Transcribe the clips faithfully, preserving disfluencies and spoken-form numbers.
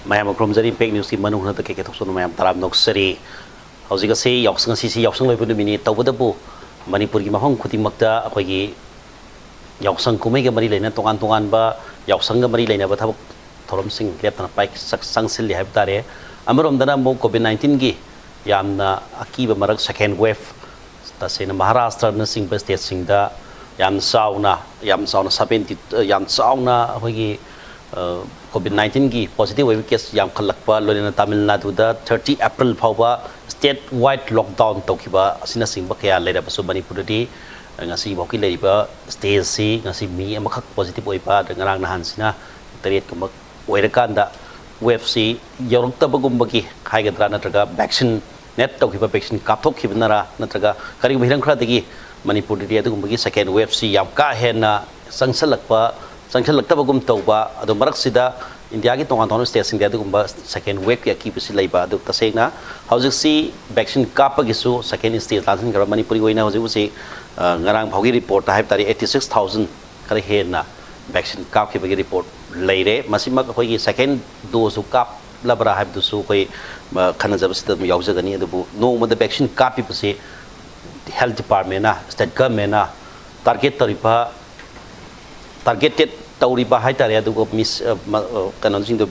ꯃꯌꯥꯝ ꯈꯨꯔꯨꯝꯖꯔꯤ꯫ ꯏꯝꯄꯦꯛ ꯅ꯭ꯌꯨꯁꯀꯤ ꯃꯅꯨꯡ ꯍꯨꯠꯅ ꯀꯦ ꯀꯦ ꯊꯣꯛꯆꯣꯝꯅ ꯃꯌꯥꯝ ꯇꯔꯥꯝꯅ ꯑꯣꯛꯆꯔꯤ꯫ ꯍꯧꯖꯤꯛ ꯑꯁꯤ ꯌꯥꯎꯁꯪ, ꯉꯁꯤꯁꯤ ꯌꯥꯎꯁꯪ ꯂꯣꯏꯕ ꯅꯨꯃꯤꯠꯅꯤ꯫ ꯇꯧꯕꯇꯕꯨ ꯃꯅꯤꯄꯨꯔꯒꯤ ꯃꯐꯝ ꯈꯨꯗꯤꯡꯃꯛꯇ ꯑꯩꯈꯣꯏꯒꯤ ꯌꯥꯎꯁꯪ ꯀꯨꯝꯍꯩꯒ ꯃꯔꯤ ꯂꯩꯅ ꯇꯣꯉꯥꯟ ꯇꯣꯉꯥꯟꯕ ꯌꯥꯎꯁꯪꯒ ꯃꯔꯤ ꯂꯩꯅꯕ ꯊꯕꯛ ꯊꯧꯔꯝꯁꯤꯡ ꯂꯦꯞꯇꯅ ꯄꯥꯏ-, ꯆꯪ-, ꯆꯪꯁꯤꯜꯂꯤ ꯍꯥꯏꯕ ꯇꯥꯔꯦ꯫ ꯑꯃꯔꯣꯝꯗꯅ ꯑꯃꯨꯛ ꯀꯣꯚꯤꯗ ꯅꯥꯏꯟꯇꯤꯟꯒꯤ ꯌꯥꯝꯅ ꯑꯀꯤꯕ ꯃꯔꯛ, ꯁꯦꯀꯦꯟ ꯋꯦꯚ, ꯇꯁꯦꯡꯅ ꯃꯍꯥꯔꯥꯁꯇ꯭ꯔꯅꯆꯤꯡꯕ ꯁ꯭ꯇꯦꯠꯁꯤꯡꯗ ꯌꯥꯝ ꯆꯥꯎꯅ, ꯌꯥꯝ ꯆꯥꯎꯅ ꯁꯕꯦꯟꯇꯤ, ꯌꯥꯝ ꯆꯥꯎꯅ ꯑꯩꯈꯣꯏꯒꯤ, ꯑ, ꯀꯣꯚꯤꯗ ꯅꯥꯏꯟꯇꯤꯟꯒꯤ ꯄꯣꯖꯤꯇꯤꯚ ꯑꯣꯏꯕ ꯀꯦꯁ ꯌꯥꯝꯈꯠꯂꯛꯄ, ꯂꯣꯏꯅꯅ ꯇꯥꯃꯤꯜ ꯅꯥꯗꯨꯗ ꯊꯥꯔꯇꯤ ꯑꯦꯄ꯭ꯔꯤꯜ ꯐꯥꯎꯕ ꯁ꯭ꯇꯦꯠ ꯋꯥꯏꯗ ꯂꯣꯛꯗꯥꯎꯟ ꯇꯧꯈꯤꯕ ꯑꯁꯤꯅꯆꯤꯡꯕ ꯀꯌꯥ ꯂꯩꯔꯕꯁꯨ, ꯃꯅꯤꯄꯨꯔꯗꯗꯤ ꯉꯁꯤꯐꯥꯎꯒꯤ ꯂꯩꯔꯤꯕ ꯁ꯭ꯇꯦꯖꯁꯤ ꯉꯁꯤ ꯃꯤ ꯑꯃꯈꯛ ꯄꯣꯖꯤꯇꯤꯚ ꯑꯣꯏꯕ, ꯑꯗ ꯉꯔꯥꯡ ꯅꯍꯥꯟꯁꯤꯅ ꯇꯔꯦꯠꯀꯨꯝꯕ ꯑꯣꯏꯔꯀꯥꯟꯗ, ꯋꯦꯚꯁꯤ ꯌꯧꯔꯛꯇꯕꯒꯨꯝꯕꯒꯤ ꯍꯥꯏꯒꯗ꯭ꯔꯥ, ꯅꯠꯇ꯭ꯔꯒ ꯚꯦꯛꯁꯤꯟ ꯅꯦꯠ ꯇꯧꯈꯤꯕ, ꯚꯦꯛꯁꯤꯟ ꯀꯥꯞꯊꯣꯛꯈꯤꯕꯅꯔꯥ, ꯅꯠꯇ꯭ꯔꯒ ꯀꯔꯤꯒꯨꯝꯕ ꯍꯤꯔꯝ ꯈꯔꯗꯒꯤ ꯃꯅꯤꯄꯨꯔꯗꯗꯤ ꯑꯗꯨꯒꯨꯝꯕꯒꯤ ꯁꯦꯀꯦꯟ ꯋꯦꯚꯁꯤ ꯌꯥꯝ ꯀꯥ ꯍꯦꯟꯅ ꯆꯪꯁꯤꯜꯂꯛꯄ, ꯆꯪꯁꯤꯜꯂꯛꯇꯕꯒꯨꯝ ꯇꯧꯕ, ꯑꯗꯣ ꯃꯔꯛꯁꯤꯗ ꯏꯟꯗꯤꯌꯥꯒꯤ ꯇꯣꯉꯥꯟ ꯇꯣꯉꯥꯟꯕ ꯁ꯭ꯇꯦꯠꯁꯤꯡꯗ ꯑꯗꯨꯒꯨꯝꯕ ꯁꯦꯀꯦꯟ ꯋꯦꯚꯀꯤ ꯑꯀꯤꯕꯁꯤ ꯂꯩꯕ꯫ ꯑꯗꯨ ꯇꯁꯦꯡꯅ ꯍꯧꯖꯤꯛꯁꯤ ꯚꯦꯛꯁꯤꯟ ꯀꯥꯞꯄꯒꯤꯁꯨ ꯁꯦꯀꯦꯟ ꯁ꯭ꯇꯦꯖ ꯂꯥꯟꯁꯤꯟꯈ꯭ꯔꯕ꯫ ꯃꯅꯤꯄꯨꯔꯒꯤ ꯑꯣꯏꯅ ꯍꯧꯖꯤꯛ ꯍꯧꯖꯤꯛ, ꯑ, ꯉꯔꯥꯡ ꯐꯥꯎꯒꯤ ꯔꯤꯄꯣꯔꯠꯇ ꯍꯥꯏꯕ ꯇꯥꯔꯦ, ꯑꯩꯠꯇꯤ ꯁꯤꯛꯁ ꯊꯥꯎꯖꯟ ꯈꯔ ꯍꯦꯟꯅ ꯚꯦꯛꯁꯤꯟ ꯀꯥꯞꯈꯤꯕꯒꯤ ꯔꯤꯄꯣꯔꯠ ꯂꯩꯔꯦ꯫ ꯃꯁꯤꯃꯛ ꯑꯩꯈꯣꯏꯒꯤ ꯁꯦꯀꯦꯟ ꯗꯣꯁꯁꯨ ꯀꯥꯞꯂꯕ꯭ꯔꯥ ꯍꯥꯏꯕꯗꯨꯁꯨ ꯑꯩꯈꯣꯏ, ꯑ, ꯈꯟꯅꯖꯕꯁꯤꯗ ꯑꯗꯨꯝ ꯌꯥꯎꯖꯒꯅꯤ꯫ ꯑꯗꯨꯕꯨ ꯅꯣꯡꯃꯗ ꯚꯦꯛꯁꯤꯟ ꯀꯥꯞꯄꯤꯕꯁꯤ ꯍꯦꯜꯊ ꯗꯤꯄꯥꯔꯠꯃꯦꯟꯅ, ꯁ꯭ꯇꯦꯠ ꯒꯚꯔꯟꯃꯦꯟꯅ ꯇꯥꯔꯒꯦꯠ ꯇꯧꯔꯤꯕ, ꯇꯥꯔꯒꯦꯇꯦꯠ ꯇꯧꯔꯤꯕ ꯍꯥꯏ ꯇꯥꯔꯦ, ꯑꯗꯨꯒ ꯃꯤꯁ-, ꯑ, ꯃ-, ꯑ, ꯀꯩꯅꯣꯁꯤꯡꯗꯣ,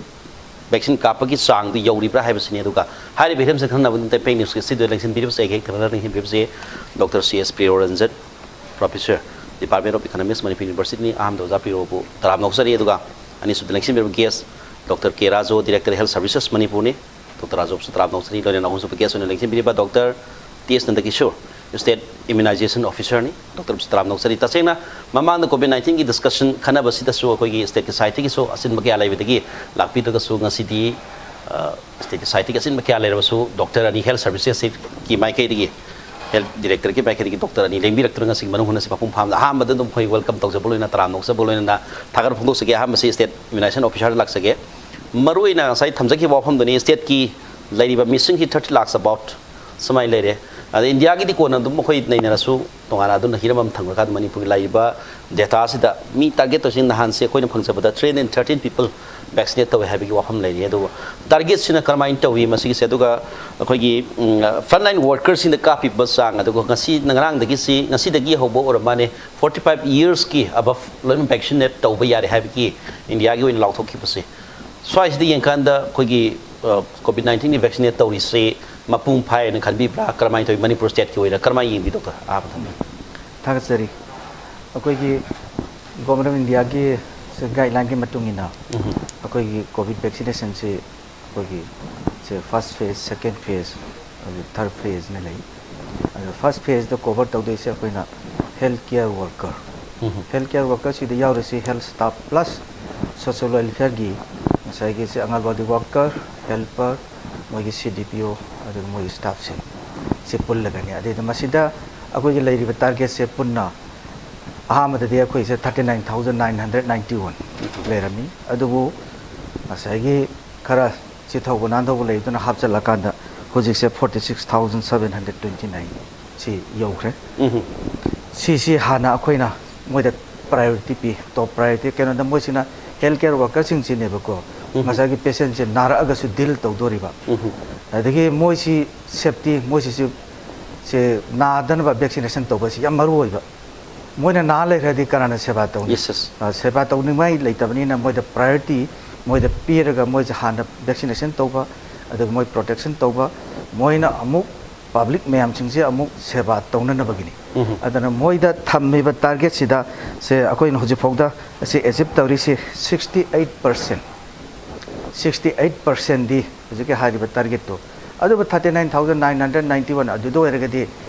ꯚꯦꯛꯁꯤꯟ ꯀꯥꯞꯄꯒꯤ ꯆꯥꯡꯗꯨ ꯌꯧꯔꯤꯕ꯭ꯔꯥ ꯍꯥꯏꯕꯁꯤꯅꯤ꯫ ꯑꯗꯨꯒ ꯍꯥꯏꯔꯤꯕ ꯍꯤꯔꯝꯁꯤꯗ ꯈꯪꯅꯕ ꯏꯝꯄꯦꯛ ꯅ꯭ꯌꯨꯁꯀꯤ ꯁꯤꯗ ꯂꯦꯡꯁꯤꯟꯕꯤꯔꯤꯕꯁꯦ, ꯑꯩꯒꯤ ꯍꯦꯛ ꯊꯪꯅꯅ ꯂꯦꯡꯁꯤꯟꯕꯤꯔꯤꯕꯁꯦ doctor C S Priyoranjan, professor, department of economics, Manipur ꯌꯨꯅꯤꯚꯔꯁꯤꯇꯤꯅꯤ꯫ ꯑꯍꯥꯟꯕꯗ ꯑꯣꯖꯥ ꯄ꯭ꯔꯤꯌꯣꯕꯨ ꯇꯔꯥꯝꯅ ꯑꯣꯛꯆꯔꯤ꯫ ꯑꯗꯨꯒ ꯑꯅꯤꯁꯨꯕꯗ ꯂꯦꯡꯁꯤꯟꯕꯤꯔꯤꯕ guest doctor K Raju, director, health services, ꯃꯅꯤꯄꯨꯔꯅꯤ꯫ ꯗꯣꯛꯇꯔ ꯔꯥꯖꯨꯕꯨꯁꯨ ꯇꯔꯥꯝꯅ ꯑꯣꯛꯆꯔꯤ꯫ ꯂꯣꯏꯅꯅ ꯑꯍꯨꯝꯁꯨꯕ ꯒꯦꯁ ꯑꯣꯏꯅ ꯂꯦꯡꯁꯤꯟꯕꯤꯔꯤꯕ doctor T S Nandakishore, state immunization ꯑꯣꯐꯤꯁꯔꯅꯤ꯫ ꯗꯣꯛꯇꯔꯕꯨꯁꯨ ꯇꯔꯥꯝꯅ ꯑꯣꯛꯆꯔꯤ꯫ ꯇꯁꯦꯡꯅ ꯃꯃꯥꯡꯗ ꯀꯣꯚꯤꯗ ꯅꯥꯏꯟꯇꯤꯟꯒꯤ ꯗꯤꯁꯀꯁꯟ ꯈꯟꯅꯕꯁꯤꯗꯁꯨ ꯑꯩꯈꯣꯏꯒꯤ ꯁ꯭ꯇꯦꯠꯀꯤ ꯁꯥꯏꯠꯇꯒꯤꯁꯨ ꯑꯁꯤꯟꯕ ꯀꯌꯥ ꯂꯩꯕꯗꯒꯤ ꯂꯥꯛꯄꯤꯗ꯭ꯔꯒꯁꯨ ꯉꯁꯤꯗꯤ, ꯑ, ꯁ꯭ꯇꯦꯠꯀꯤ ꯁꯥꯏꯠꯇꯒꯤ ꯑꯁꯤꯟꯕ ꯀꯌꯥ ꯂꯩꯔꯕꯁꯨ ꯗꯣꯛꯇꯔ ꯑꯅꯤ, ꯍꯦꯜꯊ ꯁꯔꯚꯤꯁꯦꯁꯀꯤ ꯃꯥꯏꯀꯩꯗꯒꯤ, ꯍꯦꯜꯊ ꯗꯤꯔꯦꯛꯇꯔꯒꯤ ꯃꯥꯏꯀꯩꯗꯒꯤ ꯗꯣꯛꯇꯔ ꯑꯅꯤ ꯂꯦꯡꯕꯤꯔꯛꯇꯨꯅ ꯉꯁꯤꯒꯤ ꯃꯅꯨꯡ ꯍꯨꯠꯅ ꯑꯁꯤ ꯃꯄꯨꯡ ꯐꯥꯍꯟꯕꯗ ꯑꯍꯥꯟꯕꯗ ꯑꯗꯨꯝ ꯑꯩꯈꯣꯏ ꯋꯦꯜꯀꯝ ꯇꯧꯖꯕ ꯂꯣꯏꯅ, ꯇꯔꯥꯝꯅ ꯑꯣꯛꯆꯕ ꯂꯣꯏꯅꯅ ꯊꯥꯒꯠ ꯐꯣꯡꯗꯣꯛꯆꯒꯦ꯫ ꯑꯍꯥꯟꯕꯁꯤ ꯁ꯭ꯇꯦꯠ ꯏꯝꯌꯨꯅꯥꯏꯖꯦꯁꯟ ꯑꯣꯐꯤꯁꯔꯗ ꯂꯥꯛꯆꯒꯦ꯫ ꯃꯔꯨꯑꯣꯏꯅ ꯉꯁꯥꯏ ꯊꯝꯖꯈꯤꯕ ꯋꯥꯐꯝꯗꯨꯅꯤ, ꯁ꯭ꯇꯦꯠꯀꯤ ꯂꯩꯔꯤꯕ ꯃꯤꯁꯤꯡꯁꯤ ꯊꯥꯔꯇꯤ ꯂꯥꯛꯁ ꯑꯕꯥꯎꯠ ꯁꯨꯃꯥꯏꯅ ꯂꯩꯔꯦ꯫ ꯑꯗ ꯏꯟꯗꯤꯌꯥꯒꯤꯗꯤ ꯀꯣꯟꯅ ꯑꯗꯨꯝ ꯑꯩꯈꯣꯏ ꯅꯩꯅꯔꯁꯨ, ꯇꯣꯉꯥꯟꯅ ꯑꯗꯨꯅ ꯍꯤꯔꯝ ꯑꯃ ꯊꯝꯈ꯭ꯔꯀꯥꯟꯗ ꯃꯅꯤꯄꯨꯔꯒꯤ ꯂꯩꯔꯤꯕ ꯗꯦꯇꯥꯁꯤꯗ ꯃꯤ ꯇꯥꯔꯒꯦꯠ ꯇꯧꯁꯤ꯫ ꯅꯍꯥꯟꯁꯦ ꯑꯩꯈꯣꯏꯅ ꯐꯪꯖꯕꯗ three hundred thirteen people vaccinate ꯇꯧꯋꯦ ꯍꯥꯏꯕꯒꯤ ꯋꯥꯐꯝ ꯂꯩꯔꯤ꯫ ꯑꯗꯨꯕꯨ ꯇꯥꯔꯒꯦꯠꯁꯤꯅ ꯀꯔꯝꯍꯥꯏꯅ ꯇꯧꯏ ꯃꯁꯤꯒꯤꯁꯦ? ꯑꯗꯨꯒ ꯑꯩꯈꯣꯏꯒꯤ ꯐ꯭ꯔꯟꯠ ꯂꯥꯏꯟ ꯋꯥꯔꯀꯔꯁꯤꯡꯗ ꯀꯥꯞꯄꯤꯕ ꯆꯥꯡ, ꯑꯗꯨꯒ ꯉꯁꯤ ꯉꯔꯥꯡꯗꯒꯤꯁꯤ, ꯉꯁꯤꯗꯒꯤ ꯍꯧꯕ ꯑꯣꯏꯔ ꯃꯥꯜꯂꯦ, ꯐꯣꯔꯇꯤ ꯐꯥꯏꯚ ꯌꯔꯁꯀꯤ ꯑꯕꯞ ꯂꯣꯏꯅ ꯚꯦꯛꯁꯤꯅꯦꯠ ꯇꯧꯕ ꯌꯥꯔꯦ ꯍꯥꯏꯕꯒꯤ ꯏꯟꯗꯤꯌꯥꯒꯤ ꯑꯣꯏꯅ ꯂꯥꯎꯊꯣꯛꯈꯤꯕꯁꯦ꯫ ꯁ꯭ꯋꯥꯏꯁꯤꯗ ꯌꯦꯡꯀꯥꯟꯗ ꯑꯩꯈꯣꯏꯒꯤ ꯀꯣꯚꯤꯗ ꯅꯥꯏꯟꯇꯤꯟꯒꯤ ꯚꯦꯛꯁꯤꯅꯦꯠ ꯇꯧꯔꯤꯁꯤ ꯃꯄꯨꯡ ꯐꯥꯏ ꯍꯥꯏꯅ ꯈꯟꯕꯤꯕ꯭ꯔꯥ? ꯀꯔꯝꯍꯥꯏꯅ ꯇꯧꯋꯤ? ꯃꯅꯤꯄꯨꯔ ꯁ꯭ꯇꯦꯠꯀꯤ ꯑꯣꯏꯅ ꯀꯔꯝꯍꯥꯏꯅ ꯌꯦꯡꯕꯤ, ꯗꯣꯛꯇꯔ? ꯑꯍꯥꯟꯕꯗ꯫ ꯊꯥꯒꯠꯆꯔꯤ꯫ ꯑꯩꯈꯣꯏꯒꯤ ꯒꯣꯚꯔꯟꯃꯦꯟ ꯑꯣꯐ ꯏꯟꯗꯤꯌꯥꯒꯤ ꯒꯥꯏꯗꯂꯥꯏꯟꯒꯤ ꯃꯇꯨꯡ ꯏꯟꯅ, ꯎꯝ꯫ ꯑꯩꯈꯣꯏꯒꯤ ꯀꯣꯚꯤꯗ ꯚꯦꯛꯁꯤꯅꯦꯁꯟꯁꯤ ꯑꯩꯈꯣꯏꯒꯤ ꯁꯦ ꯐꯥꯔꯁ ꯐꯦꯖ, ꯁꯦꯀꯦꯟ ꯐꯦꯖ, ꯑꯗꯨ ꯊꯥꯔꯠ ꯐꯦꯖꯅ ꯂꯩ꯫ ꯑꯗꯣ ꯐꯥꯔꯁ ꯐꯦꯖꯇ ꯀꯣꯚꯔ ꯇꯧꯗꯣꯏꯁꯦ ꯑꯩꯈꯣꯏꯅ ꯍꯦꯜꯊ ꯀꯤꯌꯔ ꯋꯥꯔꯀꯔ꯫ ꯎꯝ꯫ Health care ꯋꯥꯔꯀꯔꯁꯤꯗ ꯌꯥꯎꯔꯤꯁꯤ health staff plus social ꯋꯦꯜꯐꯤꯌꯔꯒꯤ ꯉꯁꯥꯏꯒꯤ ꯁꯤ ꯑꯉꯥꯡꯋꯥꯗꯤ ꯋꯥꯔꯀꯔ, ꯍꯦꯜꯄꯔ, ꯃꯣꯏꯒꯤ ꯁꯤ ꯗꯤ ꯄꯤ ꯑꯣ, ꯑꯗꯨꯒ ꯃꯣꯏꯒꯤ ꯁ꯭ꯇꯥꯐꯁꯤꯡ ꯁꯤ ꯄꯨꯜꯂꯒꯅꯤ꯫ ꯑꯗꯩꯗ ꯃꯁꯤꯗ ꯑꯩꯈꯣꯏꯒꯤ ꯂꯩꯔꯤꯕ ꯇꯥꯔꯒꯦꯠꯁꯦ ꯄꯨꯟꯅ ꯑꯍꯥꯟꯕꯗꯗꯤ ꯑꯩꯈꯣꯏꯁꯦ thirty nine thousand nine hundred ninety one ꯂꯩꯔꯝꯃꯤ꯫ ꯑꯗꯨꯕꯨ ꯉꯁꯥꯏꯒꯤ ꯈꯔ ꯆꯤꯊꯧꯕ ꯅꯥꯟꯊꯧꯕ ꯂꯩꯕꯗꯨꯅ ꯍꯥꯞꯆꯤꯜꯂꯀꯥꯟꯗ ꯍꯧꯖꯤꯛꯁꯦ forty six thousand seven hundred twenty nine ꯁꯤ ꯌꯧꯈ꯭ꯔꯦ꯫ ꯎꯝ꯫ ꯁꯤꯁꯤ ꯍꯥꯟꯅ ꯑꯩꯈꯣꯏꯅ ꯃꯣꯏꯗ ꯄ꯭ꯔꯥꯏꯌꯣꯔꯤꯇꯤ ꯄꯤ꯫ ꯇꯣꯞ ꯄ꯭ꯔꯥꯏꯌꯣꯔꯤꯇꯤ ꯀꯩꯅꯣꯗ ꯃꯣꯏꯁꯤꯅ ꯍꯦꯜꯊ ꯀꯤꯌꯔ ꯋꯥꯔꯀꯔꯁꯤꯡꯁꯤꯅꯦꯕꯀꯣ, ꯎꯝ꯫ ꯉꯁꯥꯏꯒꯤ ꯄꯦꯁꯦꯟꯁꯦ ꯅꯥꯔꯛꯑꯒꯁꯨ ꯗꯤꯜ ꯇꯧꯗꯣꯔꯤꯕ꯫ ꯎꯝ꯫ ꯑꯗꯒꯤ ꯃꯣꯏꯁꯤ ꯁꯦꯐꯇꯤ, ꯃꯣꯏꯁꯤꯁꯨ ꯁꯦ ꯅꯥꯗꯅꯕ ꯚꯦꯛꯁꯤꯅꯦꯁꯟ ꯇꯧꯕꯁꯤ ꯌꯥꯝ ꯃꯔꯨ ꯑꯣꯏꯕ꯫ ꯃꯣꯏꯅ ꯅꯥ ꯂꯩꯈ꯭ꯔꯗꯤ ꯀꯅꯥꯅ ꯁꯦꯕꯥ ꯇꯧꯅꯤ? Yes, yes꯫ ꯑ, ꯁꯦꯕꯥ ꯇꯧꯅꯤꯡꯉꯥꯏ ꯂꯩꯇꯕꯅꯤꯅ ꯃꯣꯏꯗ ꯄ꯭ꯔꯥꯏꯌꯣꯔꯤꯇꯤ ꯃꯣꯏꯗ ꯄꯤꯔꯒ ꯃꯣꯏꯁꯦ ꯍꯥꯟꯅ ꯚꯦꯛꯁꯤꯅꯦꯁꯟ ꯇꯧꯕ, ꯑꯗꯨꯒ ꯃꯣꯏ ꯄ꯭ꯔꯣꯇꯦꯛꯁꯟ ꯇꯧꯕ, ꯃꯣꯏꯅ ꯑꯃꯨꯛ ꯄꯕ꯭ꯂꯤꯛ ꯃꯌꯥꯝꯁꯤꯡꯁꯦ ꯑꯃꯨꯛ ꯁꯦꯕꯥ ꯇꯧꯅꯅꯕꯒꯤꯅꯤ꯫ ꯎꯝ꯫ ꯑꯗꯨꯅ ꯃꯣꯏꯗ ꯊꯝꯃꯤꯕ ꯇꯥꯔꯒꯦꯠꯁꯤꯗ ꯁꯦ ꯑꯩꯈꯣꯏꯅ ꯍꯧꯖꯤꯛꯐꯥꯎꯗ ꯑꯁꯤ ꯑꯦꯆꯤꯞ ꯇꯧꯔꯤꯁꯤ sixty eight percent. Sixty eight ꯄꯥꯔꯁꯦꯟꯗꯤ ꯍꯧꯖꯤꯛꯀꯤ ꯍꯥꯏꯔꯤꯕ ꯇꯥꯔꯒꯦꯠꯇꯣ꯫ ꯑꯗꯨꯕꯨ thirty nine thousand nine hundred ninety one ꯑꯗꯨꯗ ꯑꯣꯏꯔꯒꯗꯤ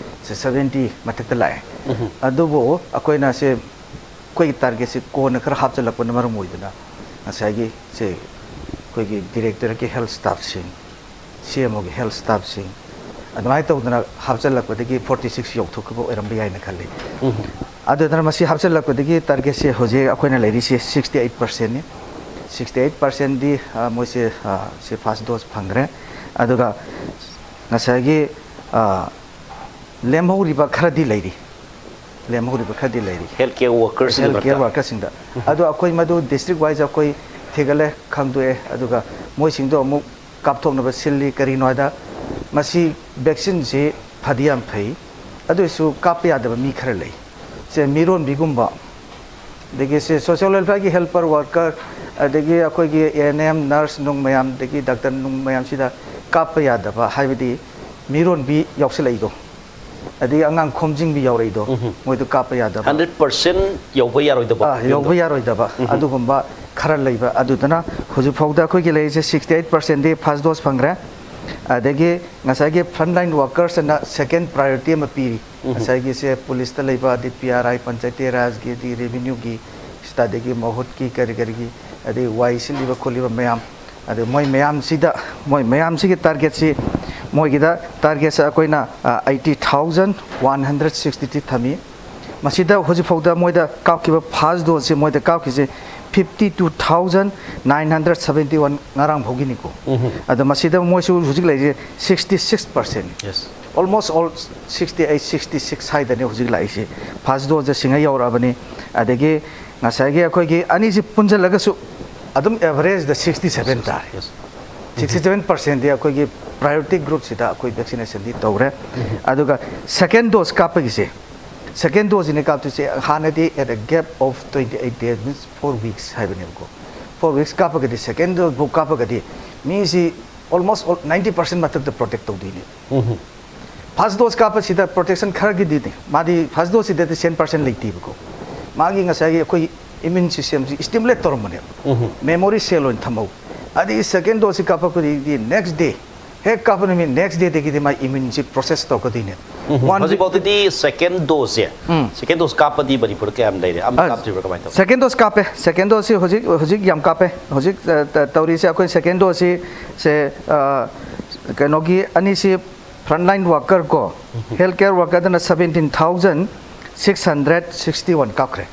ꯁꯦ ꯁꯕꯦꯟꯇꯤ ꯃꯊꯛꯇ ꯂꯥꯛꯑꯦ꯫ ꯎꯝ꯫ ꯑꯗꯨꯕꯨ ꯑꯩꯈꯣꯏꯅ ꯁꯦ ꯑꯩꯈꯣꯏꯒꯤ ꯇꯥꯔꯒꯦꯠꯁꯦ ꯀꯣꯟꯅ ꯈꯔ ꯍꯥꯞꯆꯤꯜꯂꯛꯄꯅ ꯃꯔꯝ ꯑꯣꯏꯗꯨꯅ ꯉꯁꯥꯏꯒꯤ ꯁꯦ ꯑꯩꯈꯣꯏꯒꯤ ꯗꯤꯔꯦꯛꯇꯣꯔꯦꯠꯀꯤ ꯍꯦꯜꯊ ꯁ꯭ꯇꯥꯐꯁꯤꯡ, ꯁꯤ ꯑꯦꯝ ꯑꯣꯒꯤ ꯍꯦꯜꯊ ꯁ꯭ꯇꯥꯐꯁꯤꯡ, ꯑꯗꯨꯃꯥꯏꯅ ꯇꯧꯗꯅ ꯍꯥꯞꯆꯤꯜꯂꯛꯄꯗꯒꯤ ꯐꯣꯔꯇꯤ ꯁꯤꯛꯁ ꯌꯧꯊꯣꯛꯈꯤꯕ ꯑꯣꯏꯔꯝꯕ ꯌꯥꯏꯅ ꯈꯜꯂꯤ꯫ ꯎꯝ꯫ ꯑꯗꯨꯗꯨꯅ ꯃꯁꯤ ꯍꯥꯞꯆꯤꯜꯂꯛꯄꯗꯒꯤ ꯇꯥꯔꯒꯦꯠꯁꯦ ꯍꯧꯖꯤꯛ ꯑꯩꯈꯣꯏꯅ ꯂꯩꯔꯤꯁꯦ ꯁꯤꯛꯁꯇꯤ ꯑꯩꯠ ꯄꯥꯔꯁꯦꯟꯅꯤ꯫ ꯁꯤꯛꯁꯇꯤ ꯑꯩꯠ ꯄꯥꯔꯁꯦꯟꯗꯤ, ꯑ, ꯃꯣꯏꯁꯦ, ꯑ, ꯁꯤ ꯐꯥꯔꯁ ꯗꯣꯁ ꯐꯪꯈ꯭ꯔꯦ꯫ ꯑꯗꯨꯒ ꯉꯁꯥꯏꯒꯤ, ꯑ, ꯂꯦꯝꯍꯧꯔꯤꯕ ꯈꯔꯗꯤ ꯂꯩꯔꯤ, ꯂꯦꯝꯍꯧꯔꯤꯕ ꯈꯔꯗꯤ ꯂꯩꯔꯤ꯫ Health care workers Health care workersꯁꯤꯡꯗ꯫ ꯑꯗꯣ ꯑꯩꯈꯣꯏ ꯃꯗꯨ district wise ꯑꯩꯈꯣꯏ ꯊꯤꯒꯠꯂꯦ, ꯈꯪꯗꯣꯛꯑꯦ, ꯑꯗꯨꯒ ꯃꯣꯏꯁꯤꯡꯗꯣ ꯑꯃꯨꯛ ꯀꯥꯞꯊꯣꯛꯅꯕ ꯁꯤꯜꯂꯤ꯫ ꯀꯔꯤꯅꯣ ꯍꯥꯏꯗ, ꯃꯁꯤ vaccineꯁꯤ ꯐꯗꯤ ꯌꯥꯝ ꯐꯩ, ꯑꯗꯨ ꯑꯣꯏꯔꯁꯨ ꯀꯥꯞꯄ ꯌꯥꯗꯕ ꯃꯤ ꯈꯔ ꯂꯩ꯫ ꯁꯦ, ꯃꯤꯔꯣꯟꯕꯤꯒꯨꯝꯕ, ꯑꯗꯒꯤ ꯁꯦ social welfareꯒꯤ helper worker, ꯑꯗꯒꯤ ꯑꯩꯈꯣꯏꯒꯤ A N M, nurse ꯅꯨꯡ ꯃꯌꯥꯝ, ꯑꯗꯒꯤ doctor ꯅꯨꯡ ꯃꯌꯥꯝꯁꯤꯗ ꯀꯥꯞꯄ ꯌꯥꯗꯕ, ꯍꯥꯏꯕꯗꯤ ꯃꯤꯔꯣꯟꯕꯤ ꯌꯥꯎꯁꯤꯜꯂꯛꯏꯗꯣ, ꯑꯗꯒꯤ ꯑꯉꯥꯡ ꯈꯣꯝꯖꯤꯟꯕꯤ ꯌꯥꯎꯔꯛꯏꯗꯣ, ꯃꯣꯏꯗꯣ ꯀꯥꯞꯄ ꯌꯥꯗꯕ꯫ Hundred percent ꯌꯧꯕ ꯌꯥꯔꯣꯏꯗꯕ ꯑꯥ, ꯌꯧꯕ ꯌꯥꯔꯣꯏꯗꯕ ꯑꯗꯨꯒꯨꯝꯕ ꯈꯔ ꯂꯩꯕ꯫ ꯑꯗꯨꯗꯨꯅ ꯍꯧꯖꯤꯛ ꯐꯥꯎꯗ ꯑꯩꯈꯣꯏꯒꯤ ꯂꯩꯔꯤꯁꯦ sixty eight percentꯗꯤ first dose ꯐꯪꯈ꯭ꯔꯦ꯫ ꯑꯗꯒꯤ ꯉꯁꯥꯏꯒꯤ frontline workers ꯑꯅ second priority ꯑꯃ ꯄꯤꯔꯤ꯫ ꯉꯁꯥꯏꯒꯤꯁꯦ policeꯇ ꯂꯩꯕ, ꯑꯗꯩ P R I, ꯄꯟꯆꯥꯌꯇꯤ ꯔꯥꯖꯒꯤ, ꯑꯗꯩ revenueꯒꯤ, ꯁꯤꯗ ꯑꯗꯒꯤ ꯃꯍꯨꯠꯀꯤ ꯀꯔꯤ ꯀꯔꯤꯒꯤ, ꯑꯗꯩ ꯋꯥꯏ ꯁꯤꯠꯂꯤꯕ ꯈꯣꯠꯂꯤꯕ ꯃꯌꯥꯝ, ꯑꯗꯩ ꯃꯣꯏ ꯃꯌꯥꯝꯁꯤꯗ, ꯃꯣꯏ ꯃꯌꯥꯝꯁꯤꯒꯤ targetꯁꯤ, ꯃꯣꯏꯒꯤꯗ targetꯁꯦ ꯑꯩꯈꯣꯏꯅ, ꯑ, eighty thousand one hundred sixty three ꯊꯝꯃꯤ꯫ ꯃꯁꯤꯗ ꯍꯧꯖꯤꯛꯐꯥꯎꯗ ꯃꯣꯏꯗ ꯀꯥꯞꯈꯤꯕ first doseꯁꯤ, ꯃꯣꯏꯗ ꯀꯥꯞꯈꯤꯁꯦ fifty two thousand nine hundred seventy one ꯉꯔꯥꯡ ꯐꯥꯎꯒꯤꯅꯤꯀꯣ꯫ ꯑꯗꯣ ꯃꯁꯤꯗ ꯃꯣꯏꯁꯨ ꯍꯧꯖꯤꯛ ꯂꯩꯔꯤꯁꯦ sixty six percent꯫ Yes. Almost all sixty eight, sixty six ꯁ꯭ꯋꯥꯏꯗꯅꯤ ꯍꯧꯖꯤꯛ ꯂꯥꯛꯏꯁꯦ꯫ First doseꯁꯦ ꯁꯤꯡꯉ ꯌꯧꯔꯛꯑꯕꯅꯤ꯫ ꯑꯗꯒꯤ ꯉꯁꯥꯏꯒꯤ ꯑꯩꯈꯣꯏꯒꯤ ꯑꯅꯤꯁꯤ ꯄꯨꯟꯁꯤꯜꯂꯒꯁꯨ ꯑꯗꯨꯝ averageꯗ sixty seven ꯇꯥꯔꯦ꯫ Yes. Sixty seven percentꯗꯤ ꯑꯩꯈꯣꯏꯒꯤ priority groupꯁꯤꯗ ꯑꯩꯈꯣꯏ vaccinationꯗꯤ ꯇꯧꯔꯦ꯫ ꯑꯗꯨꯒ second dose ꯀꯥꯞꯄꯒꯤꯁꯦ, second doseꯁꯤꯅ ꯀꯥꯞꯇꯣꯏꯁꯦ ꯍꯥꯟꯅꯗꯤ at a gap of twenty eight days, means four weeks ꯍꯥꯏꯕꯅꯦꯕꯀꯣ꯫ Four weeks ꯀꯥꯞꯄꯒꯗꯤ, second dose ꯐꯥꯎ ꯀꯥꯞꯄꯒꯗꯤ ꯃꯤꯁꯤ almost ninety percent ꯃꯊꯛꯇ protect ꯇꯧꯗꯣꯏꯅꯦ꯫ First dose ꯀꯥꯞꯄꯁꯤꯗ protection ꯈꯔꯒꯤꯗꯤ ꯃꯥꯗꯤ first doseꯁꯤꯗꯗꯤ cent percent ꯂꯩꯇꯦꯕꯀꯣ꯫ ꯃꯥꯒꯤ ꯉꯁꯥꯏꯒꯤ ꯑꯩꯈꯣꯏ immune systemꯁꯤ stimulate ꯇꯧꯔꯝꯕꯅꯦꯕ꯫ Memory cell ꯑꯣꯏꯅ ꯊꯝꯍꯧ꯫ ꯑꯗꯒꯤ second doseꯁꯤ ꯀꯥꯞꯄꯛꯄꯗꯒꯤꯗꯤ next day, ꯍꯦꯛ ꯀꯥꯞꯄ ꯅꯨꯃꯤꯠ next dayꯗꯒꯤꯗꯤ ꯃꯥꯏ immuneꯁꯤ process ꯇꯧꯔꯛꯀꯗꯣꯏꯅꯦ꯫ One week ꯍꯧꯖꯤꯛꯐꯥꯎꯗꯗꯤ second doseꯁꯦ, second dose ꯀꯥꯞꯄꯗꯤ ꯃꯅꯤꯄꯨꯔꯗ ꯀꯌꯥꯝ ꯂꯩꯔꯦ? ꯑꯃ ꯑ, ꯀꯥꯞꯇ꯭ꯔꯤꯕ꯭ꯔꯥ, ꯀꯃꯥꯏꯅ ꯇꯧ? Second dose ꯀꯥꯞꯄꯦ꯫ Second doseꯁꯤ ꯍꯧꯖꯤꯛ, ꯍꯧꯖꯤꯛ ꯌꯥꯝ ꯀꯥꯞꯄꯦ꯫ ꯍꯧꯖꯤꯛ, ꯑ, ꯇ-, ꯇꯧꯔꯤꯁꯦ ꯑꯩꯈꯣꯏ second doseꯁꯤ, ꯁꯦ, ꯑ, ꯀꯩꯅꯣꯒꯤ ꯑꯅꯤꯁꯤ frontline worker ꯀꯣ, health care workerꯗꯅ seventeen thousand six hundred sixty one ꯀꯥꯞꯈ꯭ꯔꯦ꯫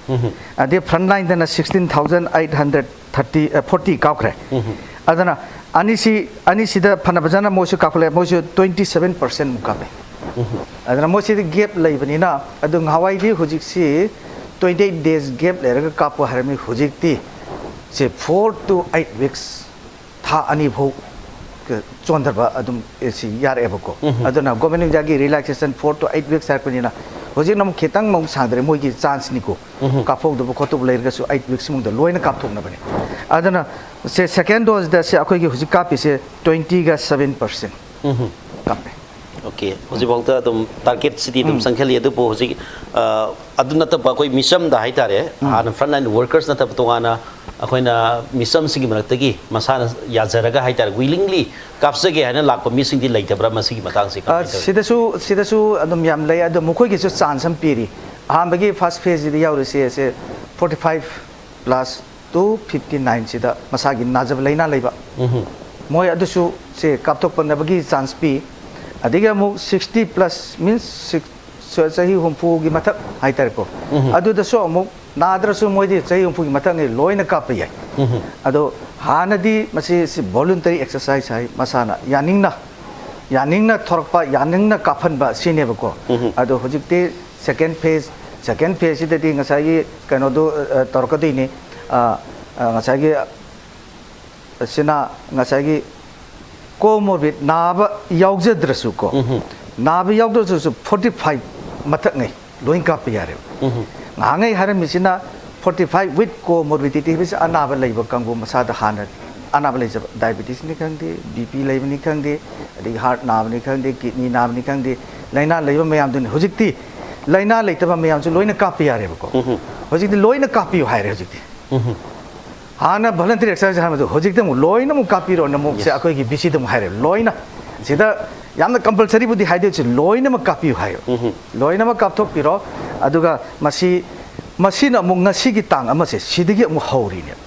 ꯑꯗꯩ frontlineꯗꯅ sixteen thousand eight hundred thirty, ꯑ, forty ꯀꯥꯞꯈ꯭ꯔꯦ꯫ ꯑꯗꯨꯅ ꯑꯅꯤꯁꯤ, ꯑꯅꯤꯁꯤꯗ ꯐꯅ ꯐꯖꯅ ꯃꯣꯏꯁꯨ ꯀꯥꯞꯈꯠꯂꯦ, ꯃꯣꯏꯁꯨ twenty seven percent ꯃꯨꯛ ꯀꯥꯞꯄꯦ꯫ ꯑꯗꯨꯅ ꯃꯣꯏꯁꯤꯗꯤ gap ꯂꯩꯕꯅꯤꯅ, ꯑꯗꯨ ꯉꯍꯥꯟꯋꯥꯏꯗꯤ, ꯍꯧꯖꯤꯛꯁꯤ twenty eight days gap ꯂꯩꯔꯒ ꯀꯥꯞꯄꯨ ꯍꯥꯏꯔꯝꯃꯤ꯫ ꯍꯧꯖꯤꯛꯇꯤ ꯁꯤ four to eight weeks, ꯊꯥ ꯑꯅꯤ ꯐꯥꯎ ꯆꯣꯟꯊꯕ ꯑꯗꯨꯝ, ꯑꯦ, ꯁꯤ ꯌꯥꯔꯛꯑꯦꯕꯀꯣ꯫ ꯑꯗꯨꯅ Government of India ꯒꯤ relaxation four to eight weeks ꯍꯥꯏꯔꯛꯄꯅꯤꯅ, ꯍꯧꯖꯤꯛꯅ ꯑꯃꯨꯛ ꯈꯤꯇꯪ ꯑꯃꯨꯛ ꯁꯥꯡꯗꯔꯦ, ꯃꯣꯏꯒꯤ chance ꯅꯤꯀꯣ꯫ ꯀꯥꯞꯍꯧꯗꯕ ꯈꯣꯠꯇꯕ ꯂꯩꯔꯒꯁꯨ eight weeks ꯃꯅꯨꯡꯗ ꯂꯣꯏꯅ ꯀꯥꯞꯊꯣꯛꯅꯕꯅꯦ꯫ ꯑꯗꯨꯅ ꯁꯦ second dose ꯗ ꯁꯦ ꯑꯩꯈꯣꯏꯒꯤ ꯍꯧꯖꯤꯛ ꯀꯥꯞꯄꯤꯁꯦ twenty ꯒ seven percent ꯀꯥꯞꯄꯦ꯫ OK꯫ ꯍꯧꯖꯤꯛꯐꯥꯎꯗ ꯑꯗꯨꯝ target ꯁꯤꯗꯤ ꯑꯗꯨꯝ ꯆꯪꯁꯤꯜꯂꯤ꯫ ꯑꯗꯨꯕꯨ ꯍꯧꯖꯤꯛ, ꯑ, ꯑꯗꯨ ꯅꯠꯇꯕ ꯑꯩꯈꯣꯏ ꯃꯤꯆꯝꯗ ꯍꯥꯏꯇꯥꯔꯦ, ꯍꯥꯟꯅ front line workers ꯅꯠꯇꯕ ꯇꯣꯉꯥꯟꯅ ꯑꯩꯈꯣꯏꯅ ꯃꯤꯆꯝꯁꯤꯡꯒꯤ ꯃꯔꯛꯇꯒꯤ ꯃꯁꯥꯅ ꯌꯥꯖꯔꯒ ꯍꯥꯏꯇꯥꯔꯦ, willingly ꯀꯥꯞꯆꯒꯦ ꯍꯥꯏꯅ ꯂꯥꯛꯄ ꯃꯤꯁꯤꯡꯗꯤ ꯂꯩꯇꯕ꯭ꯔꯥ ꯃꯁꯤꯒꯤ ꯃꯇꯥꯡꯁꯤ? ꯑ, ꯀꯃꯥꯏꯅ ꯇꯧꯏ? ꯁꯤꯗꯁꯨ, ꯁꯤꯗꯁꯨ ꯑꯗꯨꯝ ꯌꯥꯝ ꯂꯩ꯫ ꯑꯗꯣ ꯃꯈꯣꯏꯒꯤꯁꯨ chance ꯑꯃ ꯄꯤꯔꯤ꯫ ꯑꯍꯥꯟꯕꯒꯤ first phase ꯁꯤꯗ ꯌꯥꯎꯔꯤꯁꯦ, ꯁꯦ forty five plus to fifty nine ꯁꯤꯗ ꯃꯁꯥꯒꯤ ꯅꯥꯖꯕ ꯂꯥꯏꯅꯥ ꯂꯩꯕ, ꯃꯣꯏ ꯑꯗꯨꯁꯨ ꯁꯦ ꯀꯥꯞꯊꯣꯛꯄꯅꯕꯒꯤ chance ꯄꯤ꯫ ꯑꯗꯒꯤ ꯑꯃꯨꯛ sixty plus means six, ꯆꯍꯤ ꯍꯨꯝꯐꯨꯒꯤ ꯃꯊꯛ ꯍꯥꯏꯇꯥꯔꯦꯀꯣ꯫ ꯑꯗꯨꯗꯁꯨ ꯑꯃꯨꯛ ꯅꯥꯗ꯭ꯔꯁꯨ ꯃꯣꯏꯗꯤ ꯆꯍꯤ ꯍꯨꯝꯐꯨꯒꯤ ꯃꯊꯛꯅꯤ, ꯂꯣꯏꯅ ꯀꯥꯞꯄ ꯌꯥꯏ꯫ ꯑꯗꯣ ꯍꯥꯟꯅꯗꯤ ꯃꯁꯤ, ꯁꯤ voluntary exercise ꯍꯥꯏ, ꯃꯁꯥꯅ ꯌꯥꯅꯤꯡꯅ, ꯌꯥꯅꯤꯡꯅ ꯊꯣꯔꯛꯄ, ꯌꯥꯅꯤꯡꯅ ꯀꯥꯞꯍꯟꯕ ꯁꯤꯅꯦꯕꯀꯣ꯫ ꯑꯗꯣ ꯍꯧꯖꯤꯛꯇꯤ second phase, second phase ꯁꯤꯗꯗꯤ ꯉꯁꯥꯏꯒꯤ ꯀꯩꯅꯣꯗꯣ, ꯑ, ꯇꯧꯔꯛꯀꯗꯣꯏꯅꯤ꯫ ꯑ, ꯑ, ꯉꯁꯥꯏꯒꯤ ꯑꯁꯤꯅ ꯉꯁꯥꯏꯒꯤ comorbid ꯅꯥꯕ ꯌꯥꯎꯖꯗ꯭ꯔꯁꯨꯀꯣ, ꯅꯥꯕ ꯌꯥꯎꯗ꯭ꯔꯁꯨ forty five ꯃꯊꯛꯉꯩ ꯂꯣꯏ ꯀꯥꯞꯄ ꯌꯥꯔꯦꯕ꯫ ꯉꯍꯥꯟꯉꯩ ꯍꯥꯏꯔꯝꯃꯤꯁꯤꯅ forty five with comorbidity ꯍꯥꯏꯕꯁꯤ ꯑꯅꯥꯕ ꯂꯩꯕ ꯀꯥꯡꯕꯨ, ꯃꯁꯥꯗ ꯍꯥꯟꯅ ꯑꯅꯥꯕ ꯂꯩꯖꯕ, diabetes ꯅꯤ ꯈꯪꯗꯦ, BP ꯂꯩꯕꯅꯤ ꯈꯪꯗꯦ, ꯑꯗꯒꯤ heart ꯅꯥꯕꯅꯤ ꯈꯪꯗꯦ, kidney ꯅꯥꯕꯅꯤ ꯈꯪꯗꯦ, ꯂꯥꯏꯅꯥ ꯂꯩꯕ ꯃꯌꯥꯝꯗꯨꯅꯤ꯫ ꯍꯧꯖꯤꯛꯇꯤ ꯂꯥꯏꯅꯥ ꯂꯩꯇꯕ ꯃꯌꯥꯝꯁꯨ ꯂꯣꯏꯅ ꯀꯥꯞꯄ ꯌꯥꯔꯦꯕꯀꯣ꯫ ꯍꯧꯖꯤꯛꯇꯤ ꯂꯣꯏꯅ ꯀꯥꯞꯄꯤꯌꯨ ꯍꯥꯏꯔꯦ ꯍꯧꯖꯤꯛꯇꯤ꯫ ꯍꯥꯟꯅ voluntary exercise ꯍꯥꯏꯕꯗꯨ ꯍꯧꯖꯤꯛꯇꯤ ꯑꯃꯨꯛ ꯂꯣꯏꯅ ꯑꯃꯨꯛ ꯀꯥꯞꯄꯤꯔꯣꯅ ꯑꯃꯨꯛ ꯁꯦ, ꯑꯩꯈꯣꯏꯒꯤ VC ꯗ ꯑꯃꯨꯛ ꯍꯥꯏꯔꯦ꯫ ꯂꯣꯏꯅ ꯁꯤꯗ ꯌꯥꯝꯅ compulsory ꯕꯨꯗꯤ ꯍꯥꯏꯗꯣꯏꯁꯦ, ꯂꯣꯏꯅꯃꯛ ꯀꯥꯞꯄꯤꯌꯨ ꯍꯥꯏꯌꯦꯕ꯫ ꯂꯣꯏꯅꯃꯛ ꯀꯥꯞꯊꯣꯛꯄꯤꯔꯣ꯫ ꯑꯗꯨꯒ ꯃꯁꯤ, ꯃꯁꯤꯅ ꯑꯃꯨꯛ ꯉꯁꯤꯒꯤ ꯇꯥꯡ ꯑꯃꯁꯦ ꯁꯤꯗꯒꯤ ꯑꯃꯨꯛ ꯍꯧꯔꯤꯅꯦꯕ꯫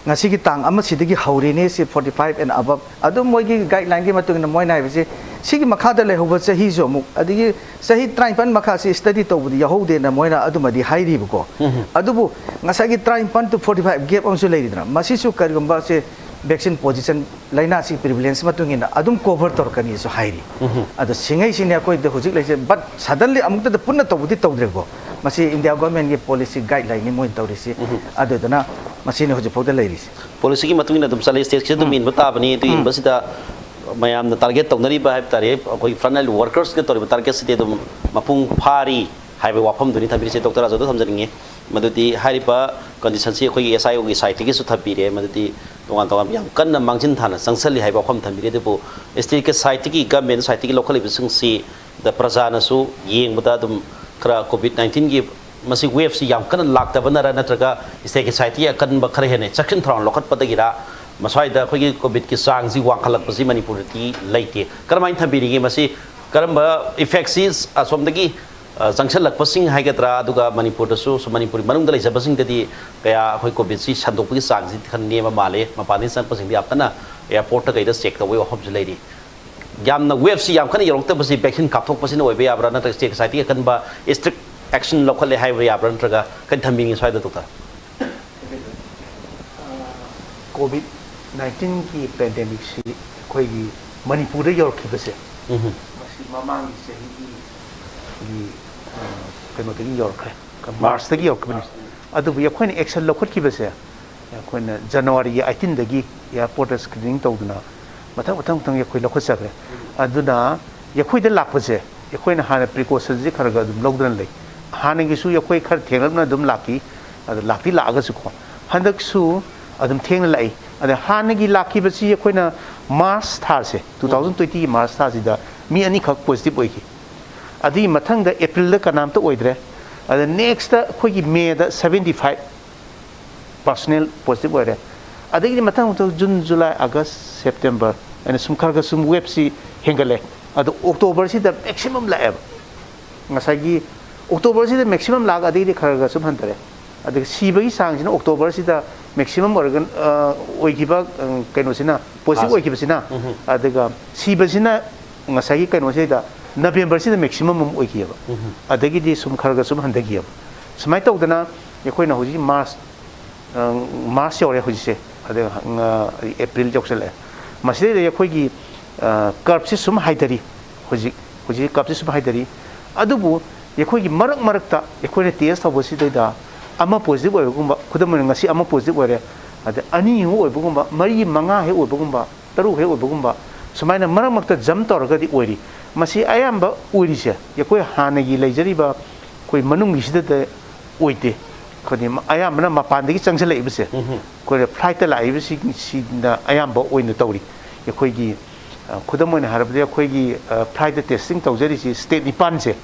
ꯉꯁꯤꯒꯤ ꯇꯥꯡ ꯑꯃꯁꯤꯗꯒꯤ ꯍꯧꯔꯤꯅꯦ, ꯁꯤ forty five and above꯫ ꯑꯗꯨꯝ ꯃꯣꯏꯒꯤ guideline ꯒꯤ ꯃꯇꯨꯡ ꯏꯟꯅ ꯃꯣꯏꯅ ꯍꯥꯏꯕꯁꯤ, ꯁꯤꯒꯤ ꯃꯈꯥꯗ ꯂꯩꯍꯧꯕ ꯆꯍꯤꯁꯨ ꯑꯃꯨꯛ, ꯑꯗꯒꯤ ꯆꯍꯤ ꯇꯔꯥꯅꯤꯄꯥꯟ ꯃꯈꯥꯁꯤ study ꯇꯧꯕꯗꯤ ꯌꯥꯎꯍꯧꯗꯦꯅ ꯃꯣꯏꯅ ꯑꯗꯨꯃꯗꯤ ꯍꯥꯏꯔꯤꯕꯀꯣ꯫ ꯑꯗꯨꯕꯨ ꯉꯁꯥꯏꯒꯤ ꯇꯔꯥꯅꯤꯄꯥꯟ to forty five gap ꯑꯃꯁꯨ ꯂꯩꯔꯤꯗꯅ, ꯃꯁꯤꯁꯨ ꯀꯔꯤꯒꯨꯝꯕ ꯁꯦ ꯚꯦꯛꯁꯤꯟ ꯄꯣꯖꯤꯁꯟ, ꯂꯥꯏꯅꯥꯁꯤ ꯄ꯭ꯔꯤꯚꯤꯂꯦꯟꯁ ꯃꯇꯨꯡ ꯏꯟꯅ ꯑꯗꯨꯝ ꯀꯣꯚꯔ ꯇꯧꯔꯛꯀꯅꯤꯁꯨ ꯍꯥꯏꯔꯤ꯫ ꯑꯗꯣ ꯁꯤꯉꯩꯁꯤꯅꯤ ꯑꯩꯈꯣꯏꯗ ꯍꯧꯖꯤꯛ ꯂꯩꯁꯦ꯫ ꯕꯠ ꯁꯗꯟꯂꯤ ꯑꯃꯨꯛꯇꯗ ꯄꯨꯟꯅ ꯇꯧꯕꯗꯤ ꯇꯧꯗ꯭ꯔꯦꯀꯣ꯫ ꯃꯁꯤ ꯏꯟꯗꯤꯌꯥ ꯒꯣꯔꯃꯦꯟꯒꯤ ꯄꯣꯂꯤꯁꯤ ꯒꯥꯏꯗꯂꯥꯏꯟꯅꯤ ꯃꯣꯏꯅ ꯇꯧꯔꯤꯁꯤ꯫ ꯑꯗꯨꯗꯨꯅ ꯃꯁꯤꯅꯤ ꯍꯧꯖꯤꯛꯐꯥꯎꯗ ꯂꯩꯔꯤꯁꯤ꯫ ꯄꯣꯂꯤꯁꯤꯒꯤ ꯃꯇꯨꯡ ꯏꯟꯅ ꯑꯗꯨꯝ ꯆꯠꯂꯤ, ꯁ꯭ꯇꯦꯠꯁꯤꯁꯨ ꯑꯗꯨꯝ ꯏꯟꯕ ꯇꯥꯕꯅꯤ꯫ ꯑꯗꯨ ꯏꯟꯕꯁꯤꯗ ꯃꯌꯥꯝꯅ ꯇꯥꯔꯒꯦꯠ ꯇꯧꯅꯔꯤꯕ ꯍꯥꯏꯕ ꯇꯥꯔꯦ, ꯑꯩꯈꯣꯏꯒꯤ ꯐ꯭ꯔꯟ ꯂꯥꯏꯟ ꯋꯥꯔꯀꯔꯁꯀ ꯇꯧꯔꯤꯕ ꯇꯥꯔꯒꯦꯠꯁꯤꯗꯤ ꯑꯗꯨꯝ ꯃꯄꯨꯡ ꯐꯥꯔꯤ ꯍꯥꯏꯕ ꯋꯥꯐꯝꯗꯨꯅꯤ ꯊꯝꯕꯤꯔꯤꯁꯦ꯫ ꯗꯣꯛꯇꯔ ꯔꯥꯖꯨꯗ ꯊꯝꯖꯅꯤꯡꯉꯤ꯫ ꯃꯗꯨꯗꯤ ꯍꯥꯏꯔꯤꯕ ꯀꯟꯗꯤꯁꯟꯁꯤ ꯑꯩꯈꯣꯏꯒꯤ ꯑꯦꯁ ꯑꯥꯏ ꯑꯣꯒꯤ ꯁꯥꯏꯠꯇꯒꯤꯁꯨ ꯊꯝꯕꯤꯔꯦ, ꯃꯗꯨꯗꯤ ꯇꯣꯉꯥꯟ ꯇꯣꯉꯥꯟꯕ ꯌꯥꯝ ꯀꯟꯅ ꯃꯥꯡꯖꯤꯟ ꯊꯥꯅ ꯆꯪꯁꯜꯂꯤ ꯍꯥꯏꯕ ꯋꯥꯐꯝ ꯊꯝꯕꯤꯔꯦ꯫ ꯑꯗꯨꯕꯨ ꯁ꯭ꯇꯦꯠꯀꯤ ꯁꯥꯏꯠꯇꯒꯤ, ꯒꯃꯦꯟ ꯁꯥꯏꯠꯇꯒꯤ ꯂꯧꯈꯠꯂꯤꯕꯁꯤꯡꯁꯤ ꯗ ꯄ꯭ꯔꯖꯥꯅꯁꯨ ꯌꯦꯡꯕꯗ ꯑꯗꯨꯝ ꯈꯔ ꯀꯣꯚꯤꯗ ꯅꯥꯏꯟꯇꯤꯟꯒꯤ ꯃꯁꯤ ꯋꯦꯕꯁꯤ ꯌꯥꯝ ꯀꯟꯅ ꯂꯥꯛꯇꯕꯅꯔ, ꯅꯠꯇ꯭ꯔꯒ ꯁ꯭ꯇꯦꯠꯀꯤ ꯁꯥꯏꯠꯇꯒꯤ ꯑꯀꯟꯕ ꯈꯔ ꯍꯦꯟꯅ ꯆꯦꯛꯁꯤꯟ ꯊꯧꯔꯥꯡ ꯂꯧꯈꯠꯄꯗꯒꯤꯔ, ꯃꯁ꯭ꯋꯥꯏꯗ ꯑꯩꯈꯣꯏꯒꯤ ꯀꯣꯚꯤꯗꯀꯤ ꯆꯥꯡꯁꯤ ꯋꯥꯡꯈꯠꯂꯛꯄꯁꯤ ꯃꯅꯤꯄꯨꯔꯗꯗꯤ ꯂꯩꯇꯦ꯫ ꯀꯔꯝꯍꯥꯏꯅ ꯊꯝꯕꯤꯔꯤꯒꯦ? ꯃꯁꯤ ꯀꯔꯝꯕ ꯏꯐꯦꯛꯁꯤ ꯑꯁꯣꯝꯗꯒꯤ, ꯑ, ꯆꯪꯁꯤꯜꯂꯛꯄꯁꯤꯡ ꯍꯥꯏꯒꯗ꯭ꯔꯥ, ꯑꯗꯨꯒ ꯃꯅꯤꯄꯨꯔꯗꯁꯨ, ꯁꯨꯝ ꯃꯅꯤꯄꯨꯔꯒꯤ ꯃꯅꯨꯡꯗ ꯂꯩꯖꯕꯁꯤꯡꯗꯗꯤ ꯀꯌꯥ ꯑꯩꯈꯣꯏ ꯀꯣꯚꯤꯗꯁꯤ ꯁꯟꯗꯣꯛꯄꯒꯤ ꯆꯥꯡꯁꯤ ꯈꯔ ꯅꯦꯝꯕ ꯃꯥꯜꯂꯦ, ꯃꯄꯥꯟꯗꯒꯤ ꯆꯪꯉꯛꯄꯁꯤꯡꯗꯤ ꯌꯥꯝ ꯀꯟꯅ ꯑꯦꯌꯥꯔꯄꯣꯔꯠꯇ ꯀꯩꯗ ꯆꯦꯛ ꯇꯧꯕꯒꯤ ꯋꯥꯐꯝꯁꯨ ꯂꯩꯔꯤ꯫ ꯌꯥꯝꯅ ꯋꯦꯕꯁꯤ ꯌꯥꯝ ꯀꯟꯅ ꯌꯧꯔꯛꯇꯕꯁꯤ ꯚꯦꯛꯁꯤꯟ ꯀꯥꯞꯊꯣꯛꯄꯁꯤꯅ ꯑꯣꯏꯕ ꯌꯥꯕ꯭ꯔꯥ, ꯅꯠꯇ꯭ꯔꯒ ꯁ꯭ꯇꯦꯠ ꯁꯥꯏꯠꯇꯒꯤ ꯑꯀꯟꯕ ꯏꯁꯇ꯭ꯔꯤꯛ ꯑꯦꯛꯁꯟ ꯂꯧꯈꯠꯂꯦ ꯍꯥꯏꯕ ꯌꯥꯕ꯭ꯔꯥ, ꯅꯠꯇ꯭ꯔꯒ ꯀꯔꯤ ꯊꯝꯕꯤꯅꯤꯡꯉꯤ ꯁ꯭ꯋꯥꯏꯗ, ꯗꯣꯛꯇꯔ? ꯀꯣꯚꯤꯗ ꯅꯥꯏꯟꯇꯤꯟꯒꯤ ꯄꯦꯟꯗꯦꯃꯤꯛꯁꯤ ꯑꯩꯈꯣꯏꯒꯤ ꯃꯅꯤꯄꯨꯔꯗ ꯌꯧꯔꯛꯈꯤꯕꯁꯦ, ꯃꯁꯤ ꯃꯃꯥꯡꯒꯤ ꯆꯍꯤꯒꯤ, ꯒꯤ, ꯑ, ꯀꯩꯅꯣꯗꯒꯤ ꯌꯧꯔꯛꯈ꯭ꯔꯦ, ꯃꯥꯔꯁꯇꯒꯤ ꯌꯧꯔꯛꯈꯤꯕꯅꯤ꯫ ꯑꯗꯨꯕꯨ ꯑꯩꯈꯣꯏꯅ ꯑꯦꯛꯁꯟ ꯂꯧꯈꯠꯈꯤꯕꯁꯦ, ꯑꯩꯈꯣꯏꯅ ꯖꯅꯋꯥꯔꯤꯒꯤ ꯑꯩꯠꯇꯤꯟꯗꯒꯤ ꯑꯦꯌꯥꯔꯄꯣꯔꯠꯇ ꯁ꯭ꯀ꯭ꯔꯤꯅꯤꯡ ꯇꯧꯗꯨꯅ ꯃꯊꯪ ꯃꯊꯪ ꯃꯊꯪ ꯑꯩꯈꯣꯏ ꯂꯧꯈꯠꯆꯈ꯭ꯔꯦ꯫ ꯑꯗꯨꯅ ꯑꯩꯈꯣꯏꯗ ꯂꯥꯛꯄꯁꯦ, ꯑꯩꯈꯣꯏꯅ ꯍꯥꯟꯅ ꯄ꯭ꯔꯤꯀꯣꯁꯟꯁꯦ ꯈꯔ ꯈꯔ ꯑꯗꯨꯝ ꯂꯧꯗꯨꯅ ꯂꯩ꯫ ꯍꯥꯟꯅꯒꯤꯁꯨ ꯑꯩꯈꯣꯏ ꯈꯔ ꯊꯦꯡꯂꯞꯅ ꯑꯗꯨꯝ ꯂꯥꯛꯈꯤ꯫ ꯑꯗꯣ ꯂꯥꯛꯇꯤ ꯂꯥꯛꯑꯒꯁꯨꯀꯣ, ꯍꯟꯗꯛꯁꯨ ꯑꯗꯨꯝ ꯊꯦꯡꯅ ꯂꯥꯛꯏ꯫ ꯑꯗ ꯍꯥꯟꯅꯒꯤ ꯂꯥꯛꯈꯤꯕꯁꯤ ꯑꯩꯈꯣꯏꯅ ꯃꯥꯔꯆ ꯊꯥꯁꯦ, ꯇꯨ ꯊꯥꯎꯖꯟ ꯇ꯭ꯋꯦꯟꯇꯤꯒꯤ ꯃꯥꯔꯆ ꯊꯥꯁꯤꯗ ꯃꯤ ꯑꯅꯤꯈꯛ ꯄꯣꯖꯤꯇꯤꯚ ꯑꯣꯏꯈꯤ꯫ ꯑꯗꯨꯒꯤ ꯃꯊꯪꯗ ꯑꯦꯄ꯭ꯔꯤꯜꯗ ꯀꯅꯥꯝꯇ ꯑꯣꯏꯗ꯭ꯔꯦ꯫ ꯑꯗ ꯅꯦꯛꯁꯇ ꯑꯩꯈꯣꯏꯒꯤ ꯃꯦꯗ ꯁꯕꯦꯟꯇꯤ ꯐꯥꯏꯚ ꯄꯥꯔꯁꯅꯦꯜ ꯄꯣꯖꯤꯇꯤꯚ ꯑꯣꯏꯔꯦ꯫ ꯑꯗꯒꯤꯗꯤ ꯃꯊꯪ ꯃꯊꯪ ꯖꯨꯟ, ꯖꯨꯂꯥꯏ, ꯑꯥꯒꯁ, ꯁꯦꯞꯇꯦꯝꯕꯔ ꯍꯥꯏꯅ ꯁꯨꯝ ꯈꯔ ꯈꯔ ꯁꯨꯝ ꯋꯦꯕꯁꯤ ꯍꯦꯟꯒꯠꯂꯦ꯫ ꯑꯗꯣ ꯑꯣꯛꯇꯣꯕꯔꯁꯤꯗ ꯃꯦꯛꯁꯤꯃꯝ ꯂꯥꯛꯑꯦꯕ꯫ ꯉꯁꯥꯏꯒꯤ ꯑꯣꯛꯇꯣꯕꯔꯁꯤꯗ ꯃꯦꯛꯁꯤꯃꯝ ꯂꯥꯛꯑꯒ ꯑꯗꯒꯤꯗꯤ ꯈꯔ ꯈꯔ ꯁꯨꯝ ꯍꯟꯊꯔꯦ꯫ ꯑꯗꯨꯒ ꯁꯤꯕꯒꯤ ꯆꯥꯡꯁꯤꯅ ꯑꯣꯛꯇꯣꯕꯔꯁꯤꯗ ꯃꯦꯛꯁꯤꯃꯝ ꯑꯣꯏꯔꯒ, ꯑ, ꯑꯣꯏꯈꯤꯕ, ꯑ, ꯀꯩꯅꯣꯁꯤꯅ, ꯄꯣꯖꯤꯇꯤꯚ ꯑꯣꯏꯈꯤꯕꯁꯤꯅ, ꯑꯗꯨꯒ ꯁꯤꯕꯁꯤꯅ ꯉꯁꯥꯏꯒꯤ ꯀꯩꯅꯣꯁꯤꯗ ꯅꯕꯦꯝꯕꯔꯁꯤꯗ ꯃꯦꯛꯁꯤꯃꯝ ꯑꯃ ꯑꯣꯏꯈꯤꯑꯕ꯫ ꯑꯗꯒꯤꯗꯤ ꯁꯨꯝ ꯈꯔ ꯈꯔ ꯁꯨꯝ ꯍꯟꯊꯈꯤꯑꯕ꯫ ꯁꯨꯃꯥꯏꯅ ꯇꯧꯗꯅ ꯑꯩꯈꯣꯏꯅ ꯍꯧꯖꯤꯛ ꯃꯥꯔꯁ, ꯑ, ꯃꯥꯔꯁ ꯌꯧꯔꯦ ꯍꯧꯖꯤꯛꯁꯦ꯫ ꯑꯗ ꯉ-, ꯑꯦꯄ꯭ꯔꯤꯜ ꯌꯧꯁꯜꯂꯛꯑꯦ꯫ ꯃꯁꯤꯗꯩꯗ ꯑꯩꯈꯣꯏꯒꯤ, ꯑ, curve ꯁꯤ ꯁꯨꯝ ꯍꯥꯏꯊꯔꯤ꯫ ꯍꯧꯖꯤꯛ, ꯍꯧꯖꯤꯛ curve ꯁꯤ ꯁꯨꯝ ꯍꯥꯏꯊꯔꯤ꯫ ꯑꯗꯨꯕꯨ ꯑꯩꯈꯣꯏꯒꯤ ꯃꯔꯛ ꯃꯔꯛꯇ ꯑꯩꯈꯣꯏꯅ test ꯇꯧꯕꯁꯤꯗꯩꯗ ꯑꯃ positive ꯑꯣꯏꯕꯒꯨꯝꯕ, ꯈꯨꯗꯝ ꯑꯣꯏꯅ ꯉꯁꯤ ꯑꯃ positive ꯑꯣꯏꯔꯦ, ꯑꯗ ꯑꯅꯤ ꯑꯃꯨꯛ ꯑꯣꯏꯕꯒꯨꯝꯕ, ꯃꯔꯤ, ꯃꯉꯥ ꯍꯦꯛ ꯑꯣꯏꯕꯒꯨꯝꯕ, ꯇꯔꯨꯛ ꯍꯦꯛ ꯑꯣꯏꯕꯒꯨꯝꯕ, ꯁꯨꯃꯥꯏꯅ ꯃꯔꯛ ꯃꯔꯛꯇ jump ꯇꯧꯔꯒꯗꯤ ꯑꯣꯏꯔꯤ꯫ ꯃꯁꯤ ꯑꯌꯥꯝꯕ ꯑꯣꯏꯔꯤꯁꯦ ꯑꯩꯈꯣꯏ ꯍꯥꯟꯅꯒꯤ ꯂꯩꯖꯔꯤꯕ ꯑꯩꯈꯣꯏ ꯃꯅꯨꯡꯒꯤꯁꯤꯗꯗ ꯑꯣꯏꯗꯦ꯫ ꯑꯩꯈꯣꯏꯗꯤ ꯑꯌꯥꯝꯕꯅ ꯃꯄꯥꯟꯗꯒꯤ ꯆꯪꯁꯤꯜꯂꯛꯏꯕꯁꯦ, ꯎꯝꯍꯨꯝ꯫ ꯑꯩꯈꯣꯏꯅ flight ꯇ ꯂꯥꯛꯏꯕꯁꯤꯡꯁꯤꯅ ꯑꯌꯥꯝꯕ ꯑꯣꯏꯅ ꯇꯧꯔꯤ꯫ ꯑꯩꯈꯣꯏꯒꯤ, ꯑ, ꯈꯨꯗꯝ ꯑꯣꯏꯅ ꯍꯥꯏꯔꯕꯗ, ꯑꯩꯈꯣꯏꯒꯤ, ꯑ, flight ꯇ testing ꯇꯧꯖꯔꯤꯁꯤ state ꯅꯤꯄꯥꯟꯁꯦ,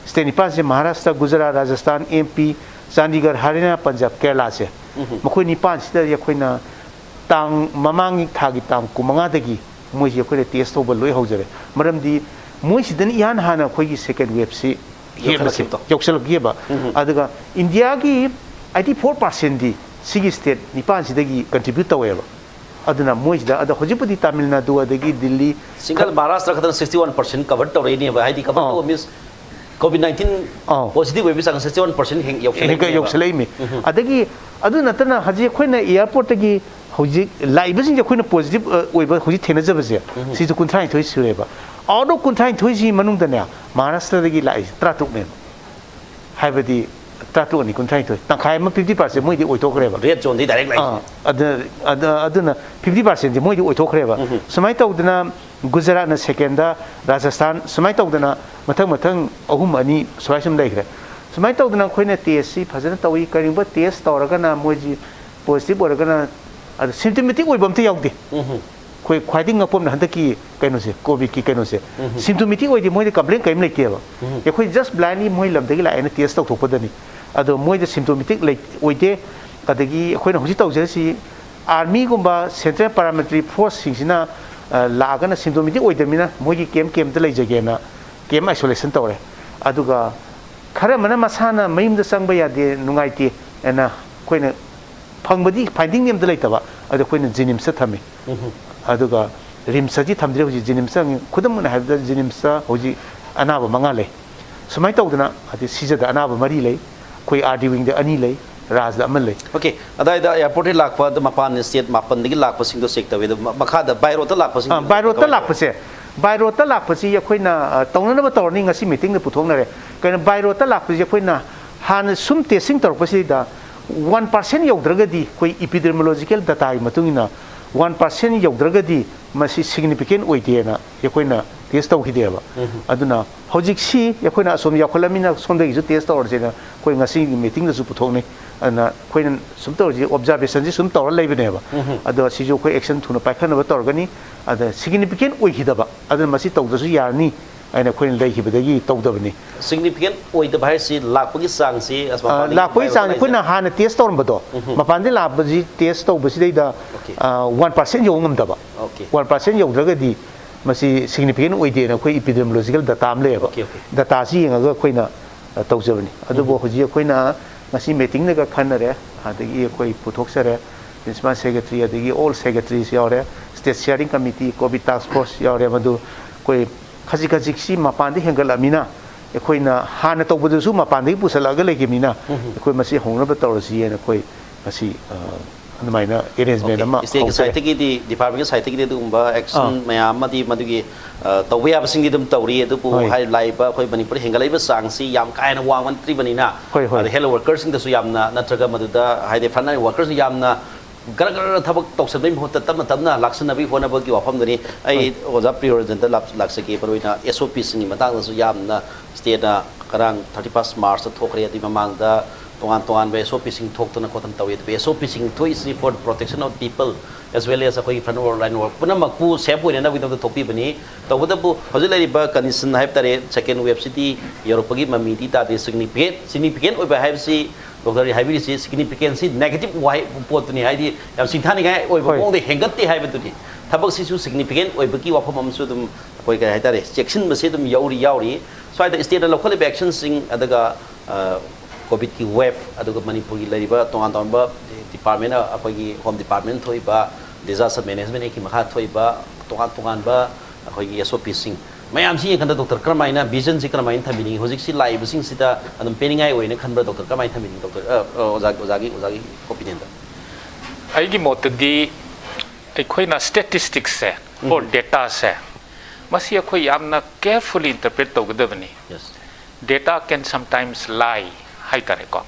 state ꯅꯤꯄꯥꯟꯁꯦ ꯃꯍꯥꯔꯥꯁꯇ꯭ꯔ, ꯒꯨꯖꯔꯥꯠ, ꯔꯥꯖꯁꯊꯥꯟ, ꯑꯦꯝ ꯄꯤ, ꯆꯥꯟꯗꯤꯒꯔ, ꯍꯔꯤꯌꯥꯅꯥ, ꯄꯟꯖꯥꯕ, ꯀꯦꯔꯂꯥꯁꯦ, ꯎꯝꯍꯨꯝ꯫ ꯃꯈꯣꯏ ꯅꯤꯄꯥꯟꯁꯤꯗ ꯑꯩꯈꯣꯏꯅ ꯇꯥꯡ, ꯃꯃꯥꯡꯒꯤ ꯊꯥꯒꯤ ꯇꯥꯡ ꯀꯨꯟꯃꯉꯥꯗꯒꯤ ꯃꯣꯏꯁꯤ ꯑꯩꯈꯣꯏꯅ test ꯇꯧꯕ ꯂꯣꯏ ꯍꯧꯖꯔꯦ꯫ ꯃꯔꯝꯗꯤ ꯃꯣꯏꯁꯤꯗꯅ ꯏꯍꯥꯟ ꯍꯥꯟꯅ ꯑꯩꯈꯣꯏꯒꯤ second wave ꯁꯤ ꯍꯦꯟꯕꯁꯦ ꯌꯧꯁꯜꯂꯛꯈꯤꯕꯗꯣ꯫ ꯌꯧꯁꯜꯂꯛꯈꯤꯑꯕ꯫ ꯎꯝ꯫ ꯑꯗꯨꯒ ꯏꯟꯗꯤꯌꯥꯒꯤ eighty four percent ꯗꯤ ꯁꯤꯒꯤ state ꯅꯤꯄꯥꯟꯁꯤꯗꯒꯤ contribute ꯇꯧꯋꯦꯕ꯫ ꯑꯗꯨꯅ ꯃꯣꯏꯁꯤꯗ, ꯑꯗꯣ ꯍꯧꯖꯤꯛꯄꯨꯗꯤ ꯇꯥꯃꯤꯜ ꯅꯥꯗꯨ ꯑꯗꯒꯤ ꯗꯤꯜꯂꯤ, single ꯃꯍꯥꯔꯥꯁꯇ꯭ꯔ ꯈꯛꯇꯪ sixty one percent cover ꯇꯧꯔꯛꯏꯅꯦꯕ, ꯍꯥꯏꯗꯤ cover ꯑꯥ꯫ ꯇꯧꯕ means COVID nineteen ꯑꯥ꯫ positive ꯑꯣꯏꯕꯒꯤ ꯆꯥꯡ sixty one percent ꯍꯦꯟ-, ꯍꯦꯟꯒꯠ ꯌꯧꯁꯜꯂꯛꯏꯅꯦꯕ꯫ ꯌꯧꯁꯜꯂꯛꯏꯃꯤ꯫ ꯎꯝ꯫ ꯑꯗꯒꯤ ꯑꯗꯨ ꯅꯠꯇꯅ ꯍꯧꯖꯤꯛ ꯑꯩꯈꯣꯏꯅ airport ꯇꯒꯤ ꯍꯧꯖꯤꯛ ꯂꯥꯛꯏꯕꯁꯤꯡꯁꯦ ꯑꯩꯈꯣꯏꯅ positive, ꯑ, ꯑꯣꯏꯕ ꯍꯧꯖꯤꯛ ꯊꯦꯡꯅꯖꯕꯁꯦ, ꯎꯝ꯫ ꯁꯤꯁꯨ ꯀꯨꯟꯊ꯭ꯔꯥꯅꯤꯊꯣꯏ ꯁꯨꯔꯦꯕ꯫ Out of ꯀꯨꯟꯊ꯭ꯔꯥꯅꯤꯊꯣꯏꯁꯤ ꯃꯅꯨꯡꯗꯅꯦ, ꯃꯍꯥꯔꯥꯁꯇ꯭ꯔꯗꯒꯤ ꯂꯥꯛꯏꯁꯦ ꯇꯔꯥꯇꯔꯨꯛꯅꯦꯕ꯫ ꯍꯥꯏꯕꯗꯤ ꯇꯔꯥꯇꯔꯨꯛ ꯑꯅꯤ ꯀꯨꯟꯊ꯭ꯔꯥꯅꯤꯊꯣꯏ, ꯇꯪꯈꯥꯏ ꯑꯃ, fifty percent ꯃꯣꯏꯗꯤ ꯑꯣꯏꯊꯣꯛꯈ꯭ꯔꯦꯕ꯫ Red zone ꯗꯤ direct ꯂꯥꯛꯏꯁꯦ꯫ ꯑꯥ, ꯑꯗ-, ꯑꯗ-, ꯑꯗꯨꯅ fifty percent ꯁꯦ ꯃꯣꯏꯗꯤ ꯑꯣꯏꯊꯣꯛꯈ꯭ꯔꯦꯕ꯫ ꯎꯝ꯫ ꯁꯨꯃꯥꯏꯅ ꯇꯧꯗꯅ ꯒꯨꯖꯔꯥꯠꯅ second ꯗ, ꯔꯥꯖꯁꯊꯥꯟ, ꯁꯨꯃꯥꯏꯅ ꯇꯧꯗꯅ ꯃꯊꯪ ꯃꯊꯪ ꯑꯍꯨꯝ ꯑꯅꯤ ꯁꯨꯃꯥꯏꯅ ꯁꯨꯝ ꯂꯩꯈ꯭ꯔꯦ꯫ ꯁꯨꯃꯥꯏꯅ ꯇꯧꯗꯅ ꯑꯩꯈꯣꯏꯅ test ꯁꯤ ꯐꯖꯅ ꯇꯧꯏ꯫ ꯀꯔꯤꯒꯨꯝꯕ test ꯇꯧꯔꯒꯅ ꯃꯣꯏꯁꯤ positive ꯑꯣꯏꯔꯒꯅ, ꯑꯗ symptomatic ꯑꯣꯏꯕ ꯑꯝꯇ ꯌꯥꯎꯗꯦ꯫ ꯎꯝ꯫ ꯑꯩꯈꯣꯏ ꯈ꯭ꯋꯥꯏꯗꯒꯤ ꯉꯛꯄ ꯑꯃꯅ ꯍꯟꯗꯛꯀꯤ ꯀꯩꯅꯣꯁꯦ, COVID ꯀꯤ ꯀꯩꯅꯣꯁꯦ, ꯎꯝ꯫ Symptomatic ꯑꯣꯏꯗꯦ, ꯃꯣꯏꯗ complain ꯀꯔꯤꯝ ꯂꯩꯇꯦꯕ꯫ ꯎꯝ꯫ ꯑꯩꯈꯣꯏ just blindly ꯃꯣꯏ ꯂꯝꯗꯒꯤ ꯂꯥꯛꯑꯦꯅ test ꯇꯧꯊꯣꯛꯄꯗꯅꯤ꯫ ꯑꯗꯣ ꯃꯣꯏꯗ symptomatic ꯂꯩ-, ꯑꯣꯏꯗꯦ꯫ ꯑꯗꯒꯤ ꯑꯩꯈꯣꯏꯅ ꯍꯧꯖꯤꯛ ꯇꯧꯖꯔꯤꯁꯤ army ꯒꯨꯝꯕ central paramilitary force ꯁꯤꯡꯁꯤꯅ, ꯑ, ꯂꯥꯛꯑꯒꯅ symptomatic ꯑꯣꯏꯗꯕꯅꯤꯅ ꯃꯣꯏꯒꯤ camp camp ꯇ ꯂꯩꯖꯒꯦꯅ camp isolation ꯇꯧꯔꯦ꯫ ꯑꯗꯨꯒ ꯈꯔ ꯑꯃꯅ ꯃꯁꯥꯅ ꯃꯌꯨꯝꯗ ꯆꯪꯕ ꯌꯥꯗꯦ, ꯅꯨꯡꯉꯥꯏꯇꯦ ꯍꯥꯏꯅ ꯑꯩꯈꯣꯏꯅ ꯐꯪꯕꯗꯤ finding ꯗꯤ ꯑꯝꯇ ꯂꯩꯇꯕ, ꯑꯗꯣ ꯑꯩꯈꯣꯏꯅ JNIMS ꯇ ꯊꯝꯃꯤ꯫ ꯎꯝ꯫ ꯑꯗꯨꯒ RIMS ꯇꯗꯤ ꯊꯝꯗ꯭ꯔꯦ, ꯍꯧꯖꯤꯛ JNIMS ꯇ ꯊꯝꯃꯤ꯫ ꯈꯨꯗꯝ ꯑꯣꯏꯅ ꯍꯥꯏꯔꯕꯗ JNIMS ꯇ ꯍꯧꯖꯤꯛ ꯑꯅꯥꯕ ꯃꯉꯥ ꯂꯩ꯫ ꯁꯨꯃꯥꯏꯅ ꯇꯧꯗꯅ ꯍꯥꯏꯗꯤ ꯁꯤꯖꯗ ꯑꯅꯥꯕ ꯃꯔꯤ ꯂꯩ, ꯑꯩꯈꯣꯏ RD wing ꯗ ꯑꯅꯤ ꯂꯩ, ꯔꯥꯖ꯭ꯌꯗ ꯑꯃ ꯂꯩ꯫ ꯑꯣꯀꯦ, ꯑꯗꯥꯏꯗ ꯑꯦꯌꯥꯔꯄꯣꯔꯠꯇꯒꯤ ꯂꯥꯛꯄ, ꯑꯗꯨ ꯃꯄꯥꯟ ꯁ꯭ꯇꯦꯠ ꯃꯥꯄꯟꯗꯒꯤ ꯂꯥꯛꯄꯁꯤꯡꯗꯣ ꯆꯦꯛ ꯇꯧꯋꯦ, ꯑꯗꯨ ꯃ- ꯃꯈꯥꯗ ꯕꯥꯏ ꯔꯣꯗꯇ ꯂꯥꯛꯄꯁꯤꯡ ꯑꯥ, ꯕꯥꯏ ꯔꯣꯗꯇ ꯂꯥꯛꯄꯁꯦ, ꯕꯥꯏ ꯔꯣꯗꯇ ꯂꯥꯛꯄꯁꯤ ꯑꯩꯈꯣꯏꯅ ꯑ, ꯇꯧꯅꯅꯕ ꯇꯧꯔꯅꯤ, ꯉꯁꯤ ꯃꯤꯇꯤꯡꯗ ꯄꯨꯊꯣꯛꯅꯔꯦ꯫ ꯀꯩꯅꯣ, ꯕꯥꯏ ꯔꯣꯗꯇ ꯂꯥꯛꯄꯁꯤ ꯑꯩꯈꯣꯏꯅ ꯍꯥꯟꯅ ꯁꯨꯝ ꯇꯦꯁꯇꯤꯡ ꯇꯧꯔꯛꯄꯁꯤꯗ ꯋꯥꯟ ꯄꯥꯔꯁꯦꯟ ꯌꯧꯗ꯭ꯔꯒꯗꯤ, ꯑꯩꯈꯣꯏ ꯏꯄꯤꯗꯦꯃꯣꯂꯣꯖꯤꯀꯦꯜ ꯗꯇꯥꯒꯤ ꯃꯇꯨꯡ ꯏꯟꯅ ꯋꯥꯟ ꯄꯥꯔꯁꯦꯟ ꯌꯧꯗ꯭ꯔꯒꯗꯤ ꯃꯁꯤ ꯁꯤꯒꯅꯤꯐꯤꯀꯦꯟ ꯑꯣꯏꯗꯦꯅ ꯑꯩꯈꯣꯏꯅ ꯇꯦꯁ ꯇꯧꯈꯤꯗꯦꯕ꯫ ꯑꯗꯨꯅ ꯍꯧꯖꯤꯛꯁꯤ ꯑꯩꯈꯣꯏꯅ ꯑꯁꯣꯝ ꯌꯥꯎꯈꯠꯂꯝꯅꯤꯅ ꯁꯣꯝꯗꯒꯤꯁꯨ ꯇꯦꯁ ꯇꯧꯔꯁꯦꯅ ꯑꯩꯈꯣꯏ ꯉꯁꯤ ꯃꯤꯇꯤꯡꯗꯁꯨ ꯄꯨꯊꯣꯛꯅꯤ꯫ ꯑꯗꯨꯅ ꯑꯩꯈꯣꯏꯅ ꯁꯨꯝ ꯇꯧꯔꯤꯁꯤ, ꯑꯣꯕꯖꯥꯔꯕꯦꯁꯟꯁꯤ ꯁꯨꯝ ꯇꯧꯔ ꯂꯩꯕꯅꯦꯕ꯫ ꯑꯗꯣ ꯁꯤꯁꯨ ꯑꯩꯈꯣꯏ ꯑꯦꯛꯁꯟ ꯊꯨꯅ ꯄꯥꯏꯈꯠꯅꯕ ꯇꯧꯔꯒꯅꯤ꯫ ꯑꯗ ꯁꯤꯒꯅꯤꯐꯤꯀꯦꯟ ꯑꯣꯏꯈꯤꯗꯕ, ꯑꯗꯨꯅ ꯃꯁꯤ ꯇꯧꯗ꯭ꯔꯁꯨ ꯌꯥꯔꯅꯤ ꯍꯥꯏꯅ ꯑꯩꯈꯣꯏꯅ ꯂꯩꯈꯤꯕꯗꯒꯤ ꯇꯧꯗꯕꯅꯤ꯫ ꯁꯤꯒꯅꯤꯐꯤꯀꯦꯟ ꯑꯣꯏꯗꯕ ꯍꯥꯏꯔꯤꯁꯤ ꯂꯥꯛꯄꯒꯤ ꯆꯥꯡꯁꯤ ꯑꯁ, ꯑ, ꯃꯄꯥꯟꯗꯒꯤ ꯂꯥꯛꯄꯒꯤ ꯚꯥꯏꯔꯣꯠ ꯆꯥꯡꯁꯤ ꯂꯩꯖ- ꯑꯩꯈꯣꯏꯅ ꯍꯥꯟꯅ ꯇꯦꯁ ꯇꯧꯔꯝꯕꯗꯣ, ꯃꯄꯥꯟꯗꯒꯤ ꯂꯥꯛꯄꯁꯤ ꯇꯦꯁ ꯇꯧꯕꯁꯤꯗꯩꯗ ꯑꯣꯀꯦ꯫ ꯋꯥꯟ ꯄꯥꯔꯁꯦꯟ ꯌꯧꯕ ꯉꯝꯗꯕ꯫ ꯑꯣꯀꯦ꯫ ꯋꯥꯟ ꯄꯥꯔꯁꯦꯟ ꯌꯧꯗ꯭ꯔꯒꯗꯤ ꯃꯁꯤ ꯁꯤꯒꯅꯤꯐꯤꯀꯦꯟ ꯑꯣꯏꯗꯦꯅ ꯑꯩꯈꯣꯏ ꯏꯄꯤꯗꯦꯃꯣꯂꯣꯖꯤꯀꯦꯜ ꯗꯇꯥ ꯑꯃ ꯂꯩꯌꯦꯕ꯫ Okay, okay. ꯗꯇꯥꯁꯤ ꯌꯦꯡꯉꯒ ꯑꯩꯈꯣꯏꯅ ꯑ, ꯇꯧꯖꯕꯅꯤ꯫ ꯑꯗꯨꯕꯨ ꯍꯧꯖꯤꯛ ꯑꯩꯈꯣꯏꯅ ꯉꯁꯤ ꯃꯤꯇꯤꯡꯗꯒ ꯈꯟꯅꯔꯦ, ꯑꯗꯒꯤ ꯑꯩꯈꯣꯏ ꯄꯨꯊꯣꯛꯆꯔꯦ, ꯄ꯭ꯔꯤꯟꯁꯤꯄꯥꯜ ꯁꯦꯀ꯭ꯔꯦꯇꯔꯤ, ꯑꯗꯒꯤ ꯑꯣꯜ ꯁꯦꯀ꯭ꯔꯦꯇꯔꯤꯁ ꯌꯥꯎꯔꯦ, state steering committee, Covid task force ꯌꯥꯎꯔꯦ, ꯃꯗꯨ ꯑꯩꯈꯣꯏ ꯈꯖꯤꯛ ꯈꯖꯤꯛꯁꯤ ꯃꯄꯥꯟꯗ ꯍꯦꯟꯒꯠꯂꯛꯑꯃꯤꯅ, ꯑꯩꯈꯣꯏꯅ ꯍꯥꯟꯅ ꯇꯧꯕꯗꯁꯨ ꯃꯄꯥꯟꯗꯒꯤ ꯄꯨꯁꯜꯂꯛꯑꯒ ꯂꯩꯈꯤꯕꯅꯤꯅ, ꯑꯩꯈꯣꯏ ꯃꯁꯤ ꯍꯧꯅꯕ ꯇꯧꯔꯁꯤꯅ ꯑꯩꯈꯣꯏ ꯉꯁꯤ ꯑ, ꯑꯗꯨꯃꯥꯏꯅ ꯑꯦꯔꯦꯟꯖꯃꯦꯟ ꯑꯃ ꯁ꯭ꯇꯦꯠꯀꯤ ꯍꯧꯖꯔꯦ꯫ ꯁꯥꯏꯠꯇꯒꯤꯗꯤ, ꯗꯤꯄꯥꯔꯠꯃꯦꯟꯒꯤ ꯁꯥꯏꯠꯇꯒꯤꯗꯤ ꯑꯗꯨꯒꯨꯝꯕ ꯑꯦꯛꯁꯟ ꯑꯥ꯫ ꯃꯌꯥꯝ ꯑꯃꯗꯤ ꯃꯗꯨꯒꯤ ꯑ, ꯇꯧꯕ ꯌꯥꯕꯁꯤꯡꯗꯤ ꯑꯗꯨꯝ ꯇꯧꯔꯤ꯫ ꯑꯗꯨꯕꯨ ꯍꯣꯏ꯫ ꯍꯣꯏ, ꯍꯣꯏ꯫ ꯑꯗ ꯍꯦꯜꯊ ꯋꯥꯔꯀꯔꯁꯤꯡꯗꯁꯨ ꯌꯥꯝꯅ, ꯅꯠꯇ꯭ꯔꯒ ꯃꯗꯨꯗ ꯍꯥꯏꯗꯤ ꯐ꯭ꯔꯟ ꯂꯥꯏꯟ ꯋꯥꯔꯀꯔꯁꯤꯡ ꯌꯥꯝꯅ ꯒꯔ ꯒꯔ ꯊꯕꯛ ꯇꯧꯁꯟꯕꯒꯤ ꯃꯍꯨꯠꯇ ꯇꯞꯅ ꯇꯞꯅ ꯂꯥꯛꯁꯟꯅꯕꯒꯤ ꯍꯣꯠꯅꯕꯒꯤ ꯋꯥꯐꯝꯗꯅꯤ꯫ ꯑꯩ ꯑꯣꯖꯥ ꯄ꯭ꯔꯤꯌꯣꯔꯖꯟꯗ ꯂꯥꯛ- ꯂꯥꯛꯆꯒꯦ꯫ ꯃꯔꯨꯑꯣꯏꯅ ꯑꯦꯁ ꯑꯣ ꯄꯤꯁꯤꯡꯒꯤ ꯃꯇꯥꯡꯗꯁꯨ ꯌꯥꯝꯅ ꯁ꯭ꯇꯦꯠꯅ ꯉꯔꯥꯡ ꯊꯥꯔꯇꯤ ꯐꯥꯔꯁ ꯃꯥꯔꯆꯇ ꯊꯣꯛꯈ꯭ꯔꯦ꯫ ꯑꯗꯨꯒꯤ ꯃꯃꯥꯡꯗ ꯇꯣꯉꯥꯟ ꯇꯣꯉꯥꯟꯕ ꯑꯦꯁ ꯑꯣ ꯄꯤꯁꯤꯡ ꯊꯣꯛꯇꯅ ꯈꯣꯠꯇꯅ ꯇꯧꯏ꯫ ꯑꯗꯨꯕꯨ ꯑꯦꯁ ꯑꯣ ꯄꯤꯁꯤꯡ ꯊꯣꯛꯏꯁꯤ for the protection of people as well as ꯑꯩꯈꯣꯏꯒꯤ ꯐ꯭ꯔꯟ ꯂꯥꯏꯟ ꯋꯥꯔꯛ ꯄꯨꯝꯅꯃꯛꯄꯨ ꯁꯦꯐ ꯑꯣꯏꯅꯅꯕꯒꯤꯗꯃꯛꯇ ꯊꯣꯛꯄꯤꯕꯅꯤ꯫ ꯇꯧꯕꯇꯕꯨ ꯍꯧꯖꯤꯛ ꯂꯩꯔꯤꯕ ꯀꯟꯗꯤꯁꯟ ꯍꯥꯏꯕ ꯇꯥꯔꯦ, ꯁꯦꯀꯦꯟ ꯋꯦꯕꯁꯤꯗꯤ ꯌꯧꯔꯛꯄꯒꯤ ꯃꯃꯤꯗꯤ ꯇꯥꯗꯦ꯫ ꯁꯤꯒꯅꯤꯐꯤꯀꯦꯟ, ꯁꯤꯒꯅꯤꯐꯤꯀꯦꯟ ꯑꯣꯏꯕ ꯍꯥꯏꯕꯁꯤ ꯗꯣꯛꯇꯔ ꯍꯥꯏꯕꯤꯔꯤꯁꯤ ꯁꯤꯒꯅꯤꯐꯤꯀꯦꯟꯁꯤ ꯅꯦꯒꯦꯇꯤꯚ ꯋꯥꯍꯩ ꯄꯣꯠꯇꯨꯅꯤ, ꯍꯥꯏꯗꯤ ꯌꯥꯝ ꯁꯤꯡꯊꯥꯅꯤꯡꯉꯥꯏ ꯑꯣꯏꯕ ꯍꯣꯏ꯫ ꯃꯑꯣꯡꯗ ꯍꯦꯟꯒꯠꯇꯦ ꯍꯥꯏꯕꯗꯨꯅꯤ꯫ ꯊꯕꯛꯁꯤꯁꯨ ꯁꯤꯒꯅꯤꯐꯤꯀꯦꯟ ꯑꯣꯏꯕꯒꯤ ꯋꯥꯐꯝ ꯑꯃꯁꯨ ꯑꯗꯨꯝ ꯑꯩꯈꯣꯏ ꯀꯩ ꯍꯥꯏꯇꯥꯔꯦ, ꯆꯦꯛꯁꯤꯟꯕꯁꯤ ꯑꯗꯨꯝ ꯌꯧꯔꯤ ꯌꯥꯎꯔꯤ꯫ ꯁ꯭ꯋꯥꯏꯗ ꯁ꯭ꯇꯦꯠꯅ ꯂꯧꯈꯠꯂꯤꯕ ꯑꯦꯛꯁꯟꯁꯤꯡ, ꯑꯗꯨꯒ ꯑ, ꯀꯣꯚꯤꯗꯀꯤ ꯋꯦꯕ, ꯑꯗꯨꯒ ꯃꯅꯤꯄꯨꯔꯒꯤ ꯂꯩꯔꯤꯕ ꯇꯣꯉꯥꯟ ꯇꯣꯉꯥꯟꯕ ꯗꯤꯄꯥꯔꯠꯃꯦꯟ, ꯑꯩꯈꯣꯏꯒꯤ ꯍꯣꯝ ꯗꯤꯄꯥꯔꯠꯃꯦꯟ ꯊꯣꯛꯏꯕ, ꯗꯤꯖꯥꯁꯇꯔ ꯃꯦꯅꯦꯖꯃꯦꯟ ꯑꯦꯛꯀꯤ ꯃꯈꯥ ꯊꯣꯛꯏꯕ ꯇꯣꯉꯥꯟ ꯇꯣꯉꯥꯟꯕ ꯑꯩꯈꯣꯏꯒꯤ ꯑꯦꯁ ꯑꯣ ꯄꯤꯁꯤꯡ, ꯃꯌꯥꯝꯁꯤ ꯌꯦꯡꯀꯥꯟꯗ ꯗꯣꯛꯇꯔ ꯀꯔꯝꯍꯥꯏꯅ ꯚꯤꯖꯟꯁꯤ ꯀꯔꯝꯍꯥꯏꯅ ꯊꯝꯕꯤꯅꯤꯡꯉꯤ? ꯍꯧꯖꯤꯛꯁꯤ ꯂꯥꯛꯏꯕꯁꯤꯡꯁꯤꯗ ꯑꯗꯨꯝ ꯄꯦꯟꯅꯤꯡꯉꯥꯏ ꯑꯣꯏꯅ ꯈꯟꯕ꯭ꯔꯥ ꯗꯣꯛꯇꯔ? ꯀꯔꯝꯍꯥꯏꯅ ꯊꯝꯕꯤꯅꯤꯡꯉꯤ ꯗꯣꯛꯇꯔ, ꯑ, ꯑ, ꯑꯣꯖꯥ, ꯑꯣꯖꯥꯒꯤ, ꯑꯣꯖꯥꯒꯤ ꯑꯣꯄꯤꯅꯤꯌꯟꯗ? ꯑꯩꯒꯤ ꯃꯣꯠꯇꯗꯤ ꯑꯩꯈꯣꯏꯅ ꯁ꯭ꯇꯦꯇꯤꯁꯇꯤꯛꯁꯁꯦ ꯑꯣꯔ ꯗꯦꯇꯥꯁꯦ ꯃꯁꯤ ꯑꯩꯈꯣꯏ ꯌꯥꯝꯅ ꯀꯦꯌꯔꯐꯨꯜꯂꯤ ꯏꯟꯇꯔꯄ꯭ꯔꯦꯠ ꯇꯧꯒꯗꯕꯅꯤ꯫ Yes. Data can sometimes lie ꯍꯥꯏꯇꯥꯔꯦꯀꯣ꯫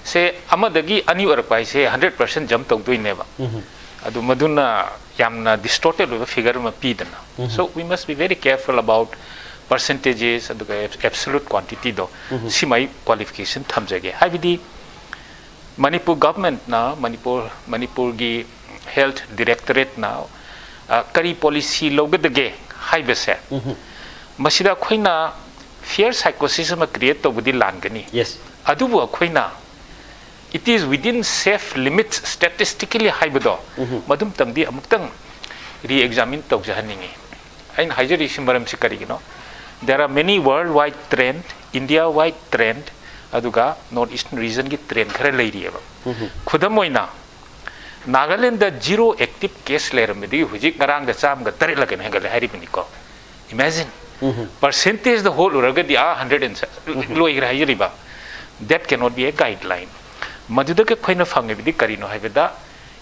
ꯁꯦ ꯑꯃꯗꯒꯤ ꯑꯅꯤ ꯑꯣꯏꯔꯛꯄ ꯍꯥꯏꯁꯦ ꯍꯟꯗ꯭ꯔꯦꯠ ꯄꯥꯔꯁꯦꯟ ꯖꯝ ꯇꯧꯗꯣꯏꯅꯦꯕ꯫ ꯑꯗꯨ ꯃꯗꯨꯅ ꯌꯥꯝꯅ ꯗꯤꯁꯇꯣꯔꯇꯦꯠ ꯑꯣꯏꯕ ꯐꯤꯒꯔ ꯑꯃ ꯄꯤꯗꯅ꯫ So we must be very careful about percentages ꯑꯗꯨꯒ absolute quantityꯗꯣ꯫ ꯁꯤꯃ ꯑꯩ ꯀ꯭ꯋꯥꯂꯤꯐꯤꯀꯦꯁꯟ ꯊꯝꯖꯒꯦ꯫ ꯍꯥꯏꯕꯗꯤ ꯃꯅꯤꯄꯨꯔ ꯒꯚꯔꯟꯃꯦꯟꯠꯅ, ꯃꯅꯤꯄꯨꯔ, ꯃꯅꯤꯄꯨꯔꯒꯤ ꯍꯦꯜꯊ ꯗꯤꯔꯦꯛꯇꯣꯔꯦꯠꯅ, ꯑ, ꯀꯔꯤ ꯄꯣꯂꯤꯁꯤ ꯂꯧꯒꯗꯒꯦ ꯍꯥꯏꯕꯁꯦ, ꯃꯁꯤꯗ ꯑꯩꯈꯣꯏꯅ ꯐꯤꯌꯔ ꯁꯥꯏꯀꯣꯁꯤꯁ ꯑꯃ ꯀ꯭ꯔꯤꯌꯦꯠ ꯇꯧꯕꯗꯤ ꯂꯥꯟꯒꯅꯤ꯫ ꯌꯦꯁ. ꯑꯗꯨꯕꯨ ꯑꯩꯈꯣꯏꯅ it is within safe limits statistically ꯍꯥꯏꯕꯗꯣ ꯃꯗꯨꯝꯇꯪꯗꯤ ꯑꯃꯨꯛꯇꯪ ꯔꯤꯑꯦꯛꯖꯥꯃꯤꯟ ꯇꯧꯖꯍꯟꯅꯤꯡꯉꯤ꯫ ꯑꯩꯅ ꯍꯥꯏꯖꯔꯤꯁꯤ ꯃꯔꯝꯁꯤ ꯀꯔꯤꯒꯤꯅꯣ? There are many world wide trend, India wide trend, ꯑꯗꯨꯒ North Eastern regionꯒꯤ trend ꯈꯔ ꯂꯩꯔꯤꯑꯕ꯫ ꯈꯨꯗꯝ ꯑꯣꯏꯅ ꯅꯥꯒꯥꯂꯦꯟꯗ ꯖꯤꯔꯣ ꯑꯦꯛꯇꯤꯚ ꯀꯦꯁ ꯂꯩꯔꯝꯕꯗꯒꯤ ꯍꯧꯖꯤꯛ ꯉꯔꯥꯡꯗ ꯆꯥꯝꯃꯒ ꯇꯔꯦꯠꯂ ꯀꯩꯅꯣ ꯍꯦꯟꯒꯠꯂꯦ ꯍꯥꯏꯔꯤꯕꯅꯤꯀꯣ꯫ Imagine. ꯄꯥꯔꯁꯦꯟꯇꯦꯖꯇ ꯍꯣꯠꯂꯨꯔꯒꯗꯤ ꯑꯥ ꯍꯟꯗ꯭ꯔꯦꯠ ꯑꯦꯟ ꯂꯣꯏꯈ꯭ꯔꯦ ꯍꯥꯏꯖꯔꯤꯕ꯫ That cannot be a guideline. ꯃꯗꯨꯗꯒꯤ ꯑꯩꯈꯣꯏꯅ ꯐꯪꯉꯤꯕꯗꯤ ꯀꯔꯤꯅꯣ ꯍꯥꯏꯕꯗ,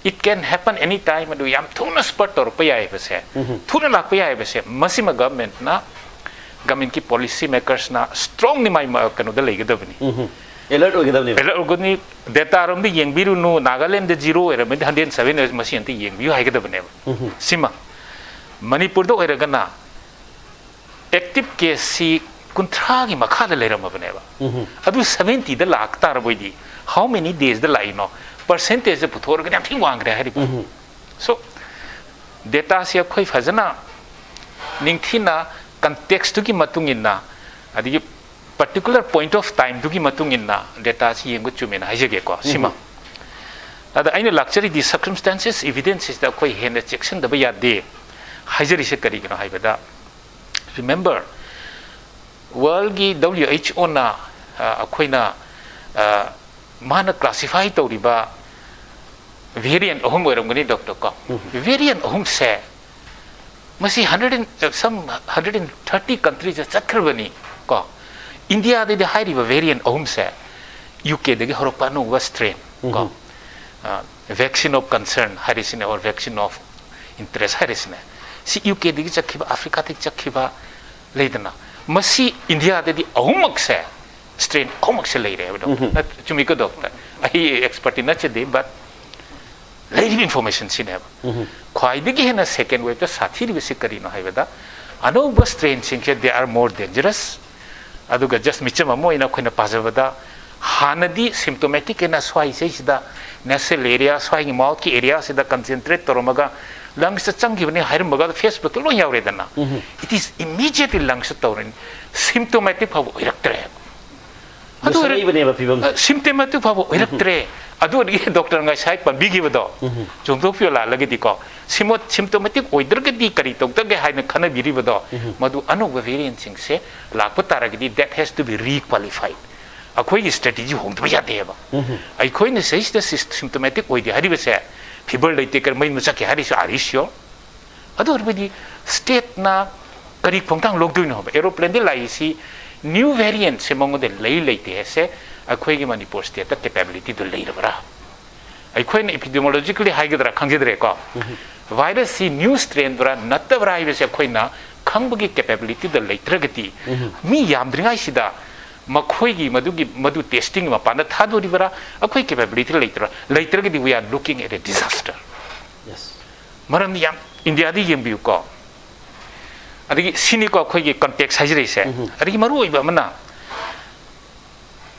it can happen any time, ꯑꯗꯨ ꯌꯥꯝ ꯊꯨꯅ ꯁ꯭ꯄꯔꯠ ꯇꯧꯔꯛꯄ ꯌꯥꯏꯕꯁꯦ, ꯊꯨꯅ ꯂꯥꯛꯄ ꯌꯥꯏꯕꯁꯦ, ꯃꯁꯤꯃ ꯒꯚꯔꯟꯃꯦꯟꯠꯅ, ꯒꯚꯔꯟꯃꯦꯟꯠꯀꯤ ꯄꯣꯂꯤꯁꯤ ꯃꯦꯀꯔꯁꯅ ꯁ꯭ꯇꯔꯣꯡꯂꯤ ꯃꯥꯏ ꯃ-, ꯀꯩꯅꯣꯗ ꯂꯩꯒꯗꯕꯅꯤ꯫ ꯑꯦꯂꯔꯠ ꯑꯣꯏꯒꯗꯕꯅꯦꯕ. ꯑꯦꯂꯔꯠ ꯑꯣꯏꯒꯅꯤ꯫ ꯗꯦꯇꯥꯔꯣꯝꯗ ꯌꯦꯡꯕꯤꯔꯨꯅꯨ, ꯅꯥꯒꯥꯂꯦꯟꯗ ꯖꯤꯔꯣ ꯑꯣꯏꯔꯝꯃꯗꯤ ꯍꯟꯗ꯭ꯔꯦꯠ ꯁꯚꯦꯟ ꯑꯣꯏꯔꯁꯨ ꯃꯁꯤ ꯑꯝꯇ ꯌꯦꯡꯕꯤꯌꯨ ꯍꯥꯏꯒꯗꯕꯅꯦꯕ꯫ ꯁꯤꯃ ꯃꯅꯤꯄꯨꯔꯗ ꯑꯣꯏꯔꯒꯅ ꯑꯦꯛꯇꯤꯚ ꯀꯦꯁꯁꯤ ꯀꯨꯟꯊ꯭ꯔꯥꯒꯤ ꯃꯈꯥꯗ ꯂꯩꯔꯝꯃꯕꯅꯦꯕ꯫ ꯑꯗꯨ ꯁꯚꯦꯟꯇꯤꯗ ꯂꯥꯛ ꯇꯥꯔꯕꯣꯏꯗꯤ, how many daysꯗ ꯂꯥꯛꯏꯅꯣ? ꯄꯥꯔꯁꯦꯟꯇꯦꯖꯇ ꯄꯨꯊꯣꯛꯑꯒꯗꯤ ꯌꯥꯝ ꯊꯤꯅ ꯋꯥꯡꯈ꯭ꯔꯦ ꯍꯥꯏꯔꯤꯕ꯫ So, ꯗꯦꯇꯥꯁꯤ ꯑꯩꯈꯣꯏ ꯐꯖꯅ ꯅꯤꯡꯊꯤꯅ ꯀꯟꯇꯦꯛꯁꯇꯨꯒꯤ ꯃꯇꯨꯡ ꯏꯟꯅ, ꯑꯗꯒꯤ particular point of timeꯗꯨꯒꯤ ꯃꯇꯨꯡ ꯏꯟꯅ ꯗꯦꯇꯥꯁꯤ ꯌꯦꯡꯕ ꯆꯨꯝꯃꯦꯅ ꯍꯥꯏꯖꯒꯦꯀꯣ꯫ ꯁꯤꯃ꯫ ꯑꯗ ꯑꯩꯅ ꯂꯥꯛꯆꯔꯤꯗꯤ circumstances, evidenceꯁꯤꯗ ꯑꯩꯈꯣꯏ ꯍꯦꯟꯅ ꯆꯦꯛꯁꯤꯟꯗꯕ ꯌꯥꯗꯦ ꯍꯥꯏꯖꯔꯤꯁꯦ ꯀꯔꯤꯒꯤꯅꯣ ꯍꯥꯏꯕꯗ, remember, ꯋꯥꯔꯜꯒꯤ W H Oꯅ, ꯑ, ꯑꯩꯈꯣꯏꯅ, ꯑ, ꯃꯥꯅ ꯀ꯭ꯂꯥꯁꯤꯐꯥꯏ ꯇꯧꯔꯤꯕ ꯚꯦꯔꯤꯌꯦꯟꯠ ꯑꯍꯨꯝ ꯑꯣꯏꯔꯝꯒꯅꯤ, ꯗꯣꯛꯇꯔ, ꯀꯣ? ꯚꯦꯔꯤꯌꯦꯟꯠ ꯑꯍꯨꯝꯁꯦ ꯃꯁꯤ hundred and, some hundred and thirty countries ꯆꯠꯈ꯭ꯔꯕꯅꯤ ꯀꯣ꯫ ꯏꯟꯗꯤꯌꯥꯗꯗꯤ ꯍꯥꯏꯔꯤꯕ variant ꯑꯍꯨꯝꯁꯦ ꯌꯨ ꯀꯦꯗꯒꯤ ꯍꯧꯔꯛꯄ ꯑꯅꯧꯕ strain ꯀꯣ꯫ Vaccine of concern ꯍꯥꯏꯔꯤꯁꯤꯅꯦ, or vaccine of interest ꯍꯥꯏꯔꯤꯁꯤꯅꯦ, ꯁꯤ ꯌꯨ ꯀꯦꯗꯒꯤ ꯆꯠꯈꯤꯕ, ꯑꯐ꯭ꯔꯤꯀꯥꯗꯒꯤ ꯆꯠꯈꯤꯕ ꯂꯩꯗꯅ, ꯃꯁꯤ ꯏꯟꯗꯤꯌꯥꯗꯗꯤ ꯑꯍꯨꯝꯃꯛꯁꯦ, strain ꯑꯍꯨꯝꯃꯛꯁꯦ ꯂꯩꯔꯦ ꯍꯥꯏꯕꯗꯣ꯫ ꯆꯨꯝꯃꯤꯀꯣ doctor? ꯑꯩ expertꯇꯤ ꯅꯠꯆꯗꯦ, but ꯂꯩꯔꯤꯕ information ꯁꯤꯅꯦꯕ꯫ ꯈ꯭ꯋꯥꯏꯗꯒꯤ ꯍꯦꯟꯅ second waveꯇ ꯁꯥꯊꯤꯔꯤꯕꯁꯤ ꯀꯔꯤꯅꯣ ꯍꯥꯏꯕꯗ, ꯑꯅꯧꯕ strainꯁꯤꯡꯁꯦ, they are more dangerous꯫ ꯑꯗꯨꯒ just ꯃꯤꯆꯝ ꯑꯃ ꯑꯣꯏꯅ ꯑꯩꯈꯣꯏꯅ ꯄꯥꯖꯕꯗ, ꯍꯥꯟꯅꯗꯤ symptomatic ꯑꯣꯏꯅ ꯁ꯭ꯋꯥꯏ ꯏꯁꯩꯁꯤꯗ nasal area, ꯁ꯭ꯋꯥꯏꯒꯤ mouthꯀꯤ areaꯁꯤꯗ concentrate ꯇꯧꯔꯝꯃꯒ lungsꯇ ꯆꯪꯈꯤꯕꯅꯤ ꯍꯥꯏꯔꯝꯃꯒ Facebookꯇ ꯂꯣꯏ ꯌꯥꯎꯔꯦꯗꯅ꯫ It is immediately lungsꯇ ꯇꯧꯔꯅꯤ, symptomatic ꯐꯥꯎꯕ ꯑꯣꯏꯔꯛꯇ꯭ꯔꯦ꯫ ꯑꯗꯨ ꯑꯣꯏꯔ- ꯂꯣꯏꯁꯤꯜꯂꯛꯏꯕꯅꯦꯕ ꯐꯤꯕꯝꯁꯦ꯫ ꯑ, symptomatic ꯐꯥꯎꯕ ꯑꯣꯏꯔꯛꯇ꯭ꯔꯦ꯫ ꯑꯗꯨ ꯑꯣꯏꯔꯗꯤ doctor ꯉꯁꯥꯏ ꯄꯟꯕꯤꯈꯤꯕꯗꯣ ꯆꯨꯝꯊꯣꯛꯄꯤꯌꯨ ꯂꯥꯜꯂꯒꯗꯤꯀꯣ, symptomatic ꯑꯣꯏꯗ꯭ꯔꯒꯗꯤ ꯀꯔꯤ ꯇꯧꯗꯒꯦ ꯍꯥꯏꯅ ꯈꯟꯅꯕꯤꯔꯤꯕꯗꯣ, ꯃꯗꯨ ꯑꯅꯧꯕ variantꯁꯤꯡꯁꯦ ꯂꯥꯛꯄ ꯇꯥꯔꯒꯗꯤ that has to be requalified꯫ ꯑꯩꯈꯣꯏꯒꯤ strategy ꯍꯣꯡꯗꯕ ꯌꯥꯗꯦꯕ꯫ ꯑꯩꯈꯣꯏꯅ ꯁꯤꯗꯩꯁꯤꯗ symptomatic ꯑꯣꯏꯗꯦ ꯍꯥꯏꯔꯤꯕꯁꯦ, fever ꯂꯩꯇꯦ, ꯀꯔꯤ ꯃꯌꯨꯝꯗ ꯆꯠꯈꯤ ꯍꯥꯏꯔꯤꯁꯨ, are you sure? ꯑꯗꯨ ꯑꯣꯏꯔꯕꯗꯤ stateꯅ ꯀꯔꯤ ꯈꯣꯡꯊꯥꯡ ꯂꯧꯗꯣꯏꯅꯣ ꯍꯥꯏꯕ? Aeroplanꯗꯤ ꯂꯥꯛꯏꯁꯤ new variantꯁꯦ ꯃꯉꯣꯟꯗ ꯂꯩ ꯂꯩꯇꯦ ꯍꯥꯏꯁꯦ ꯑꯩꯈꯣꯏꯒꯤ ꯃꯅꯤꯄꯨꯔ stateꯇ capabilityꯗꯨ ꯂꯩꯔꯕ꯭ꯔꯥ? ꯑꯩꯈꯣꯏꯅ epidemiologically ꯍꯥꯏꯒꯗ꯭ꯔꯥ ꯈꯪꯖꯗ꯭ꯔꯦꯀꯣ, virusꯁꯤ new strainꯗꯨꯔꯥ ꯅꯠꯇꯕ꯭ꯔꯥ ꯍꯥꯏꯕꯁꯦ ꯑꯩꯈꯣꯏꯅ ꯈꯪꯕꯒꯤ capabilityꯗ ꯂꯩꯇ꯭ꯔꯒꯗꯤ, ꯃꯤ ꯌꯥꯝꯗ꯭ꯔꯤꯉꯩꯁꯤꯗ ꯃꯈꯣꯏꯒꯤ ꯃꯗꯨꯒꯤ, ꯃꯗꯨ testingꯒꯤ ꯃꯄꯥꯟꯗ ꯊꯥꯗꯣꯔꯤꯕ꯭ꯔꯥ? ꯑꯩꯈꯣꯏ capability ꯂꯩꯇ꯭ꯔꯥ? ꯂꯩꯇ꯭ꯔꯒꯗꯤ we are looking at a disaster꯫ Yes. ꯃꯔꯝꯗꯤ ꯌꯥꯝ, ꯏꯟꯗꯤꯌꯥꯗ ꯌꯦꯡꯕꯤꯌꯨꯀꯣ, ꯑꯗꯒꯤ ꯁꯤꯅꯤꯀꯣ ꯑꯩꯈꯣꯏꯒꯤ context ꯍꯥꯏꯖꯔꯤꯁꯦ꯫ ꯑꯗꯒꯤ ꯃꯔꯨ ꯑꯣꯏꯕ ꯑꯃꯅ,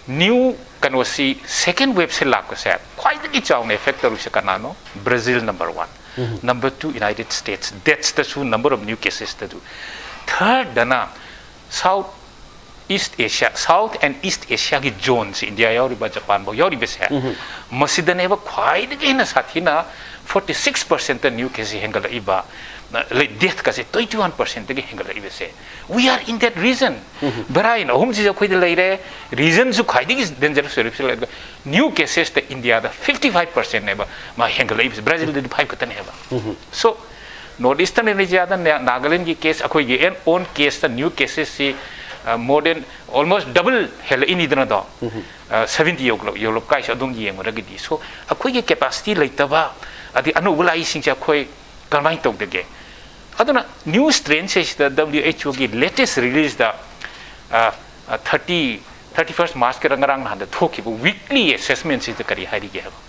new ꯀꯩꯅꯣꯁꯤ, second waveꯁꯦ ꯂꯥꯛꯄꯁꯦ ꯈ꯭ꯋꯥꯏꯗꯒꯤ ꯆꯥꯎꯅ effect ꯇꯧꯔꯤꯁꯦ ꯀꯅꯥꯅꯣ? Brazil number one, number two United States, deathsꯇꯁꯨ number of new casesꯇꯁꯨ, thirdꯗꯅ South East Asia, South and East Asiaꯒꯤ zoneꯁꯤ, ꯏꯟꯗꯤꯌꯥ ꯌꯥꯎꯔꯤꯕ, ꯖꯄꯥꯟꯐꯥꯎ ꯌꯥꯎꯔꯤꯕꯁꯦ, ꯃꯁꯤꯗꯅꯦꯕ ꯈ꯭ꯋꯥꯏꯗꯒꯤ ꯍꯦꯟꯅ ꯁꯥꯊꯤꯅ forty six percentꯇ new case ꯍꯦꯟꯒꯠꯂꯛꯏꯕ, deathꯀꯁꯦ twenty one percentꯇꯒꯤ ꯍꯦꯟꯒꯠꯂꯛꯏꯕꯁꯦ꯫ We are in that region꯫ Variant ꯑꯍꯨꯝꯁꯤꯁꯨ ꯑꯩꯈꯣꯏꯗ ꯂꯩꯔꯦ, regionꯁꯨ ꯈ꯭ꯋꯥꯏꯗꯒꯤ dangerous ꯑꯣꯏꯔꯤꯕꯁꯤ ꯂꯩꯔꯒ, new casesꯇ ꯏꯟꯗꯤꯌꯥꯗ fifty five percentꯅꯦꯕ ꯃꯥ ꯍꯦꯟꯒꯠꯂꯛꯏꯕꯁꯦ, Brazilꯗꯗꯤ five ꯈꯛꯇꯅꯦꯕ꯫ So North Eastern India ꯗ ꯅꯥꯒꯥꯂꯦꯟꯒꯤ ꯀꯦꯁ, ꯑꯩꯈꯣꯏꯒꯤ ꯑꯦꯟ ꯑꯣꯟ ꯀꯦꯁꯇ ꯅ꯭ꯌꯨ ꯀꯦꯁꯦꯁꯁꯤ ꯃꯣꯔ ꯗꯦꯟ ꯑꯣꯜꯃꯣꯁ ꯗꯕꯜ ꯍꯦꯜꯂꯛꯏꯅꯤꯗꯅꯗꯣ꯫ ꯁꯚꯦꯟꯇꯤ ꯌꯧꯂꯛ ꯌꯧꯂꯛꯀꯥꯏꯁꯦ ꯑꯗꯨꯝ ꯌꯦꯡꯉꯨꯔꯒꯗꯤ꯫ ꯁꯣ ꯑꯩꯈꯣꯏꯒꯤ ꯀꯦꯄꯥꯁꯤꯇꯤ ꯂꯩꯇꯕ, ꯑꯗꯩ ꯑꯅꯧꯕ ꯂꯥꯛꯏꯁꯤꯡꯁꯦ ꯑꯩꯈꯣꯏ ꯀꯔꯝꯍꯥꯏꯅ ꯇꯧꯗꯒꯦ? ꯑꯗꯨꯅ ꯅ꯭ꯌꯨ ꯁ꯭ꯇ꯭ꯔꯦꯟꯁꯦ ꯁꯤꯗ ꯗꯕ꯭ꯂꯤꯎ ꯑꯩꯆ ꯑꯣꯒꯤ ꯂꯦꯇꯦꯁ ꯔꯤꯂꯤꯖꯇ ꯊꯥꯔꯇꯤ ꯊꯥꯔꯇꯤ ꯐꯥꯔꯁ ꯃꯥꯔꯆꯀꯤꯗ ꯉꯔꯥꯡ ꯅꯍꯥꯟꯗ ꯊꯣꯛꯈꯤꯕ ꯋꯤꯛꯂꯤ ꯑꯦꯁꯦꯁꯃꯦꯟꯁꯤꯗ ꯀꯔꯤ ꯍꯥꯏꯔꯤꯒꯦ ꯍꯥꯏꯕ?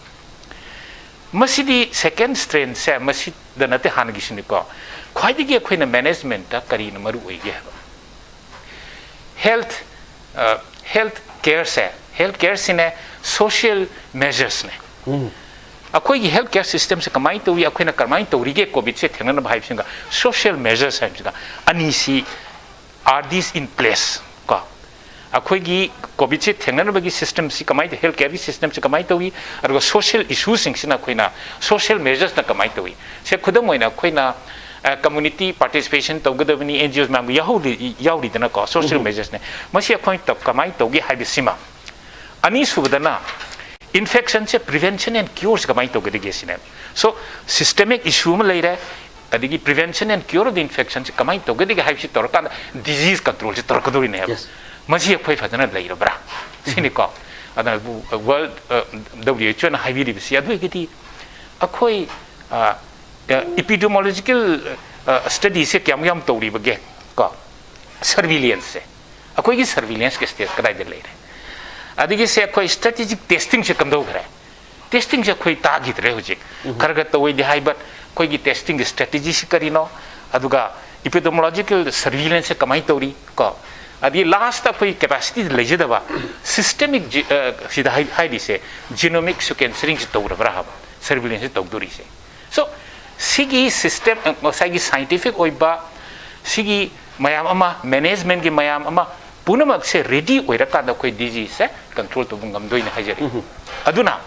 ꯃꯁꯤꯗꯤ ꯁꯦꯀꯦꯟ ꯁ꯭ꯇ꯭ꯔꯦꯟꯁꯦ ꯃꯁꯤꯗ ꯅꯠꯇꯦ, ꯍꯥꯟꯅꯒꯤꯁꯤꯅꯤꯀꯣ꯫ ꯈ꯭ꯋꯥꯏꯗꯒꯤ ꯑꯩꯈꯣꯏꯅ ꯃꯦꯅꯦꯖꯃꯦꯟꯠꯇ ꯀꯔꯤꯅ ꯃꯔꯨ ꯑꯣꯏꯒꯦ ꯍꯥꯏꯕ? ꯍꯦꯜꯊ ꯍꯦꯜꯊ ꯀꯦꯌꯔꯁꯦ, ꯍꯦꯜꯊ ꯀꯦꯌꯔꯁꯤꯅꯦ ꯁꯣꯁꯤꯌꯦꯜ ꯃꯦꯖꯔꯁꯅꯦ꯫ ꯑꯩꯈꯣꯏꯒꯤ ꯍꯦꯜꯊ ꯀꯦꯌꯔ ꯁꯤꯁꯇꯦꯝꯁꯦ ꯀꯃꯥꯏꯅ ꯇꯧꯏ, ꯑꯩꯈꯣꯏꯅ ꯀꯃꯥꯏꯅ ꯇꯧꯔꯤꯒꯦ ꯀꯣꯚꯤꯗꯁꯦ ꯊꯦꯡꯅꯅꯕ ꯍꯥꯏꯕꯁꯤꯒ ꯁꯣꯁꯤꯌꯦꯜ ꯃꯦꯖꯔꯁ ꯍꯥꯏꯕꯁꯤꯒ ꯑꯅꯤꯁꯤ, are these in place? ꯀꯣ, ꯑꯩꯈꯣꯏꯒꯤ ꯀꯣꯚꯤꯗꯁꯦ ꯊꯦꯡꯅꯅꯕꯒꯤ ꯁꯤꯁꯇꯦꯝꯁꯤ ꯀꯃꯥꯏꯅ ꯇꯧ, ꯍꯦꯜꯊ ꯀꯦꯌꯔꯒꯤ ꯁꯤꯁꯇꯦꯝꯁꯤ ꯀꯃꯥꯏꯅ ꯇꯧꯏ, ꯑꯗꯨꯒ ꯁꯣꯁꯤꯌꯦꯜ ꯏꯁꯨꯁꯤꯡꯁꯤꯅ ꯑꯩꯈꯣꯏꯅ ꯁꯣꯁꯤꯌꯦꯜ ꯃꯦꯖꯔꯁꯅ ꯀꯃꯥꯏꯅ ꯇꯧꯏ? ꯁꯦ, ꯈꯨꯗꯝ ꯑꯣꯏꯅ ꯑꯩꯈꯣꯏꯅ ꯀꯝꯃꯨꯅꯤꯇꯤ ꯄꯥꯔꯇꯤꯁꯤꯄꯦꯁꯟ ꯇꯧꯒꯗꯕꯅꯤ, ꯑꯦꯟ ꯖꯤ ꯑꯣꯁ ꯃꯌꯥꯝꯒ ꯌꯥꯎꯍꯧꯔꯤ, ꯌꯥꯎꯔꯤꯗꯅꯀꯣ, ꯁꯣꯁꯤꯌꯦꯜ ꯃꯦꯖꯔꯁꯅꯦ꯫ ꯃꯁꯤ ꯑꯩꯈꯣꯏꯅ ꯇꯧ-, ꯀꯃꯥꯏꯅ ꯇꯧꯒꯦ ꯍꯥꯏꯕꯁꯤꯃ꯫ ꯑꯅꯤꯁꯨꯕꯗꯅ ꯏꯟꯐꯦꯛꯁꯟꯁꯦ prevention and cureꯁꯦ ꯀꯃꯥꯏꯅ ꯇꯧꯒꯗꯒꯦ ꯁꯤꯅꯦꯕ꯫ ꯁꯣ, ꯁꯤꯁꯇꯦꯃꯤꯛ ꯏꯁꯨ ꯑꯃ ꯂꯩꯔꯦ, ꯑꯗꯒꯤ prevention and cure of the infectionꯁꯦ ꯀꯃꯥꯏꯅ ꯇꯧꯒꯗꯒꯦ ꯍꯥꯏꯕꯁꯤ ꯇꯧꯔꯀꯥꯟꯗ ꯗꯤꯖꯤꯖ ꯀꯟꯇ꯭ꯔꯣꯜꯁꯦ ꯇꯧꯔꯛꯀꯗꯧꯔꯤꯅꯦꯕ꯫ ꯌꯦꯁ꯫ ꯃꯁꯤ ꯑꯩꯈꯣꯏ ꯐꯖꯅ ꯂꯩꯔꯕ꯭ꯔꯥ ꯁꯤꯅꯤꯀꯣ꯫ ꯑꯗꯨꯅ ꯋꯥꯔꯜ ꯗꯕ꯭ꯂꯤꯎ ꯑꯩꯆ ꯑꯣꯅ ꯍꯥꯏꯕꯤꯔꯤꯕꯁꯤ꯫ ꯑꯗꯨ ꯑꯣꯏꯔꯒꯗꯤ ꯑꯩꯈꯣꯏ ꯏꯄꯤꯗꯤꯃꯣꯂꯣꯖꯤꯀꯦꯜ ꯁ꯭ꯇꯗꯤꯁꯦ ꯀꯌꯥꯝ ꯌꯥꯝ ꯇꯧꯔꯤꯕꯒꯦ ꯀꯣ? ꯁꯔꯚꯤꯂꯦꯟꯁꯁꯦ, ꯑꯩꯈꯣꯏꯒꯤ ꯁꯔꯚꯤꯂꯦꯟꯁꯀꯤ ꯁ꯭ꯇꯦꯖ ꯀꯗꯥꯏꯗ ꯂꯩꯔꯦ? ꯑꯗꯒꯤ ꯁꯦ, ꯑꯩꯈꯣꯏ ꯁ꯭ꯇ꯭ꯔꯦꯇꯦꯖꯤꯛ ꯇꯦꯁꯇꯤꯡꯁꯦ ꯀꯝꯗꯧꯈ꯭ꯔꯦ? ꯇꯦꯁꯇꯤꯡꯁꯦ ꯑꯩꯈꯣꯏ ꯇꯥꯈꯤꯗ꯭ꯔꯦ ꯍꯧꯖꯤꯛ꯫ ꯈꯔ ꯈꯔ ꯇꯧꯋꯦꯗꯤ ꯍꯥꯏ, but ꯑꯩꯈꯣꯏꯒꯤ ꯇꯦꯁꯇꯤꯡꯒꯤ ꯁ꯭ꯇ꯭ꯔꯦꯇꯦꯖꯤꯁꯤ ꯀꯔꯤꯅꯣ? ꯑꯗꯨꯒ ꯏꯄꯤꯗꯤꯃꯣꯂꯣꯖꯤꯀꯦꯜ ꯁꯔꯚꯤꯂꯦꯟꯁꯁꯦ ꯀꯃꯥꯏꯅ ꯇꯧꯔꯤ ꯀꯣ? ꯑꯗꯒꯤ ꯂꯥꯁꯇ ꯑꯩꯈꯣꯏ ꯀꯦꯄꯥꯁꯤꯇꯤ ꯂꯩꯖꯗꯕ, ꯁꯤꯁꯇꯦꯃꯤꯛ ꯁꯤꯗ ꯍꯥꯏ-, ꯍꯥꯏꯔꯤꯁꯦ, ꯖꯤꯅꯣꯃꯤꯛ ꯁꯤꯀ꯭ꯋꯦꯟꯁꯔꯤꯡꯁꯦ ꯇꯧꯔꯕ꯭ꯔꯥ ꯍꯥꯏꯕ, ꯁꯔꯚꯤꯂꯦꯟꯁꯁꯦ ꯇꯧꯗꯣꯔꯤꯁꯦ꯫ ꯁꯣ, ꯁꯤꯒꯤ ꯁꯤꯁꯇꯦꯝ, ꯉꯁꯥꯏꯒꯤ ꯁꯥꯏꯟꯇꯤꯐꯤꯛ ꯑꯣꯏꯕ, ꯁꯤꯒꯤ ꯃꯌꯥꯝ ꯑꯃ, ꯃꯦꯅꯦꯖꯃꯦꯟꯠꯀꯤ ꯃꯌꯥꯝ ꯑꯃ, ꯄꯨꯝꯅꯃꯛꯁꯦ ꯔꯦꯗꯤ ꯑꯣꯏꯔꯀꯥꯟꯗ ꯑꯩꯈꯣꯏ ꯗꯤꯖꯤꯁꯦ ꯀꯟꯇ꯭ꯔꯣꯜ ꯇꯧꯕ ꯉꯝꯗꯣꯏꯅꯦ ꯍꯥꯏꯖꯔꯤ꯫ ꯑꯗꯨꯅ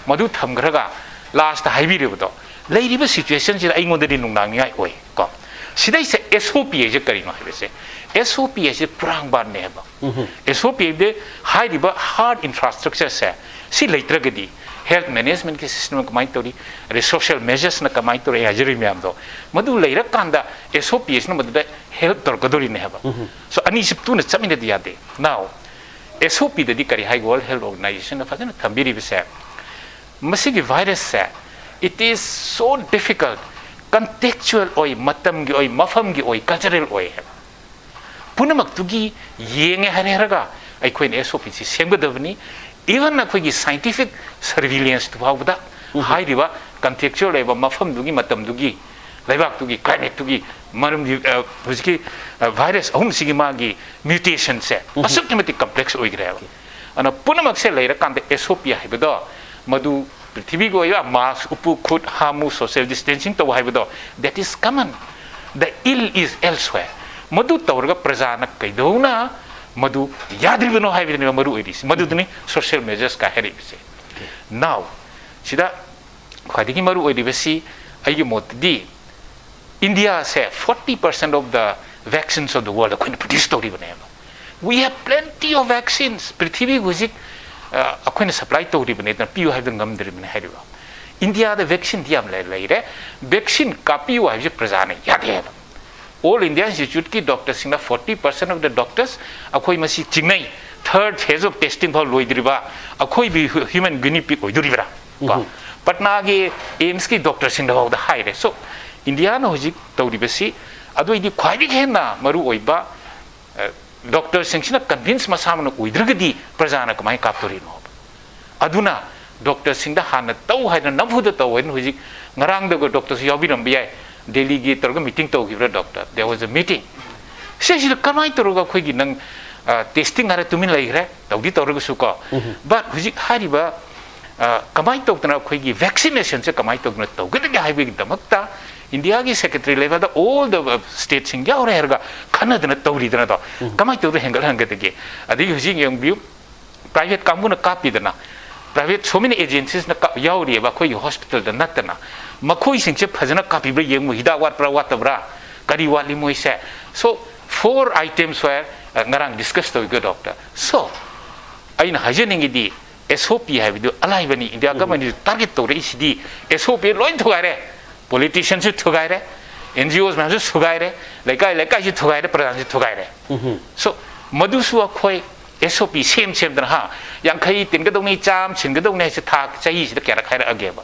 ꯃꯗꯨ ꯊꯝꯈ꯭ꯔꯒ ꯂꯥꯁꯇ ꯍꯥꯏꯕꯤꯔꯤꯕꯗꯣ, ꯂꯩꯔꯤꯕ ꯁꯤꯆꯨꯋꯦꯁꯟꯁꯤꯗ ꯑꯩꯉꯣꯟꯗꯗꯤ ꯅꯨꯡꯅꯥꯡꯅꯤꯡꯉꯥꯏ ꯑꯣꯏ ꯀꯣ꯫ ꯁꯤꯗꯩꯁꯦ ꯑꯦꯁ ꯑꯣ ꯄꯤ ꯍꯥꯏꯁꯦ ꯀꯔꯤꯅꯣ ꯍꯥꯏꯕꯁꯦ, ꯑꯦꯁ ꯑꯣ ꯄꯤ ꯍꯥꯏꯁꯦ ꯄꯨꯔꯥꯡꯕꯥꯟꯅꯦ ꯍꯥꯏꯕ꯫ ꯑꯦꯁ ꯑꯣ ꯄꯤ ꯍꯥꯏꯕꯗꯤ ꯍꯥꯏꯔꯤꯕ ꯍꯥꯔꯠ ꯏꯟꯐ꯭ꯔꯥꯁ꯭ꯇ꯭ꯔꯛꯆꯔꯁꯦ ꯁꯤ ꯂꯩꯇ꯭ꯔꯒꯗꯤ health management system ꯀꯃꯥꯏꯅ ꯇꯧꯔꯤ, ꯑꯗꯩ social measures ꯀꯃꯥꯏꯅ ꯇꯧꯔꯤ ꯍꯥꯏꯖꯔꯤ ꯃꯌꯥꯝꯗꯣ, ꯃꯗꯨ ꯂꯩꯔꯀꯥꯟꯗ S O P ꯑꯁꯤꯅ ꯃꯗꯨꯗ help ꯇꯧꯔꯛꯀꯗꯧꯔꯤꯅꯦ ꯍꯥꯏꯕ꯫ So ꯑꯅꯤꯁꯤ ꯇꯨꯅ ꯆꯠꯃꯤꯟꯅꯗꯤ ꯌꯥꯗꯦ꯫ Now, S O P ꯗꯗꯤ ꯀꯔꯤ ꯍꯥꯏ, World Health Organization ꯅ ꯐꯖꯅ ꯊꯝꯕꯤꯔꯤꯕꯁꯦ, ꯃꯁꯤꯒꯤ virus say, it is so difficult, contextual ꯑꯣꯏ, ꯃꯇꯝꯒꯤ ꯑꯣꯏ, ꯃꯐꯝꯒꯤ ꯑꯣꯏ, cultural ꯑꯣꯏ ꯍꯥꯏꯕ ꯄꯨꯝꯅꯃꯛꯇꯨꯒꯤ ꯌꯦꯡꯉꯦ ꯍꯥꯏꯔꯦ ꯍꯥꯏꯔꯒ ꯑꯩꯈꯣꯏꯅ S O P ꯁꯤ ꯁꯦꯝꯒꯗꯕꯅꯤ꯫ Even ꯑꯩꯈꯣꯏꯒꯤ scientific surveillance ꯇꯨ ꯐꯥꯎꯕꯗ ꯍꯥꯏꯔꯤꯕ contextual ꯑꯣꯏꯕ ꯃꯐꯝꯗꯨꯒꯤ, ꯃꯇꯝꯗꯨꯒꯤ, ꯂꯩꯕꯥꯛꯇꯨꯒꯤ, climate ꯇꯨꯒꯤ ꯃꯔꯝꯗꯤ, ꯑ, ꯍꯧꯖꯤꯛꯀꯤ, ꯑ, virus ꯑꯍꯨꯝꯁꯤꯒꯤ ꯃꯥꯒꯤ mutation ꯁꯦ ꯑꯁꯨꯛꯀꯤ ꯃꯇꯤꯛ complex ꯑꯣꯏꯈ꯭ꯔꯦꯕ꯫ ꯑꯗꯨꯅ ꯄꯨꯝꯅꯃꯛꯁꯦ ꯂꯩꯔꯀꯥꯟꯗ S O P ꯍꯥꯏꯕꯗꯣ, ꯃꯗꯨ ꯄ꯭ꯔꯤꯊꯤꯕꯤꯒꯤ ꯑꯣꯏꯕ mask ꯎꯞꯄꯨ, ꯈꯨꯠ ꯍꯥꯝꯃꯨ, social distancing ꯇꯧ ꯍꯥꯏꯕꯗꯣ, that is common. The ill is elsewhere. ꯃꯗꯨ ꯇꯧꯔꯒ ꯄ꯭ꯔꯖꯥꯅ ꯀꯩꯗꯧꯅ ꯃꯗꯨ ꯌꯥꯗ꯭ꯔꯤꯕꯅꯣ ꯍꯥꯏꯕꯗꯨꯅꯦꯕ ꯃꯔꯨ ꯑꯣꯏꯔꯤꯁꯤ꯫ ꯃꯗꯨꯗꯨꯅꯤ social measures ꯀ ꯍꯥꯏꯔꯛꯏꯕꯁꯦ꯫ Now, ꯁꯤꯗ ꯈ꯭ꯋꯥꯏꯗꯒꯤ ꯃꯔꯨ ꯑꯣꯏꯔꯤꯕꯁꯤ ꯑꯩꯒꯤ ꯃꯣꯠꯇꯗꯤ India say forty percent of the vaccines of the world ꯑꯩꯈꯣꯏꯅ produce ꯇꯧꯔꯤꯕꯅꯦꯕ꯫ We have plenty of vaccines. ꯄ꯭ꯔꯤꯊꯤꯕꯤꯒꯤ ꯍꯧꯖꯤꯛ, ꯑ, ꯑꯩꯈꯣꯏꯅ supply ꯇꯧꯔꯤꯕꯅꯦ, ꯑꯗꯨꯅ ꯄꯤꯌꯨ ꯍꯥꯏꯕꯗ ꯉꯝꯗ꯭ꯔꯤꯕꯅꯦ ꯍꯥꯏꯔꯤꯕ꯫ India ꯗ vaccine ꯗꯤ ꯌꯥꯝ ꯂꯩ-, ꯂꯩꯔꯦ꯫ Vaccine ꯀꯥꯞꯄꯤꯌꯨ ꯍꯥꯏꯕꯁꯤ ꯄ꯭ꯔꯖꯥꯅ ꯌꯥꯗꯦ ꯍꯥꯏꯕ꯫ All India Institute ꯀꯤ doctor ꯁꯤꯡꯅ, forty percent of the doctors, ꯑꯩꯈꯣꯏ ꯃꯁꯤ ꯆꯤꯡꯅꯩ꯫ Third phase of testing ꯐꯥꯎ ꯂꯣꯏꯗ꯭ꯔꯤꯕ ꯑꯩꯈꯣꯏꯕꯨ human guinea pig ꯑꯣꯏꯗꯣꯔꯤꯕ꯭ꯔꯥ? ꯀꯣ? ꯄꯠꯅꯥꯒꯤ AIIMS ꯀꯤ doctor ꯁꯤꯡꯗ ꯐꯥꯎꯗ ꯍꯥꯏꯔꯦ꯫ So, India ꯅ ꯍꯧꯖꯤꯛ ꯇꯧꯔꯤꯕꯁꯤ, ꯑꯗꯨ ꯑꯩꯗꯤ ꯈ꯭ꯋꯥꯏꯗꯒꯤ ꯍꯦꯟꯅ ꯃꯔꯨ ꯑꯣꯏꯕ, ꯑ, doctor ꯁꯤꯡꯁꯤꯅ convince ꯃꯁꯥꯃꯛꯅ ꯑꯣꯏꯗ꯭ꯔꯒꯗꯤ ꯄ꯭ꯔꯖꯥꯅ ꯀꯃꯥꯏꯅ ꯀꯥꯞꯇꯣꯔꯤꯅꯣ? ꯑꯗꯨꯅ doctor ꯁꯤꯡꯗ ꯍꯥꯟꯅ ꯇꯧ ꯍꯥꯏꯗꯅ, ꯅꯝꯐꯨꯗ ꯇꯧ ꯍꯥꯏꯗꯅ, ꯍꯧꯖꯤꯛ ꯉꯔꯥꯡꯗꯒ doctor ꯁꯨ ꯌꯥꯎꯕꯤꯔꯝꯕ ꯌꯥꯏ, ꯗꯦꯜꯂꯤꯒꯤ ꯇꯧꯔꯒ meeting ꯇꯧꯈꯤꯕ꯭ꯔꯥ doctor? There was a meeting. ꯁꯤꯁꯤꯗ ꯀꯃꯥꯏꯅ ꯇꯧꯔꯒ ꯑꯩꯈꯣꯏꯒꯤ ꯅꯪ, ꯑ, testing ꯍꯥꯏꯔ ꯇꯨꯃꯤꯟ ꯂꯩꯈ꯭ꯔꯦ, ꯇꯧꯗꯤ ꯇꯧꯔꯒꯁꯨ ꯀꯣ꯫ But ꯍꯧꯖꯤꯛ ꯍꯥꯏꯔꯤꯕ, ꯑ, ꯀꯃꯥꯏꯅ ꯇꯧꯗꯅ ꯑꯩꯈꯣꯏꯒꯤ vaccination ꯁꯦ ꯀꯃꯥꯏꯅ ꯇꯧꯗꯅ ꯇꯧꯒꯗꯒꯦ ꯍꯥꯏꯕꯒꯤꯗꯃꯛꯇ India ꯒꯤ secretary level the all the, ꯑ, state ꯁꯤꯡ ꯌꯥꯎꯔꯦ ꯍꯥꯏꯔꯒ ꯈꯟꯅꯗꯅ ꯇꯧꯔꯤꯗꯅꯗꯣ꯫ ꯀꯃꯥꯏꯅ ꯇꯧꯗꯅ ꯍꯦꯟꯒꯠꯍꯟꯒꯗꯒꯦ? ꯑꯗꯒꯤ ꯍꯧꯖꯤꯛ ꯌꯦꯡꯕꯤꯌꯨ, private ꯀꯥꯡꯕꯨꯅ ꯀꯥꯞꯄꯤꯗꯅ, private so many agencies ꯅ ꯀꯥꯞ-, ꯌꯥꯎꯔꯤꯑꯕ ꯑꯩꯈꯣꯏꯒꯤ hospital ꯗ ꯅꯠꯇꯅ, ꯃꯈꯣꯏꯁꯤꯡꯁꯦ ꯐꯖꯅ ꯀꯥꯞꯄꯤꯕ꯭ꯔꯥ ꯌꯦꯡꯉꯨ, ꯍꯤꯗꯥꯛ ꯋꯥꯠꯄ꯭ꯔꯥ ꯋꯥꯠꯇꯕ꯭ꯔꯥ, ꯀꯔꯤ ꯋꯥꯠꯂꯤ ꯃꯣꯏꯁꯦ? So, four items were, ꯑ, ꯉꯔꯥꯡ discuss ꯇꯧꯏꯀꯣ doctor꯫ So, ꯑꯩꯅ ꯍꯥꯏꯖꯅꯤꯡꯉꯤꯗꯤ, ꯑꯦꯁ ꯑꯣ ꯄꯤ ꯍꯥꯏꯕꯗꯨ ꯑꯂꯥꯏꯕꯅꯤ꯫ ꯏꯟꯗꯤꯌꯥ ꯒꯃꯦꯟꯅꯁꯨ ꯇꯥꯔꯒꯦꯠ ꯇꯧꯔꯛꯏꯁꯤꯗꯤ ꯑꯦꯁ ꯑꯣ ꯄꯤ ꯂꯣꯏ ꯊꯨꯒꯥꯏꯔꯦ꯫ ꯄꯣꯂꯤꯇꯤꯁꯤꯌꯥꯟꯁꯨ ꯊꯨꯒꯥꯏꯔꯦ, ꯑꯦꯟ ꯖꯤ ꯑꯣꯁ ꯃꯌꯥꯝꯁꯨ ꯊꯨꯒꯥꯏꯔꯦ, ꯂꯩꯀꯥꯏ ꯂꯩꯀꯥꯏꯁꯨ ꯊꯨꯒꯥꯏꯔꯦ, ꯄ꯭ꯔꯖꯥꯁꯨ ꯊꯨꯒꯥꯏꯔꯦ꯫ ꯁꯣ ꯃꯗꯨꯁꯨ ꯑꯩꯈꯣꯏ ꯑꯦꯁ ꯑꯣ ꯄꯤ ꯁꯦꯝ ꯁꯦꯝꯗꯅ, ꯍꯥ, ꯌꯥꯡꯈꯩ ꯇꯤꯟꯒꯗꯧꯅꯤ, ꯆꯥꯝꯃ ꯁꯤꯟꯒꯗꯧꯅꯤ ꯍꯥꯏꯁꯦ ꯊꯥ ꯆꯍꯤꯁꯤꯗ ꯀꯌꯥꯔꯛ ꯍꯥꯏꯔꯛꯑꯒꯦꯕ?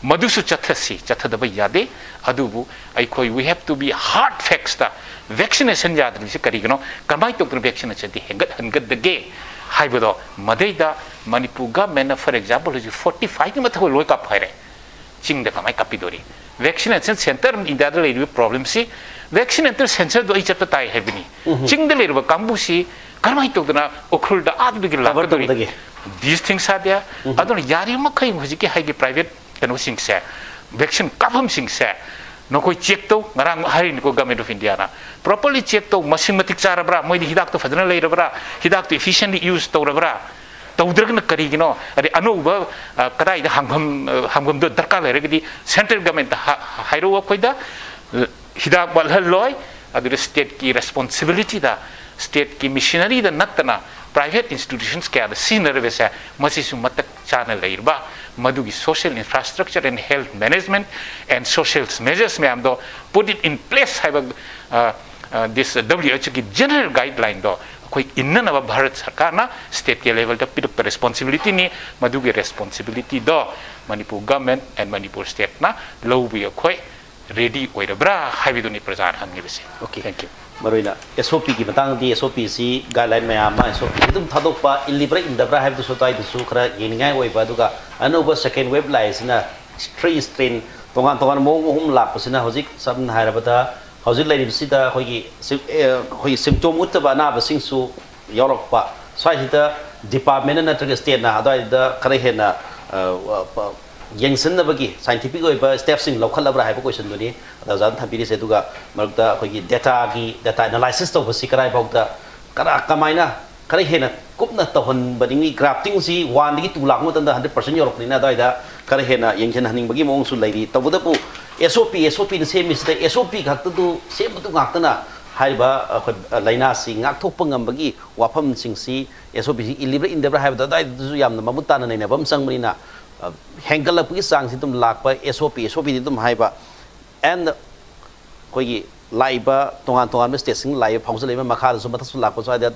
ꯃꯗꯨꯁꯨ ꯆꯠꯊꯁꯤ, ꯆꯠꯊꯗꯕ ꯌꯥꯗꯦ꯫ ꯑꯗꯨꯕꯨ ꯑꯩꯈꯣꯏ we have to be hard factsꯇ, ꯚꯦꯛꯁꯤꯅꯦꯁꯟ ꯌꯥꯗ꯭ꯔꯤꯁꯦ ꯀꯔꯤꯒꯤꯅꯣ, ꯀꯃꯥꯏꯅ ꯇꯧꯗꯅ ꯚꯦꯛꯁꯤꯅꯦꯁꯟꯗꯤ ꯍꯦꯟꯒꯠꯍꯟꯒꯗꯒꯦ ꯍꯥꯏꯕꯗꯣ, ꯃꯗꯩꯗ ꯃꯅꯤꯄꯨꯔ ꯒꯃꯦꯟꯅ, for example, ꯍꯧꯖꯤꯛ forty fiveꯀꯤ ꯃꯊꯛ ꯂꯣꯏ ꯀꯥꯞꯄ ꯍꯥꯏꯔꯦ꯫ ꯆꯤꯡꯗ ꯀꯃꯥꯏꯅ ꯀꯥꯞꯄꯤꯗꯣꯔꯤ? ꯚꯦꯛꯁꯤꯅꯦꯁꯟ ꯁꯦꯟꯇꯔ ꯏꯟꯗꯤꯌꯥꯗ ꯂꯩꯔꯤꯕ ꯄ꯭ꯔꯣꯕ꯭ꯂꯦꯝꯁꯤ, ꯚꯦꯛꯁꯤꯅꯦꯁꯟ ꯁꯦꯟꯇꯔꯗꯣ ꯑꯩ ꯆꯠꯄ ꯇꯥꯏ ꯍꯥꯏꯕꯅꯤ꯫ ꯆꯤꯡꯗ ꯂꯩꯔꯤꯕ ꯀꯥꯡꯕꯨꯁꯤ ꯀꯔꯝꯍꯥꯏꯅ ꯇꯧꯗꯅ ꯎꯈ꯭ꯔꯨꯜꯗ ꯑꯥꯗꯒꯤ ꯂꯥꯛꯀꯗꯧꯔꯤ? These things are there. ꯑꯗꯨꯅ ꯌꯥꯔꯤꯕ ꯃꯈꯩ ꯍꯧꯖꯤꯛꯀꯤ ꯍꯥꯏꯒꯤ ꯄ꯭ꯔꯥꯏꯚꯦꯠ ꯀꯩꯅꯣꯁꯤꯡꯁꯦ, ꯚꯦꯛꯁꯤꯟ ꯀꯥꯞꯐꯝꯁꯤꯡꯁꯦ ꯅꯈꯣꯏ ꯆꯦꯛ ꯇꯧ꯫ ꯉꯔꯥꯡ ꯍꯥꯏꯔꯤꯅꯤꯀꯣ, ꯒꯃꯦꯟ ꯑꯣꯐ ꯏꯟꯗꯤꯌꯥꯅ ꯄ꯭ꯔꯣꯄꯔꯂꯤ ꯆꯦꯛ ꯇꯧ, ꯃꯁꯤꯡ ꯃꯇꯤꯛ ꯆꯥꯔꯕ꯭ꯔꯥ, ꯃꯣꯏꯗꯤ ꯍꯤꯗꯥꯛꯇꯣ ꯐꯖꯅ ꯂꯩꯔꯕ꯭ꯔꯥ, ꯍꯤꯗꯥꯛꯇꯣ ꯏꯐꯤꯁꯤꯌꯦꯟꯂꯤ ꯌꯨꯁ ꯇꯧꯔꯕ꯭ꯔꯥ, ꯇꯧꯗ꯭ꯔꯒꯅ ꯀꯔꯤꯒꯤꯅꯣ? ꯑꯗꯩ ꯑꯅꯧꯕ, ꯑ, ꯀꯗꯥꯏꯗ ꯍꯥꯡꯐꯝ, ꯑ, ꯍꯥꯡꯐꯝꯗꯣ ꯗꯔꯀꯥꯔ ꯂꯩꯔꯒꯗꯤ ꯁꯦꯟꯇ꯭ꯔꯦꯜ ꯒꯃꯦꯟꯇ ꯍꯥ-, ꯍꯥꯏꯔꯛꯎ꯫ ꯑꯩꯈꯣꯏꯗ, ꯑ, ꯍꯤꯗꯥꯛ ꯋꯥꯠꯍꯜꯂꯣꯏ꯫ ꯑꯗꯨꯗ ꯁ꯭ꯇꯦꯠꯀꯤ ꯔꯦꯁꯄꯣꯟꯁꯤꯕꯤꯂꯤꯇꯤꯗ, ꯁ꯭ꯇꯦꯠꯀꯤ ꯃꯤꯁꯤꯅꯔꯤꯗ ꯅꯠꯇꯅ ꯄ꯭ꯔꯥꯏꯚꯦꯠ ꯏꯟꯁꯇꯤꯇ꯭ꯌꯨꯁꯟꯁ ꯀꯌꯥꯗ ꯁꯤꯖꯤꯟꯅꯔꯤꯕꯁꯦ, ꯃꯁꯤꯁꯨ ꯃꯇꯤꯛ ꯆꯥꯅ ꯂꯩꯔꯕ, ꯃꯗꯨꯒꯤ social infrastructure and health management and social measures ꯃꯌꯥꯝꯗꯣ put it in place ꯍꯥꯏꯕ, ꯑ, ꯑ, this W H O ꯒꯤ ꯖꯦꯅꯔꯦꯜ ꯒꯥꯏꯗꯂꯥꯏꯟꯗꯣ ꯑꯩꯈꯣꯏ ꯏꯟꯅꯅꯕ ꯚꯥꯔꯠ ꯁꯔꯀꯥꯔꯅ ꯁ꯭ꯇꯦꯠꯀꯤ ꯂꯦꯚꯦꯜꯗ ꯄꯤꯔꯛꯄ ꯔꯦꯁꯄꯣꯟꯁꯤꯕꯤꯂꯤꯇꯤꯅꯤ꯫ ꯃꯗꯨꯒꯤ ꯔꯦꯁꯄꯣꯟꯁꯤꯕꯤꯂꯤꯇꯤꯗꯣ ꯃꯅꯤꯄꯨꯔ ꯒꯃꯦꯟ ꯑꯦꯟ ꯃꯅꯤꯄꯨꯔ ꯁ꯭ꯇꯦꯠꯅ ꯂꯧꯕꯒꯤ ꯑꯩꯈꯣꯏ ꯔꯦꯗꯤ ꯑꯣꯏꯔꯕ꯭ꯔꯥ ꯍꯥꯏꯕꯗꯨꯅꯤ ꯄ꯭ꯔꯖꯥꯅ ꯍꯪꯉꯤꯕꯁꯦ꯫ Okay. Thank you. ꯃꯔꯨꯑꯣꯏꯅ ꯑꯦꯁ ꯑꯣ ꯄꯤꯒꯤ ꯃꯇꯥꯡꯗꯗꯤ, ꯑꯦꯁ ꯑꯣ ꯄꯤꯁꯤ ꯒꯥꯏꯗꯂꯥꯏꯟ ꯃꯌꯥꯝ ꯑꯃ ꯑꯦꯁ ꯑꯣ ꯄꯤꯁꯤ ꯑꯗꯨꯝ ꯊꯥꯗꯣꯛꯄ, ꯏꯜꯂꯤꯕ꯭ꯔꯥ ꯏꯟꯗꯕ꯭ꯔꯥ ꯍꯥꯏꯕꯗꯨꯁꯨ ꯑꯗꯨꯋꯥꯏꯗꯨꯁꯨ ꯈꯔ ꯌꯦꯡꯅꯤꯡꯉꯥꯏ ꯑꯣꯏꯕ꯫ ꯑꯗꯨꯒ ꯑꯅꯧꯕ ꯁꯦꯀꯦꯟ ꯋꯦꯕ ꯂꯥꯛꯏꯁꯤꯅ ꯊ꯭ꯔꯤ ꯁ꯭ꯇ꯭ꯔꯦꯟ, ꯇꯣꯉꯥꯟ ꯇꯣꯉꯥꯟꯕ ꯃꯑꯣꯡ ꯑꯍꯨꯝ ꯂꯥꯛꯄꯁꯤꯅ ꯍꯧꯖꯤꯛ ꯁꯝꯅ ꯍꯥꯏꯔꯕꯗ ꯍꯧꯖꯤꯛ ꯂꯩꯔꯤꯕꯁꯤꯗ ꯑꯩꯈꯣꯏꯒꯤ ꯁꯤ-, ꯑꯦ, ꯑꯩꯈꯣꯏꯒꯤ ꯁꯤꯝꯇꯣꯝ ꯎꯠꯇꯕ ꯑꯅꯥꯕꯁꯤꯡꯁꯨ ꯌꯥꯎꯔꯛꯄ꯫ ꯁ꯭ꯋꯥꯏꯁꯤꯗ ꯗꯤꯄꯥꯔꯠꯃꯦꯟꯅ ꯅꯠꯇ꯭ꯔꯒ ꯁ꯭ꯇꯦꯠꯅ ꯑꯗꯨꯋꯥꯏꯗ ꯈꯔ ꯍꯦꯟꯅ, ꯑ, ꯌꯦꯡꯁꯤꯟꯅꯕꯒꯤ ꯁꯥꯏꯟꯇꯤꯐꯤꯛ ꯑꯣꯏꯕ ꯁ꯭ꯇꯦꯞꯁꯤꯡ ꯂꯧꯈꯠꯂꯕ꯭ꯔꯥ ꯍꯥꯏꯕ ꯀꯣꯏꯁꯟꯗꯨꯅꯤ ꯑꯗ ꯑꯣꯖꯥꯅ ꯊꯝꯕꯤꯔꯤꯁꯦ꯫ ꯑꯗꯨꯒ ꯃꯔꯛꯇ ꯑꯩꯈꯣꯏꯒꯤ ꯗꯦꯇꯥꯒꯤ, ꯗꯦꯇꯥ ꯑꯦꯅꯥꯂꯥꯏꯁꯤꯁ ꯇꯧꯕꯁꯤ ꯀꯗꯥꯏꯐꯥꯎꯗ, ꯀꯅꯥ, ꯀꯃꯥꯏꯅ ꯈꯔ ꯍꯦꯟꯅ ꯀꯨꯞꯅ ꯇꯧꯍꯟꯕꯅꯤꯡꯉꯤ? ꯒ꯭ꯔꯥꯐꯇꯤꯡꯁꯤ ꯋꯥꯟꯗꯒꯤ ꯇꯨ ꯂꯥꯛꯄ ꯃꯇꯝꯗ ꯍꯟꯗ꯭ꯔꯦꯠ ꯄꯥꯔꯁꯦꯟ ꯌꯧꯔꯛꯄꯅꯤꯅ ꯑꯗꯨꯋꯥꯏꯗ ꯈꯔ ꯍꯦꯟꯅ ꯌꯦꯡꯁꯤꯟꯍꯟꯅꯤꯡꯕꯒꯤ ꯃꯑꯣꯡꯁꯨ ꯂꯩꯔꯤ꯫ ꯇꯧꯕꯇꯕꯨ ꯑꯦꯁ ꯑꯣ ꯄꯤ, ꯑꯦꯁ ꯑꯣ ꯄꯤꯅ ꯁꯦꯝꯃꯤꯁꯤꯗ ꯑꯦꯁ ꯑꯣ ꯄꯤ ꯈꯛꯇꯗꯨ ꯁꯦꯝꯕꯗꯨ ꯉꯥꯛꯇꯅ ꯍꯥꯏꯔꯤꯕ ꯑꯩꯈꯣꯏ ꯂꯥꯏꯅꯥꯁꯤ ꯉꯥꯛꯊꯣꯛꯄ ꯉꯝꯕꯒꯤ ꯋꯥꯐꯝꯁꯤꯡꯁꯤ ꯑꯦꯁ ꯑꯣ ꯄꯤꯁꯤ ꯏꯜꯂꯤꯕ꯭ꯔꯥ ꯏꯟꯗꯕ꯭ꯔꯥ ꯍꯥꯏꯕꯗꯣ ꯑꯗꯨꯋꯥꯏꯗꯨꯁꯨ ꯌꯥꯝꯅ ꯃꯃꯨꯠ ꯇꯥꯅ ꯅꯩꯅꯕ ꯑꯃ ꯆꯪꯕꯅꯤꯅ, ꯑ, ꯍꯦꯟꯒꯠꯂꯛꯄꯒꯤ ꯆꯥꯡꯁꯤ ꯑꯗꯨꯝ ꯂꯥꯛꯄ, ꯑꯦꯁ ꯑꯣ ꯄꯤ ꯑꯦꯁ ꯑꯣ ꯄꯤꯗꯤ ꯑꯗꯨꯝ ꯍꯥꯏꯕ꯫ ꯑꯦꯟ ꯑꯩꯈꯣꯏꯒꯤ ꯂꯥꯛꯏꯕ ꯇꯣꯉꯥꯟ ꯇꯣꯉꯥꯟꯕ ꯁ꯭ꯇꯦꯠꯁꯤꯡ ꯂꯥꯛꯏꯕ ꯐꯥꯎꯖꯜꯂꯛꯏꯕ ꯃꯈꯥꯗꯁꯨ ꯃꯊꯛꯁꯨ ꯂꯥꯛꯄ ꯁ꯭ꯋꯥꯏꯗ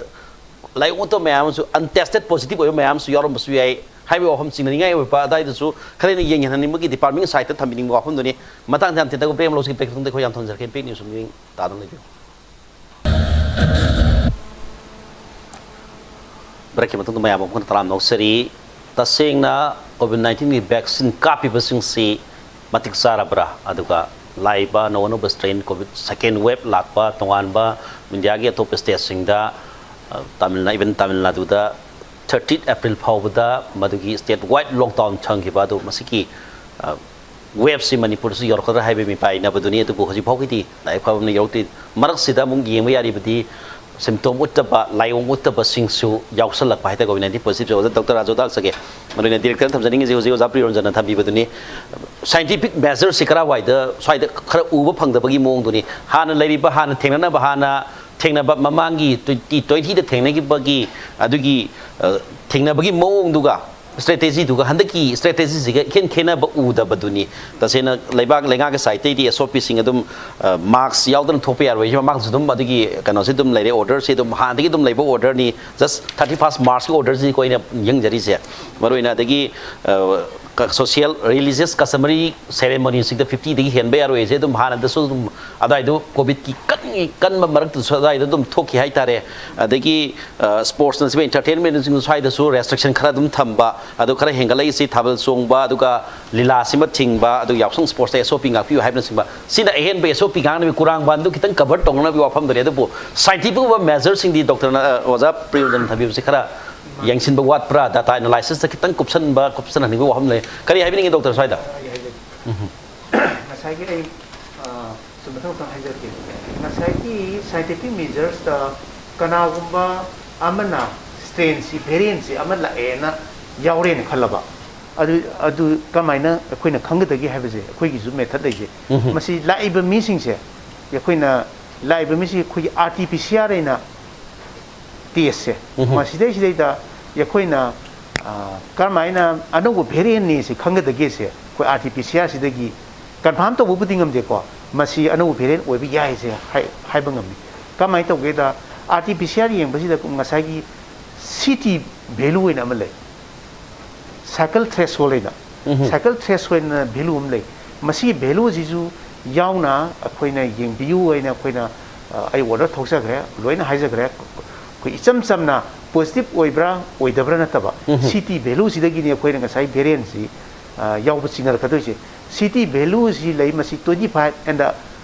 ꯂꯥꯏꯑꯣꯡ ꯎꯠꯇꯕ ꯃꯌꯥꯝ ꯑꯃꯁꯨ, untested positive ꯑꯣꯏꯕ ꯃꯌꯥꯝ ꯑꯃꯁꯨ ꯌꯥꯎꯔꯝꯕꯁꯨ ꯌꯥꯏ ꯍꯥꯏꯕꯒꯤ ꯋꯥꯐꯝ ꯆꯤꯡꯅꯅꯤꯡꯉꯥꯏ ꯑꯣꯏꯕ ꯑꯗꯨꯋꯥꯏꯗꯁꯨ ꯈꯔ ꯍꯦꯟꯅ ꯌꯦꯡꯍꯟꯅꯤꯡꯕꯒꯤ department ꯒꯤ side ꯇ ꯊꯝꯕꯤꯅꯤꯡꯕ ꯋꯥꯐꯝꯗꯨꯅꯤ꯫ ꯃꯇꯥꯡ ꯌꯥꯝ ꯇꯦꯟꯇꯛꯄ break ꯑꯃ ꯂꯧꯁꯤ꯫ Break ꯃꯇꯨꯡꯗ ꯑꯩꯈꯣꯏ ꯌꯥꯝ ꯊꯝꯖꯔꯛꯀꯦ꯫ Break news ꯑꯃ ꯌꯦꯡ ꯇꯥꯗꯨꯅ ꯂꯩꯕꯤꯌꯨ꯫ Break ꯀꯤ ꯃꯇꯨꯡꯗ ꯃꯌꯥꯝ ꯑꯃꯨꯛ ꯍꯟꯅ ꯇꯔꯥꯝꯅ ꯑꯣꯛꯆꯔꯤ꯫ ꯇꯁꯦꯡꯅ COVID nineteen ꯒꯤ vaccine ꯀꯥꯞꯄꯤꯕꯁꯤꯡꯁꯤ ꯃꯇꯤꯛ ꯆꯥꯔꯕ꯭ꯔꯥ? ꯑꯗꯨꯒ ꯂꯥꯛꯏꯕ ꯑꯅꯧ ꯑꯅꯧꯕ strain, COVID second wave ꯂꯥꯛꯄ, ꯇꯣꯉꯥꯟꯕ ꯏꯟꯗꯤꯌꯥꯒꯤ ꯑꯇꯣꯞꯄ state ꯁꯤꯡꯗ, ꯑ, ꯇꯥꯃꯤꯜ ꯅꯥ-, even ꯇꯥꯃꯤꯜ ꯅꯥꯗꯨꯗ thirtieth April ꯐꯥꯎꯕꯗ ꯃꯗꯨꯒꯤ state wide lockdown ꯊꯝꯈꯤꯕ ꯑꯗꯨ ꯃꯁꯤꯒꯤ, ꯑ, wave ꯁꯤ ꯃꯅꯤꯄꯨꯔꯗꯁꯨ ꯌꯧꯔꯛꯀꯗ꯭ꯔꯥ ꯍꯥꯏꯕꯒꯤ ꯃꯤꯄꯥꯏꯅꯕꯗꯨꯅꯤ꯫ ꯑꯗꯨꯕꯨ ꯍꯧꯖꯤꯛ ꯐꯥꯎꯒꯤꯗꯤ ꯂꯥꯏꯔꯤꯛ ꯐꯕ ꯑꯃꯅ ꯌꯧꯔꯛꯇ꯭ꯔꯤ꯫ ꯃꯔꯛꯁꯤꯗ ꯑꯃꯨꯛ ꯌꯦꯡꯕ ꯌꯥꯔꯤꯕꯗꯤ symptom ꯎꯠꯇꯕ, ꯂꯥꯏꯑꯣꯡ ꯎꯠꯇꯕꯁꯤꯡꯁꯨ ꯌꯥꯎꯁꯜꯂꯛꯄ ꯍꯥꯏꯇꯥꯔꯦ, COVID nineteen positive꯫ ꯑꯣꯖꯥ ꯗꯣꯛꯇꯔ ꯔꯥꯖꯨꯗ ꯂꯥꯛꯆꯒꯦ꯫ ꯃꯔꯨꯑꯣꯏꯅ director ꯅ ꯊꯝꯖꯅꯤꯡꯉꯤꯁꯦ ꯍꯧꯖꯤꯛ ꯑꯣꯖꯥ ꯄ꯭ꯔꯤꯌꯣꯟꯖꯟꯅ ꯊꯝꯕꯤꯕꯗꯨꯅꯤ꯫ Scientific measure ꯁꯤ ꯀꯔꯥꯏꯋꯥꯏꯗ ꯁ꯭ꯋꯥꯏꯗ ꯈꯔ ꯎꯕ ꯐꯪꯗꯕꯒꯤ ꯃꯑꯣꯡꯗꯨꯅꯤ꯫ ꯍꯥꯟꯅ ꯂꯩꯔꯤꯕ, ꯍꯥꯟꯅ ꯊꯦꯡꯅꯅꯕ, ꯍꯥꯟꯅ ꯊꯦꯡꯅꯕ ꯃꯃꯥꯡꯒꯤ twenty twenty ꯗ ꯊꯦꯡꯅꯈꯤꯕꯒꯤ ꯑꯗꯨꯒꯤ, ꯑ, ꯊꯦꯡꯅꯕꯒꯤ ꯃꯑꯣꯡꯗꯨꯒ strategy ꯗꯨꯒ ꯍꯟꯗꯛꯀꯤ strategy ꯁꯤꯒ ꯏꯈꯦꯟ ꯈꯦꯟꯅꯕ ꯎꯗꯕꯗꯨꯅꯤ꯫ ꯇꯁꯦꯡꯅ ꯂꯩꯕꯥꯛ ꯂꯩꯉꯥꯛꯀꯤ side ꯇꯩꯗꯤ S O P ꯁꯤꯡ ꯑꯗꯨꯝ, ꯑ, mask ꯌꯥꯎꯗꯅ ꯊꯣꯛꯄ ꯌꯥꯔꯣꯏ꯫ ꯃꯃꯥꯡꯗꯁꯨ ꯑꯗꯨꯝ ꯑꯗꯨꯒꯤ ꯀꯩꯅꯣꯁꯤ ꯑꯗꯨꯝ ꯂꯩꯔꯦ, order ꯁꯤ ꯑꯗꯨꯝ ꯍꯥꯟꯅꯗꯒꯤ ꯑꯗꯨꯝ ꯂꯩꯕ order ꯅꯤ꯫ Just thirty first March ꯀꯤ order ꯁꯤꯅꯤꯀꯣ ꯑꯩꯅ ꯌꯦꯡꯖꯔꯤꯁꯦ꯫ ꯃꯔꯨꯑꯣꯏꯅ ꯑꯗꯒꯤ, ꯑ, ꯀ-, social, religious, customary ceremony ꯁꯤꯡꯗ fifty ꯗꯒꯤ ꯍꯦꯟꯕ ꯌꯥꯔꯣꯏꯁꯦ ꯑꯗꯨꯝ ꯍꯥꯟꯅꯗꯁꯨ ꯑꯗꯨꯝ ꯑꯗꯥꯏꯗꯣ COVID ꯀꯤ ꯀꯟ-, ꯀꯟꯕ ꯃꯔꯛꯇꯁꯨ ꯑꯗꯥꯏꯗ ꯑꯗꯨꯝ ꯊꯣꯛꯈꯤ ꯍꯥꯏꯇꯥꯔꯦ꯫ ꯑꯗꯒꯤ, ꯑ, sports ꯅꯆꯤꯡꯕ entertainment ꯁꯤꯡ ꯁ꯭ꯋꯥꯏꯗꯁꯨ restriction ꯈꯔ ꯑꯗꯨꯝ ꯊꯝꯕ, ꯑꯗꯨ ꯈꯔ ꯍꯦꯟꯒꯠꯂꯛꯏꯁꯤ ꯊꯥꯕꯜ ꯆꯣꯡꯕ, ꯑꯗꯨꯒ ꯂꯤꯂꯥꯁꯤꯃ ꯊꯤꯡꯕ, ꯑꯗꯨꯒ ꯌꯥꯎꯁꯪ sports ꯇ S O P ꯉꯥꯛꯄꯤꯌꯨ ꯍꯥꯏꯕꯅꯆꯤꯡꯕ꯫ ꯁꯤꯅ ꯑꯍꯦꯟꯕ S O P ꯉꯥꯡꯅꯕꯒꯤ ꯀꯨꯔꯥꯡꯕꯥꯟꯗꯨ ꯈꯤꯇꯪ cover ꯇꯧꯅꯅꯕꯒꯤ ꯋꯥꯐꯝꯗꯨꯅꯤ꯫ ꯑꯗꯨꯕꯨ scientific ꯑꯣꯏꯕ measure ꯁꯤꯡꯗꯤ ꯗꯣꯛꯇꯔꯅ, ꯑ, ꯑꯣꯖꯥ ꯄ꯭ꯔꯤꯌꯣꯟꯖꯟ ꯊꯝꯕꯤꯕꯁꯤ ꯈꯔ ꯌꯦꯡꯁꯤꯟꯕ ꯋꯥꯠꯄ꯭ꯔꯥ? Data analysis ꯇ ꯈꯤꯇꯪ ꯀꯨꯞꯁꯟꯕ, ꯀꯨꯞꯁꯟꯍꯟꯅꯤꯡꯕ ꯋꯥꯐꯝ ꯂꯩ꯫ ꯀꯔꯤ ꯍꯥꯏꯕꯤꯅꯤꯡꯉꯤ ꯗꯣꯛꯇꯔ ꯁ꯭ꯋꯥꯏꯗ? ꯎꯝ꯫ ꯉꯁꯥꯏꯒꯤ ꯑꯩ, ꯑ, ꯁꯨꯝ ꯃꯊꯪ ꯃꯊꯪ ꯍꯥꯏꯖꯔꯛꯀꯦ꯫ ꯉꯁꯥꯏꯒꯤ scientific measures ꯇ ꯀꯅꯥꯒꯨꯝꯕ ꯑꯃꯅ strain ꯁꯤ, variant ꯁꯤ ꯑꯃ ꯂꯥꯛꯑꯦꯅ ꯌꯥꯎꯔꯦꯅ ꯈꯜꯂꯕ, ꯑꯗꯨ, ꯑꯗꯨ ꯀꯃꯥꯏꯅ ꯑꯩꯈꯣꯏꯅ ꯈꯪꯒꯗꯒꯦ ꯍꯥꯏꯕꯁꯦ ꯑꯩꯈꯣꯏꯒꯤꯁꯨ method ꯂꯩꯖꯩ꯫ ꯎꯝ꯫ ꯃꯁꯤ ꯂꯥꯛꯏꯕ ꯃꯤꯁꯤꯡꯁꯦ ꯑꯩꯈꯣꯏꯅ ꯂꯥꯛꯏꯕ ꯃꯤꯁꯤ ꯑꯩꯈꯣꯏꯒꯤ R T P C R ꯍꯥꯏꯅ ꯇꯦꯁꯁꯦ, ꯎꯝꯍꯨꯝ꯫ ꯃꯁꯤꯗꯩꯁꯤꯗꯩꯗ ꯑꯩꯈꯣꯏꯅ, ꯑ, ꯀꯔꯝꯍꯥꯏꯅ ꯑꯅꯧꯕ ꯚꯦꯔꯤꯌꯦꯟꯅꯤ ꯁꯤ ꯈꯪꯒꯗꯒꯦꯁꯦ ꯑꯩꯈꯣꯏ R T P C R ꯁꯤꯗꯒꯤ ꯀꯟꯐꯥꯔꯝ ꯇꯧꯕꯕꯨꯗꯤ ꯉꯝꯗꯦꯀꯣ, ꯃꯁꯤ ꯑꯅꯧꯕ ꯚꯦꯔꯤꯌꯦꯟ ꯑꯣꯏꯕ ꯌꯥꯏꯁꯦ ꯍꯥꯏ-, ꯍꯥꯏꯕ ꯉꯝꯃꯤ꯫ ꯀꯃꯥꯏꯅ ꯇꯧꯒꯦꯗ, R T P C R ꯌꯦꯡꯕꯁꯤꯗ ꯉꯁꯥꯏꯒꯤ ꯁꯤ ꯇꯤ ꯚꯦꯂꯨ ꯑꯣꯏꯅ ꯑꯃ ꯂꯩ, ꯁꯥꯏꯀꯜ ꯊ꯭ꯔꯦꯁꯍꯣꯜ ꯍꯥꯏꯅ꯫ ꯎꯝꯍꯨꯝ꯫ ꯁꯥꯏꯀꯜ ꯊ꯭ꯔꯦꯁꯍꯣꯜ ꯍꯥꯏꯅ ꯚꯦꯂꯨ ꯑꯃ ꯂꯩ꯫ ꯃꯁꯤꯒꯤ ꯚꯦꯂꯨꯁꯤꯁꯨ ꯌꯥꯎꯅ ꯑꯩꯈꯣꯏꯅ ꯌꯦꯡꯕꯤꯌꯨ ꯍꯥꯏꯅ ꯑꯩꯈꯣꯏꯅ, ꯑ, ꯑꯩ ꯑꯣꯔꯗꯔ ꯊꯣꯛꯆꯈ꯭ꯔꯦ, ꯂꯣꯏꯅ ꯍꯥꯏꯖꯈ꯭ꯔꯦ꯫ ꯑꯩꯈꯣꯏ ꯏꯆꯝ ꯆꯝꯅ ꯄꯣꯖꯤꯇꯤꯚ ꯑꯣꯏꯕ꯭ꯔꯥ ꯑꯣꯏꯗꯕ꯭ꯔꯥ ꯅꯠꯇꯕ, ꯎꯝꯍꯨꯝ꯫ ꯁꯤ ꯇꯤ ꯚꯦꯂꯨꯁꯤꯗꯒꯤꯅꯤ ꯑꯩꯈꯣꯏꯅ ꯉꯁꯥꯏ ꯚꯦꯔꯤꯌꯦꯟꯁꯤ, ꯑ, ꯌꯥꯎꯕ ꯆꯤꯡꯅꯔꯛꯀꯗꯣꯏꯁꯦ꯫ ꯁꯤ ꯇꯤ ꯚꯦꯂꯨꯁꯤ ꯂꯩ, ꯃꯁꯤ twenty five and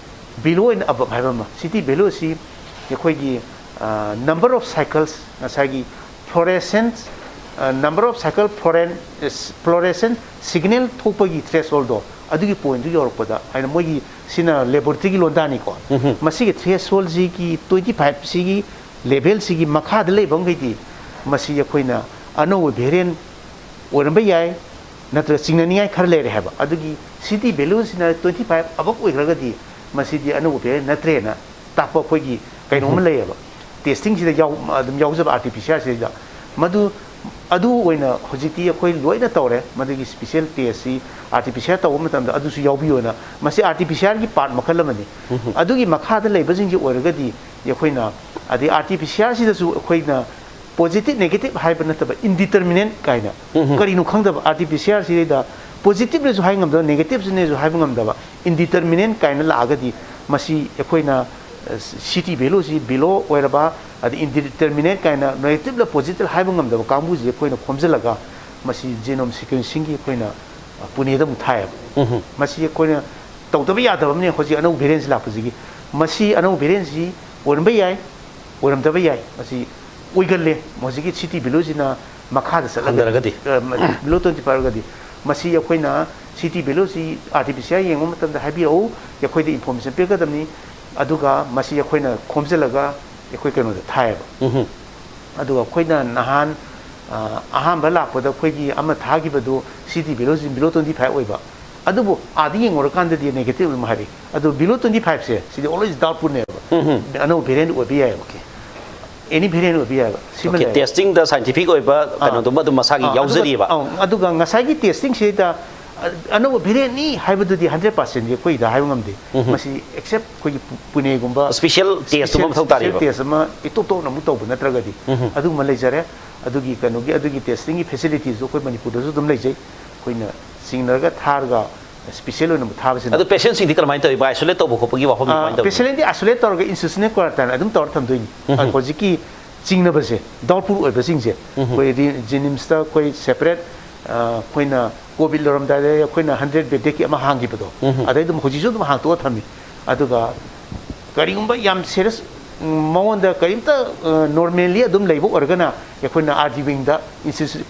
below and above ꯍꯥꯏꯕ ꯑꯃ꯫ ꯁꯤ ꯇꯤ ꯚꯦꯂꯨꯁꯤ ꯑꯩꯈꯣꯏꯒꯤ, ꯑ, number of cycles, ꯉꯁꯥꯏꯒꯤ fluorescence, ꯑ, number of cycle fluoren-, fluorescence signal ꯊꯣꯛꯄꯒꯤ ꯊ꯭ꯔꯦꯁꯍꯣꯜꯗꯣ, ꯑꯗꯨꯒꯤ ꯄꯣꯏꯟꯠꯇꯨ ꯌꯧꯔꯛꯄꯗ ꯍꯥꯏꯅ ꯃꯣꯏꯒꯤ ꯁꯤꯅ ꯂꯦꯕꯣꯔꯦꯇꯔꯤꯒꯤ ꯂꯣꯟꯗꯥꯅꯤꯀꯣ꯫ ꯎꯝꯍꯨꯝ꯫ ꯃꯁꯤꯒꯤ ꯊ꯭ꯔꯦꯁꯍꯣꯜꯁꯤꯒꯤ twenty five ꯁꯤꯒꯤ ꯂꯦꯚꯦꯜꯁꯤꯒꯤ ꯃꯈꯥꯗ ꯂꯩꯕ ꯃꯈꯩꯗꯤ ꯃꯁꯤ ꯑꯩꯈꯣꯏꯅ ꯑꯅꯧꯕ ꯚꯦꯔꯤꯌꯦꯟ ꯑꯣꯏꯔꯝꯕ ꯌꯥꯏ, ꯅꯠꯇ꯭ꯔꯒ ꯆꯤꯡꯅꯅꯤꯡꯉꯥꯏ ꯈꯔ ꯂꯩꯔꯦ ꯍꯥꯏꯕ꯫ ꯑꯗꯨꯒꯤ ꯁꯤ ꯇꯤ ꯚꯦꯂꯨꯁꯤꯅ twenty five above ꯑꯣꯏꯈ꯭ꯔꯒꯗꯤ ꯃꯁꯤꯗꯤ ꯑꯅꯧꯕ ꯚꯦꯔꯤꯌꯦꯟ ꯅꯠꯇ꯭ꯔꯦꯅ ꯇꯥꯛꯄ ꯑꯩꯈꯣꯏꯒꯤ ꯀꯩꯅꯣꯝꯃ ꯎꯝꯍꯨꯝ꯫ ꯂꯩꯌꯦꯕ꯫ ꯇꯦꯁꯇꯤꯡꯁꯤꯗ ꯌꯥꯎ-, ꯑꯗꯨꯝ ꯌꯥꯎꯖꯕ R T P C R ꯁꯤꯗ꯫ ꯃꯗꯨ, ꯑꯗꯨ ꯑꯣꯏꯅ ꯍꯧꯖꯤꯛꯇꯤ ꯑꯩꯈꯣꯏ ꯂꯣꯏꯅ ꯇꯧꯔꯦ꯫ ꯃꯗꯨꯒꯤ ꯁ꯭ꯄꯤꯁꯦꯜ ꯇꯦꯁꯁꯤ R T P C R ꯇꯧꯕ ꯃꯇꯝꯗ ꯑꯗꯨꯁꯨ ꯌꯥꯎꯕꯤꯌꯣꯅ꯫ ꯃꯁꯤ ꯑꯥꯔ ꯇꯤ ꯄꯤ ꯁꯤ ꯑꯥꯔꯒꯤ ꯄꯥꯔꯠ ꯃꯈꯜ ꯑꯃꯅꯤ꯫ ꯎꯝꯍꯨꯝ꯫ ꯑꯗꯨꯒꯤ ꯃꯈꯥꯗ ꯂꯩꯕꯁꯤꯡꯁꯤ ꯑꯣꯏꯔꯒꯗꯤ ꯑꯩꯈꯣꯏꯅ, ꯑꯗꯩ R T P C R ꯁꯤꯗꯁꯨ ꯑꯩꯈꯣꯏꯅ ꯄꯣꯖꯤꯇꯤꯚ, ꯅꯦꯒꯦꯇꯤꯚ ꯍꯥꯏꯕ ꯅꯠꯇꯕ, ꯏꯟꯗꯤꯇꯔꯃꯤꯅꯦꯟꯠ ꯀꯥꯏꯅ ꯎꯝꯍꯨꯝ꯫ ꯀꯔꯤꯅꯣ ꯈꯪꯗꯕ, R T P C R ꯁꯤꯗꯩꯗ ꯄꯣꯖꯤꯇꯤꯚꯅꯦꯁꯨ ꯍꯥꯏ ꯉꯝꯗꯕ, ꯅꯦꯒꯦꯇꯤꯚꯅꯦꯁꯨ ꯍꯥꯏꯕ ꯉꯝꯗꯕ, ꯏꯟꯗꯤꯇꯔꯃꯤꯅꯦꯟꯠ ꯀꯥꯏꯅ ꯂꯥꯛꯑꯒꯗꯤ ꯃꯁꯤ ꯑꯩꯈꯣꯏꯅ, ꯑ, ꯁꯤ ꯇꯤ ꯚꯦꯂꯨꯁꯤ ꯕꯤꯂꯣ ꯑꯣꯏꯔꯕ, ꯑꯗꯩ ꯏꯟꯗꯤꯇꯔꯃꯤꯅꯦꯟꯠ ꯀꯥꯏꯅ ꯅꯦꯒꯦꯇꯤꯚꯂ ꯄꯣꯖꯤꯇꯤꯚ ꯍꯥꯏꯕ ꯉꯝꯗꯕ ꯀꯥꯡꯕꯨꯁꯤ ꯑꯩꯈꯣꯏꯅ ꯈꯣꯝꯖꯤꯜꯂꯒ ꯃꯁꯤ ꯖꯦꯅꯣꯝ ꯁꯤꯀ꯭ꯋꯦꯟꯁꯤꯡꯒꯤ ꯑꯩꯈꯣꯏꯅ, ꯑ, ꯄꯨꯅꯦꯗ ꯑꯃꯨꯛ ꯊꯥꯏꯌꯦꯕ꯫ ꯎꯝꯍꯨꯝ꯫ ꯃꯁꯤ ꯑꯩꯈꯣꯏꯅ ꯇꯧꯗꯕ ꯌꯥꯗꯕ ꯑꯃꯅꯦ ꯍꯧꯖꯤꯛ ꯑꯅꯧꯕ ꯚꯦꯔꯤꯌꯦꯟꯁ ꯂꯥꯛꯄꯁꯤꯒꯤ꯫ ꯃꯁꯤ ꯑꯅꯧꯕ ꯚꯦꯔꯤꯌꯦꯟꯁꯁꯤ ꯑꯣꯏꯔꯝꯕ ꯌꯥꯏ, ꯑꯣꯏꯔꯝꯗꯕ ꯌꯥꯏ꯫ ꯃꯁꯤ ꯑꯣꯏꯒꯜꯂꯦ꯫ ꯍꯧꯖꯤꯛꯀꯤ ꯁꯤ ꯇꯤ ꯚꯦꯂꯨꯁꯤꯅ ꯃꯈꯥꯗ ꯆꯠꯂꯒꯗꯤ, ꯍꯟꯊꯔꯒꯗꯤ꯫ ꯑ, ꯃ-, below twenty five ꯑꯣꯏꯔꯒꯗꯤ, ꯃꯁꯤ ꯑꯩꯈꯣꯏꯅ ꯁꯤ ꯇꯤ ꯚꯦꯂꯨꯁꯤ R T P C R ꯌꯦꯡꯕ ꯃꯇꯝꯗ ꯍꯥꯏꯕꯤꯔꯛꯎ, ꯑꯩꯈꯣꯏꯗ ꯏꯟꯐꯣꯔꯃꯦꯁꯟ ꯄꯤꯔꯛꯀꯗꯕꯅꯤ꯫ ꯑꯗꯨꯒ ꯃꯁꯤ ꯑꯩꯈꯣꯏꯅ ꯈꯣꯝꯖꯤꯜꯂꯒ ꯑꯩꯈꯣꯏ ꯀꯩꯅꯣꯗ ꯊꯥꯏꯌꯦꯕ꯫ ꯎꯝꯍꯨꯝ꯫ ꯑꯗꯨꯒ ꯑꯩꯈꯣꯏꯅ ꯅꯍꯥꯟ, ꯑ, ꯑꯍꯥꯟꯕ ꯂꯥꯛꯄꯗ ꯑꯩꯈꯣꯏꯒꯤ ꯑꯃ ꯊꯥꯈꯤꯕꯗꯨ ꯁꯤ ꯇꯤ ꯚꯦꯂꯨꯁꯤ below twenty five ꯑꯣꯏꯕ꯫ ꯑꯗꯨꯕꯨ ꯑꯥꯗ ꯌꯦꯡꯉꯨꯔꯀꯥꯟꯗꯗꯤ ꯅꯦꯒꯦꯇꯤꯚ ꯑꯗꯨꯝ ꯍꯥꯏꯔꯛꯏ꯫ ꯑꯗꯨ below twenty five ꯁꯦ ꯁꯤꯗꯤ always doubtful ꯅꯦꯕ꯫ ꯑꯅꯧꯕ ꯚꯦꯔꯤꯌꯦꯟ ꯑꯣꯏꯕ ꯌꯥꯏꯑꯕ꯫ ꯑꯦꯅꯤ ꯚꯦꯔꯤꯌꯦꯟ ꯑꯣꯏꯕ ꯌꯥꯏꯑꯕ꯫ ꯁꯤꯃ ꯑꯣꯀꯦ ꯂꯩꯔꯦ꯫ ꯇꯦꯁꯇꯤꯡꯗ ꯁꯥꯏꯟꯇꯤꯐꯤꯛ ꯑꯣꯏꯕ ꯑꯥ, ꯀꯩꯅꯣꯗꯨꯃ ꯑꯗꯨꯝ ꯃꯁꯥꯒꯤ ꯑꯥ, ꯑꯗꯨꯒ- ꯌꯥꯎꯖꯔꯤꯕ꯫ ꯑꯥ, ꯑꯗꯨꯒ ꯉꯁꯥꯏꯒꯤ ꯇꯦꯁꯇꯤꯡꯁꯤꯗ ꯑꯅꯧꯕ ꯚꯦꯔꯤꯌꯦꯟꯅꯤ ꯍꯥꯏꯕꯗꯨꯗꯤ ꯍꯟꯗ꯭ꯔꯦꯠ ꯄꯥꯔꯁꯦꯟꯗꯤ ꯑꯩꯈꯣꯏꯗ ꯍꯥꯏꯕ ꯉꯝꯗꯦ꯫ ꯃꯁꯤ ꯑꯦꯛꯁꯦꯞ ꯑꯩꯈꯣꯏꯒꯤ ꯄꯨ- ꯄꯨꯅꯦꯒꯨꯝꯕ Special test ꯑꯃ ꯃꯊꯧ ꯇꯥꯔꯤꯕ꯫ ꯇꯦꯁ ꯑꯃ ꯏꯇꯣꯞ ꯇꯣꯞꯅ ꯑꯃꯨꯛ ꯇꯧꯕ ꯅꯠꯇ꯭ꯔꯒꯗꯤ ꯑꯗꯨꯒꯨꯝꯕ ꯂꯩꯖꯔꯦ꯫ ꯑꯗꯨꯒꯤ ꯀꯩꯅꯣꯒꯤ ꯑꯗꯨꯒꯤ ꯇꯦꯁꯇꯤꯡꯒꯤ ꯐꯦꯁꯤꯂꯤꯇꯤꯁꯨ ꯑꯩꯈꯣꯏ ꯃꯅꯤꯄꯨꯔꯗꯁꯨ ꯑꯗꯨꯝ ꯂꯩꯖꯩ꯫ ꯑꯩꯈꯣꯏꯅ ꯆꯤꯡꯅꯔꯒ ꯊꯥꯔꯒ ꯁ꯭ꯄꯤꯁꯦꯜ ꯑꯣꯏꯅ ꯑꯃꯨꯛ ꯊꯥꯕꯁꯤꯅ ꯑꯗꯨ ꯄꯦꯁꯦꯟꯁꯤꯡꯗꯤ ꯀꯔꯝꯍꯥꯏꯅ ꯇꯧꯔꯤꯕ? ꯑꯥꯏꯁꯣꯂꯦꯠ ꯇꯧꯕ ꯈꯣꯠꯄꯒꯤ ꯋꯥꯐꯝꯗꯤ ꯀꯃꯥꯏꯅ ꯇꯧꯔꯤꯕ? ꯄꯦꯁꯦꯟꯗꯤ ꯑꯥꯏꯁꯣꯂꯦꯠ ꯇꯧꯔꯒ ꯏꯟꯁꯇꯤꯇ꯭ꯌꯨꯁꯅꯦꯜ ꯀ꯭ꯋꯥꯔꯟꯇꯥꯏꯟ ꯑꯗꯨꯝ ꯇꯧꯔ ꯊꯝꯗꯣꯏꯅꯤ꯫ ꯍꯧꯖꯤꯛꯀꯤ ꯆꯤꯡꯅꯕꯁꯦ ꯗꯥꯎꯠꯐꯨꯜ ꯑꯣꯏꯕꯁꯤꯡꯁꯦ ꯑꯩꯈꯣꯏ ꯖꯦꯅꯤꯝꯁꯇ ꯑꯩꯈꯣꯏ ꯁꯦꯄꯔꯦꯠ ꯑꯩꯈꯣꯏꯅ ꯀꯣꯚꯤꯗ ꯂꯩꯔꯝꯗꯥꯏꯗ ꯑꯩꯈꯣꯏꯅ ꯍꯟꯗ꯭ꯔꯦꯠ ꯕꯦꯗꯦꯛꯀꯤ ꯑꯃ ꯍꯥꯡꯈꯤꯕꯗꯣ ꯑꯗꯩ ꯑꯗꯨꯝ ꯍꯧꯖꯤꯛꯁꯨ ꯑꯗꯨꯝ ꯍꯥꯡꯇꯣꯛꯑ ꯊꯝꯃꯤ꯫ ꯑꯗꯨꯒ ꯀꯔꯤꯒꯨꯝꯕ ꯌꯥꯝ ꯁꯦꯔꯤꯌꯁ ꯃꯉꯣꯟꯗ ꯀꯔꯤꯝꯇ ꯅꯣꯔꯃꯦꯜꯂꯤ ꯑꯗꯨꯝ ꯂꯩꯕ ꯑꯣꯏꯔꯒꯅ ꯑꯩꯈꯣꯏꯅ ꯑꯥꯔ ꯗꯤ ꯋꯤꯡꯗ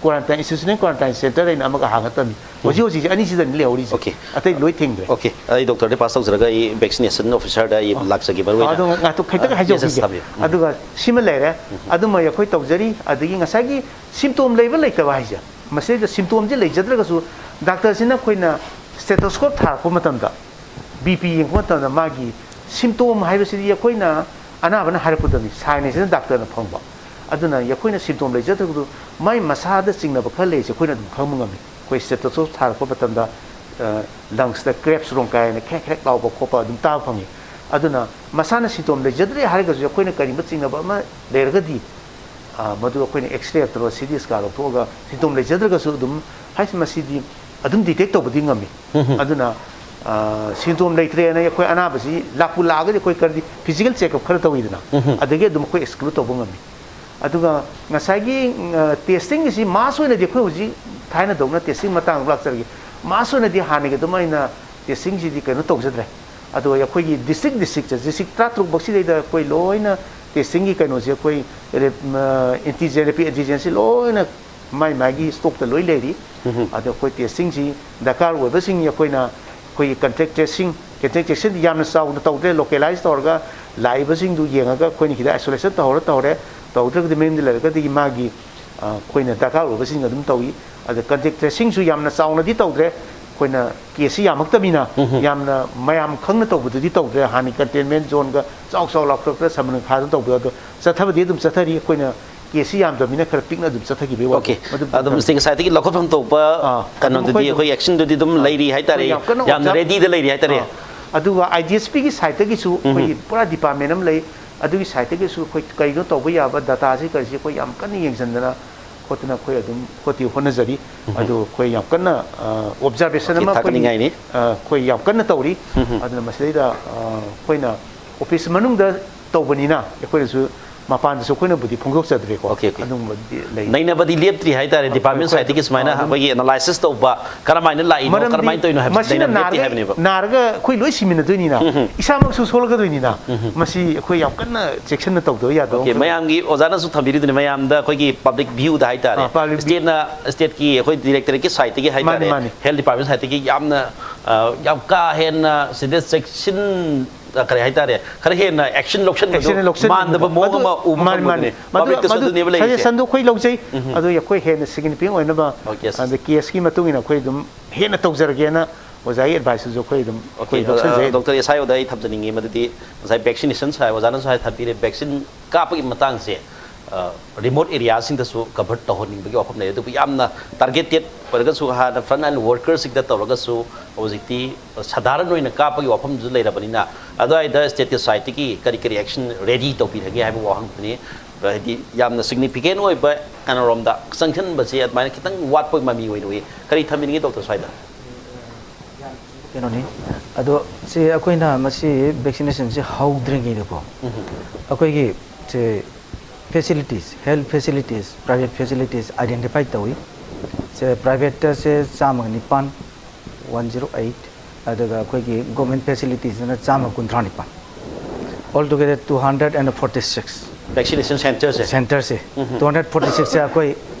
ꯀ꯭ꯋꯥꯔꯟꯇꯥꯏꯟ ꯏꯟꯁꯇꯤꯇ꯭ꯌꯨꯁꯅꯦꯜ ꯀ꯭ꯋꯥꯔꯟꯇꯥꯏꯟ ꯁꯦꯟꯇꯔ ꯍꯥꯏꯅ ꯑꯃꯒ ꯍꯥꯡꯉ ꯊꯝꯃꯤ꯫ ꯍꯧꯖꯤꯛ ꯍꯧꯖꯤꯛꯁꯦ ꯑꯅꯤꯁꯤꯗꯅꯤ ꯂꯩꯍꯧꯔꯤꯁꯦ꯫ Okay. ꯑꯇꯩ ꯂꯣꯏ ꯊꯤꯡꯈ꯭ꯔꯦ꯫ ꯑꯣꯀꯦ ꯑꯩ ꯗꯣꯛꯇꯔꯗꯤ ꯄꯥꯁ ꯇꯧꯖꯔꯒ ꯑꯩ ꯚꯦꯛꯁꯤꯅꯦꯁꯟ ꯑꯣꯐꯤꯁꯔꯗ ꯑꯩ ꯂꯥꯛꯆꯒꯦ ꯃꯔꯨ ꯑꯣꯏꯅ꯫ ꯑꯗꯣ ꯉꯥꯛꯇ ꯈꯤꯇꯪ ꯑꯥ, ꯍꯥꯏꯖꯧꯈꯤꯒꯦ꯫ yes, yes, ꯊꯝꯕꯤꯌꯨ꯫ ꯎꯝ꯫ ꯑꯗꯨꯒ ꯁꯤꯃ ꯂꯩꯔꯦ꯫ ꯑꯗꯨꯃ ꯑꯩꯈꯣꯏ ꯇꯧꯖꯔꯤ꯫ ꯑꯗꯒꯤ ꯉꯁꯥꯏꯒꯤ ꯁꯤꯝꯇꯣꯝ ꯂꯩꯕ ꯂꯩꯇꯕ ꯍꯥꯏꯁꯦ ꯃꯁꯤꯗꯩꯗ ꯁꯤꯝꯇꯣꯝꯁꯦ ꯂꯩꯖꯗ꯭ꯔꯒꯁꯨ ꯗꯥꯛꯇꯔꯁꯤꯅ ꯑꯩꯈꯣꯏꯅ ꯁ꯭ꯇꯦꯊꯣꯁꯀꯣꯞ ꯊꯥꯔꯛꯄ ꯃꯇꯝꯗ ꯕꯤ ꯄꯤ ꯌꯦꯡꯕ ꯃꯇꯝꯗ ꯃꯥꯒꯤ ꯁꯤꯝꯇꯣꯝ ꯍꯥꯏꯕꯁꯤꯗꯤ ꯑꯩꯈꯣꯏꯅ ꯑꯅꯥꯕꯅ ꯍꯥꯏꯔꯛꯄꯗꯅꯤ ꯁꯥꯏꯟ ꯍꯥꯏꯁꯤꯅ ꯗꯥꯛꯇꯔꯅ ꯐꯪꯕ꯫ ꯑꯗꯨꯅ ꯑꯩꯈꯣꯏꯅ ꯁꯤꯝꯇꯣꯝ ꯂꯩꯖꯗ꯭ꯔꯒꯁꯨ ꯃꯥꯏ ꯃꯁꯥꯗ ꯆꯤꯡꯅꯕ ꯈꯔ ꯂꯩꯔꯤꯁꯦ ꯑꯩꯈꯣꯏꯅ ꯑꯗꯨꯝ ꯈꯪꯕ ꯉꯝꯃꯤ꯫ ꯑꯩꯈꯣꯏ ꯁ꯭ꯇꯦꯊꯣꯁꯀꯣꯞ ꯊꯥꯔꯛꯄ ꯃꯇꯝꯗ ꯂꯪꯁꯇ ꯀ꯭ꯔꯦꯞꯁ ꯔꯣꯡꯀꯥꯏ ꯍꯥꯏꯅ ꯈ꯭ꯔꯦꯛ ꯈ꯭ꯔꯦꯛ ꯂꯥꯎꯕ ꯈꯣꯠꯄ ꯑꯗꯨꯝ ꯇꯥꯕ ꯐꯪꯉꯤ꯫ ꯑꯗꯨꯅ ꯃꯁꯥꯅ ꯁꯤꯝꯇꯣꯝ ꯂꯩꯖꯗ꯭ꯔꯦ ꯍꯥꯏꯔꯒꯁꯨ ꯑꯩꯈꯣꯏꯅ ꯀꯔꯤꯒꯨꯝꯕ ꯆꯤꯡꯅꯕ ꯑꯃ ꯂꯩꯔꯒꯗꯤ ꯑ, ꯃꯗꯨ ꯑꯩꯈꯣꯏꯅ ꯑꯦꯛꯁꯔꯦ ꯅꯠꯇ꯭ꯔꯒ ꯁꯤ ꯇꯤ ꯁ꯭ꯀꯥꯟ ꯂꯧꯊꯣꯛꯑꯒ ꯁꯤꯝꯇꯣꯝ ꯂꯩꯖꯗ꯭ꯔꯒꯁꯨ ꯑꯗꯨꯝ ꯍꯥꯏꯁ ꯃꯁꯤꯗꯤ ꯑꯗꯨꯝ ꯗꯤꯇꯦꯛ ꯇꯧꯕꯗꯤ ꯉꯝꯃꯤ꯫ ꯑꯗꯨꯅ ꯁꯤꯝꯇꯣꯝ ꯂꯩꯇ꯭ꯔꯦꯅ ꯑꯩꯈꯣꯏ ꯑꯅꯥꯕꯁꯤ ꯂꯥꯛꯄꯨ ꯂꯥꯛꯑꯒꯗꯤ ꯑꯩꯈꯣꯏ ꯀꯔꯤ ꯐꯤꯖꯤꯀꯦꯜ ꯆꯦꯛꯑꯞ ꯈꯔ ꯇꯧꯋꯤꯗꯅ ꯑꯗꯒꯤ ꯑꯗꯨꯝ ꯑꯩꯈꯣꯏ ꯑꯦꯛꯁꯀ꯭ꯂꯨꯗ ꯇꯧꯕ ꯉꯝꯃꯤ꯫ ꯑꯗꯨꯒ ꯉꯁꯥꯏꯒꯤ ꯇꯦꯁꯇꯤꯡꯒꯤꯁꯤ ꯃꯥꯁ ꯑꯣꯏꯅꯗꯤ ꯑꯩꯈꯣꯏ ꯍꯧꯖꯤꯛ ꯊꯥꯏꯅꯗꯧꯅ ꯇꯦꯁꯇꯤꯡ ꯃꯇꯥꯡꯗ ꯂꯥꯛꯆꯔꯒꯦ꯫ ꯃꯥꯁ ꯑꯣꯏꯅꯗꯤ ꯍꯥꯟꯅꯒꯤ ꯑꯗꯨꯃꯥꯏꯅ ꯇꯦꯁꯇꯤꯡꯁꯤꯗꯤ ꯀꯩꯅꯣ ꯇꯧꯖꯗ꯭ꯔꯦ꯫ ꯑꯗꯣ ꯑꯩꯈꯣꯏꯒꯤ ꯗꯤꯁꯇ꯭ꯔꯤꯛ ꯗꯤꯁꯇ꯭ꯔꯤꯛꯁꯦ ꯗꯤꯁꯇ꯭ꯔꯤꯛ ꯇꯔꯥꯇꯔꯨꯛꯃꯛꯁꯤꯗꯩꯗ ꯑꯩꯈꯣꯏ ꯂꯣꯏꯅ ꯇꯦꯁꯇꯤꯡꯒꯤ ꯀꯩꯅꯣꯁꯦ ꯑꯩꯈꯣꯏ ꯑꯦꯟꯇꯤꯖꯦꯟ ꯔꯦꯄꯤꯗ ꯑꯦꯟꯇꯤꯖꯦꯟꯁꯤ ꯂꯣꯏꯅ ꯃꯥꯏ ꯃꯥꯒꯤ ꯁ꯭ꯇꯣꯛꯇ ꯂꯣꯏ ꯂꯩꯔꯤ꯫ ꯑꯗꯣ ꯑꯩꯈꯣꯏ ꯇꯦꯁꯇꯤꯡꯁꯤ ꯗꯔꯀꯥꯔ ꯑꯣꯏꯕꯁꯤꯡ ꯑꯩꯈꯣꯏꯅ ꯑꯩꯈꯣꯏꯒꯤ ꯀꯟꯇꯦꯛ ꯇ꯭ꯔꯦꯁꯤꯡ ꯀꯟꯇꯦꯛ ꯇ꯭ꯔꯦꯁꯤꯡꯗꯤ ꯌꯥꯝꯅ ꯆꯥꯎꯅ ꯇꯧꯗ꯭ꯔꯦ꯫ ꯂꯣꯀꯦꯂꯥꯏꯁ ꯇꯧꯔꯒ ꯂꯥꯛꯏꯕꯁꯤꯡꯗꯨ ꯌꯦꯡꯉꯒ ꯑꯩꯈꯣꯏꯅ ꯁꯤꯗ ꯑꯥꯏꯁꯣꯂꯦꯁꯟ ꯇꯧꯍꯧꯔ ꯇꯧꯔꯦ꯫ ꯇꯧꯗ꯭ꯔꯒꯗꯤ ꯃꯌꯨꯝꯗ ꯂꯩꯔꯒꯗꯤ ꯃꯥꯒꯤ ꯑꯩꯈꯣꯏꯅ ꯗꯔꯀꯥꯔ ꯑꯣꯏꯕꯁꯤꯡ ꯑꯗꯨꯝ ꯇꯧꯏ꯫ ꯑꯗ ꯀꯟꯇꯦꯛ ꯇ꯭ꯔꯦꯁꯤꯡꯁꯨ ꯌꯥꯝꯅ ꯆꯥꯎꯅꯗꯤ ꯇꯧꯗ꯭ꯔꯦ꯫ ꯑꯩꯈꯣꯏꯅ ꯀꯦꯁꯁꯤ ꯌꯥꯝꯃꯛꯇꯕꯅꯤꯅ, ꯎꯝ꯫ ꯌꯥꯝꯅ ꯃꯌꯥꯝ ꯈꯪꯅ ꯇꯧꯕꯗꯨꯗꯤ ꯇꯧꯗ꯭ꯔꯦ꯫ ꯍꯥꯟꯅꯒꯤ ꯀꯟꯇꯦꯟꯃꯦꯟ ꯖꯣꯟꯒ ꯆꯥꯎ ꯆꯥꯎ ꯂꯥꯎꯊꯣꯛꯇꯅ ꯁꯃꯟ ꯈꯥꯗꯅ ꯇꯧꯕꯗꯣ, ꯑꯗꯣ ꯆꯠꯊꯕꯗꯤ ꯑꯗꯨꯝ ꯆꯠꯊꯔꯤ꯫ ꯑꯩꯈꯣꯏꯅ ꯀꯦꯁꯁꯤ ꯌꯥꯝꯗꯕꯅꯤꯅ ꯈꯔ ꯄꯤꯛꯅ ꯑꯗꯨꯝ ꯆꯠꯊꯈꯤꯕꯩ ꯋꯥꯅꯤ꯫ ꯑꯣꯀꯦ꯫ ꯃꯗꯨ ꯑꯗꯨꯝ ꯈꯛꯇꯅꯤ꯫ ꯁ꯭ꯇꯦꯠꯀꯤ ꯁꯥꯏꯠꯇꯒꯤ ꯂꯧꯈꯠꯐꯝ ꯊꯣꯛꯄ ꯑꯥ, ꯑꯗꯨꯝ ꯀꯩꯅꯣꯗꯨꯗꯤ ꯑꯩꯈꯣꯏ ꯑꯩꯈꯣꯏ ꯑꯦꯛꯁꯟꯗꯨꯗꯤ ꯑꯗꯨꯝ ꯑꯥ, ꯂꯩꯔꯤ ꯍꯥꯏꯇꯥꯔꯦ꯫ ꯑꯩꯈꯣꯏ ꯌꯥꯝ ꯀꯟꯅ ꯌꯥꯝꯅ ꯑꯣꯞꯖꯥꯔꯕ ꯔꯦꯗꯤꯗ ꯂꯩꯔꯤ ꯍꯥꯏꯇꯥꯔꯦ꯫ ꯑꯥ꯫ ꯑꯗꯨꯒ IGSPꯒꯤ ꯁꯥꯏꯠꯇꯒꯤꯁꯨ ꯑꯩꯈꯣꯏꯒꯤ ꯎꯝ꯫ ꯄꯨꯔꯥ ꯗꯤꯄꯥꯔꯠꯃꯦꯟ ꯑꯃ ꯂꯩ꯫ ꯑꯗꯨꯒꯤ ꯁꯥꯏꯠꯇꯒꯤꯁꯨ ꯑꯩꯈꯣꯏ ꯀꯔꯤꯅꯣ ꯇꯧꯕ ꯌꯥꯕ ꯗꯇꯥꯁꯤ ꯀꯔꯤꯁꯤ ꯑꯩꯈꯣꯏ ꯌꯥꯝ ꯀꯟꯅ ꯌꯦꯡꯁꯤꯟꯗꯅ ꯈꯣꯠꯇꯅ ꯑꯩꯈꯣꯏ ꯑꯗꯨꯝ ꯍꯣꯠꯇꯤ ꯍꯣꯠꯅꯖꯔꯤ꯫ ꯎꯝ꯫ ꯑꯗꯨ ꯑꯩꯈꯣꯏ ꯌꯥꯝ ꯀꯟꯅ, ꯑ, ꯑꯣꯞꯖꯥꯔꯕꯦꯁꯟ ꯑꯣꯀꯦ, ꯑꯃ ꯑꯩꯈꯣꯏꯒꯤ, ꯊꯥꯒꯠꯅꯤꯡꯉꯥꯏꯅꯤ꯫ ꯑ, ꯑꯩꯈꯣꯏ ꯌꯥꯝ ꯀꯟꯅ ꯇꯧꯔꯤ꯫ ꯎꯝ꯫ ꯑꯗꯨꯅ ꯃꯁꯤꯗꯩꯗ, ꯑ, ꯑꯩꯈꯣꯏꯅ ꯑꯣꯐꯤꯁ ꯃꯅꯨꯡꯗ ꯇꯧꯕꯅꯤꯅ ꯑꯩꯈꯣꯏꯅꯁꯨ ꯃꯄꯥꯟꯗꯁꯨ ꯑꯩꯈꯣꯏꯅꯕꯨꯗꯤ ꯐꯣꯡꯗꯣꯛꯆꯗ꯭ꯔꯦꯀꯣ꯫ Okay, okay. ꯑꯗꯨꯝꯕꯗꯤ ꯂꯩ꯫ ꯅꯩꯅꯕꯗꯤ ꯂꯦꯞꯇ꯭ꯔꯤ ꯍꯥꯏꯇꯥꯔꯦ, ꯑ, ꯗꯤꯄꯥꯔꯠꯃꯦꯟ ꯑꯩꯈꯣꯏ ꯁꯥꯏꯠꯇꯒꯤ ꯁꯨꯃꯥꯏꯅ ꯑ, ꯑꯗꯨꯝ ꯑꯩꯈꯣꯏꯒꯤ ꯑꯦꯅꯥꯂꯥꯏꯁꯤꯁ ꯇꯧꯕ, ꯀꯔꯝꯍꯥꯏꯅ ꯂꯥꯛꯏꯅꯣ, ꯃꯔꯝꯗꯤ ꯀꯔꯝꯍꯥꯏꯅ ꯇꯧꯔꯤꯅꯣ ꯍꯥꯏꯕꯁꯤ ꯃꯁꯤꯅ ꯅꯩꯅꯕ ꯂꯦꯞꯇꯦ ꯅꯥꯔꯒ, ꯍꯥꯏꯕꯅꯦꯕ꯫ ꯅꯥꯔꯒ ꯑꯩꯈꯣꯏ ꯂꯣꯏ ꯁꯤꯃꯤꯟꯅꯗꯣꯏꯅꯤꯅ, ꯎꯝ, ꯎꯝ꯫ ꯏꯁꯥꯃꯛꯁꯨ ꯁꯣꯛꯂꯛꯀꯗꯣꯏꯅꯤꯅ, ꯎꯝ, ꯎꯝ꯫ ꯃꯁꯤ ꯑꯩꯈꯣꯏ ꯌꯥꯝ ꯀꯟꯅ ꯆꯦꯛꯁꯤꯟꯅ ꯇꯧꯗꯕ ꯌꯥꯗꯕ ꯑꯣꯀꯦ, ꯑꯃꯈꯛꯅꯤ꯫ ꯃꯌꯥꯝꯒꯤ ꯑꯣꯖꯥꯅꯁꯨ ꯊꯝꯕꯤꯔꯤꯗꯨꯅꯤ, ꯃꯌꯥꯝꯗ ꯑꯩꯈꯣꯏꯒꯤ ꯄꯕ꯭ꯂꯤꯛ ꯚ꯭ꯌꯨꯗ ꯍꯥꯏꯇꯥꯔꯦ, ꯑꯥ, ꯄꯕ꯭ꯂꯤꯛ ꯚ꯭ꯌꯨ꯫ ꯁ꯭ꯇꯦꯠꯅ, ꯁ꯭ꯇꯦꯠꯀꯤ ꯑꯩꯈꯣꯏ ꯗꯤꯔꯦꯛꯇꯣꯔꯦꯠꯀꯤ ꯁꯥꯏꯠꯇꯒꯤ ꯍꯥꯏꯇꯥꯔꯦ, ꯃꯥꯅꯤ, ꯃꯥꯅꯤ꯫ ꯍꯦꯜꯊ ꯗꯤꯄꯥꯔꯠꯃꯦꯟ ꯁꯥꯏꯠꯇꯒꯤ ꯌꯥꯝꯅ, ꯑ, ꯌꯥꯝ ꯀꯥ ꯍꯦꯟꯅ ꯁꯤꯗ ꯆꯦꯛꯁꯤꯟ, ꯑ, ꯀꯔꯤ ꯍꯥꯏꯇꯥꯔꯦ, ꯈꯔ ꯍꯦꯟꯅ ꯑꯦꯛꯁꯟ ꯂꯧꯁꯤꯟꯕꯗꯣ ꯑꯦꯛꯁꯟ ꯂꯧꯁꯤꯟꯕ ꯃꯥꯟꯗꯕ ꯃꯑꯣꯡ ꯑꯗꯨ, ꯑꯃ ꯎꯕ ꯃꯥꯅꯤ, ꯃꯥꯅꯤ꯫ ꯐꯪꯕꯗꯨꯅꯦ꯫ ꯃꯗꯨ, ꯄꯕ꯭ꯂꯤꯛꯇꯁꯨ ꯃꯗꯨ ꯑꯗꯨꯅꯦꯕ ꯂꯩꯔꯤꯁꯦ꯫ ꯁꯖꯦꯁꯟꯗꯨ ꯑꯩꯈꯣꯏ ꯂꯧꯖꯩ꯫ ꯎꯝ꯫ ꯑꯗꯨ ꯑꯩꯈꯣꯏ ꯍꯦꯟꯅ ꯁꯤꯒꯅꯤꯐꯤꯀꯦꯟ ꯑꯣꯏꯅꯕ, ꯑꯣꯀꯦ꯫ ꯑꯗ ꯀꯦꯁꯀꯤ ꯃꯇꯨꯡ ꯏꯟꯅ ꯑꯩꯈꯣꯏ ꯑꯗꯨꯝ ꯍꯦꯟꯅ ꯇꯧꯖꯔꯒꯦꯅ ꯑꯣꯖꯥꯒꯤ ꯑꯦꯗꯚꯥꯏꯁꯇꯨꯁꯨ ꯑꯩꯈꯣꯏ ꯑꯗꯨꯝ ꯑꯩꯈꯣꯏ ꯑꯣꯀꯦ, ꯑ, ꯂꯧꯁꯤꯟꯖꯩ꯫ ꯗꯣꯛꯇꯔ ꯑꯦꯁ ꯑꯥꯏ ꯑꯣꯗ ꯑꯩ ꯊꯝꯖꯅꯤꯡꯉꯤ, ꯃꯗꯨꯗꯤ ꯉꯁꯥꯏ ꯚꯦꯛꯁꯤꯅꯦꯁꯟ ꯍꯥꯏ, ꯑꯣꯖꯥꯅꯁꯨ ꯍꯥꯏ ꯊꯝꯕꯤꯔꯦ, ꯚꯦꯛꯁꯤꯟ ꯀꯥꯞꯄꯒꯤ ꯃꯇꯥꯡꯁꯦ, ꯑ, ꯔꯤꯃꯣꯠ ꯑꯦꯔꯤꯌꯥꯁꯤꯡꯗꯁꯨ ꯀꯚꯔ ꯇꯧꯍꯟꯅꯤꯡꯕꯒꯤ ꯋꯥꯐꯝ ꯂꯩ꯫ ꯑꯗꯨꯕꯨ ꯌꯥꯝꯅ ꯇꯥꯔꯒꯦꯇꯦꯠ ꯑꯣꯏꯔꯒꯁꯨ ꯍꯥꯟꯅ ꯐ꯭ꯔꯟ ꯂꯥꯏꯟ ꯋꯥꯔꯀꯔꯁꯤꯡꯗ ꯇꯧꯔꯒꯁꯨ ꯍꯧꯖꯤꯛꯇꯤ ꯁꯥꯙꯥꯔꯟ ꯑꯣꯏꯅ ꯀꯥꯞꯄꯒꯤ ꯋꯥꯐꯝꯗꯨꯁꯨ ꯂꯩꯔꯕꯅꯤꯅ, ꯑꯗꯨꯋꯥꯏꯗ ꯁ꯭ꯇꯦꯠꯀꯤ ꯁꯥꯏꯠꯇꯒꯤ ꯀꯔꯤ ꯀꯔꯤ ꯑꯦꯛꯁꯟ ꯔꯦꯗꯤ ꯇꯧꯕꯤꯔꯒꯦ ꯍꯥꯏꯕ ꯋꯥꯍꯪꯗꯨꯅꯤ꯫ ꯍꯥꯏꯗꯤ ꯌꯥꯝꯅ ꯁꯤꯒꯅꯤꯐꯤꯀꯦꯟ ꯑꯣꯏꯕ ꯀꯩꯅꯣꯔꯣꯝꯗ ꯆꯪꯁꯤꯟꯕꯁꯦ ꯑꯗꯨꯃꯥꯏꯅ ꯈꯤꯇꯪ ꯋꯥꯠꯄꯒꯤ ꯃꯃꯤ ꯑꯣꯏꯅ ꯎꯏ꯫ ꯀꯔꯤ ꯊꯝꯕꯤꯅꯤꯡꯉꯤ ꯗꯣꯛꯇꯔ ꯁ꯭ꯋꯥꯏꯗ? ꯀꯩꯅꯣꯅꯤ, ꯑꯗꯣ ꯁꯤ ꯑꯩꯈꯣꯏꯅ ꯃꯁꯤ ꯚꯦꯛꯁꯤꯅꯦꯁꯟꯁꯤ ꯍꯧꯗ꯭ꯔꯤꯉꯩꯗꯀꯣ, ꯎꯝ꯫ ꯑꯩꯈꯣꯏꯒꯤ ꯁꯦ facilities, health facilities, private facilities identify ꯇꯧꯏ꯫ ꯁꯦ ꯄ꯭ꯔꯥꯏꯚꯦꯠꯇ ꯁꯦ ꯆꯥꯝꯃꯒ ꯅꯤꯄꯥꯟ, one zero eight, ꯑꯗꯨꯒ ꯑꯩꯈꯣꯏꯒꯤ ꯒꯣꯔꯃꯦꯟ ꯐꯦꯁꯤꯂꯤꯇꯤꯁꯅ ꯆꯥꯝꯃ ꯀꯨꯟꯊ꯭ꯔꯥ ꯅꯤꯄꯥꯟ꯫ Altogether two hundred and forty six꯫ Vaccination ꯁꯦꯟꯇꯔꯁꯦ? ꯁꯦꯟꯇꯔꯁꯦ, ꯎꯝ꯫ Two hundred forty sixꯁꯦ ꯑꯩꯈꯣꯏ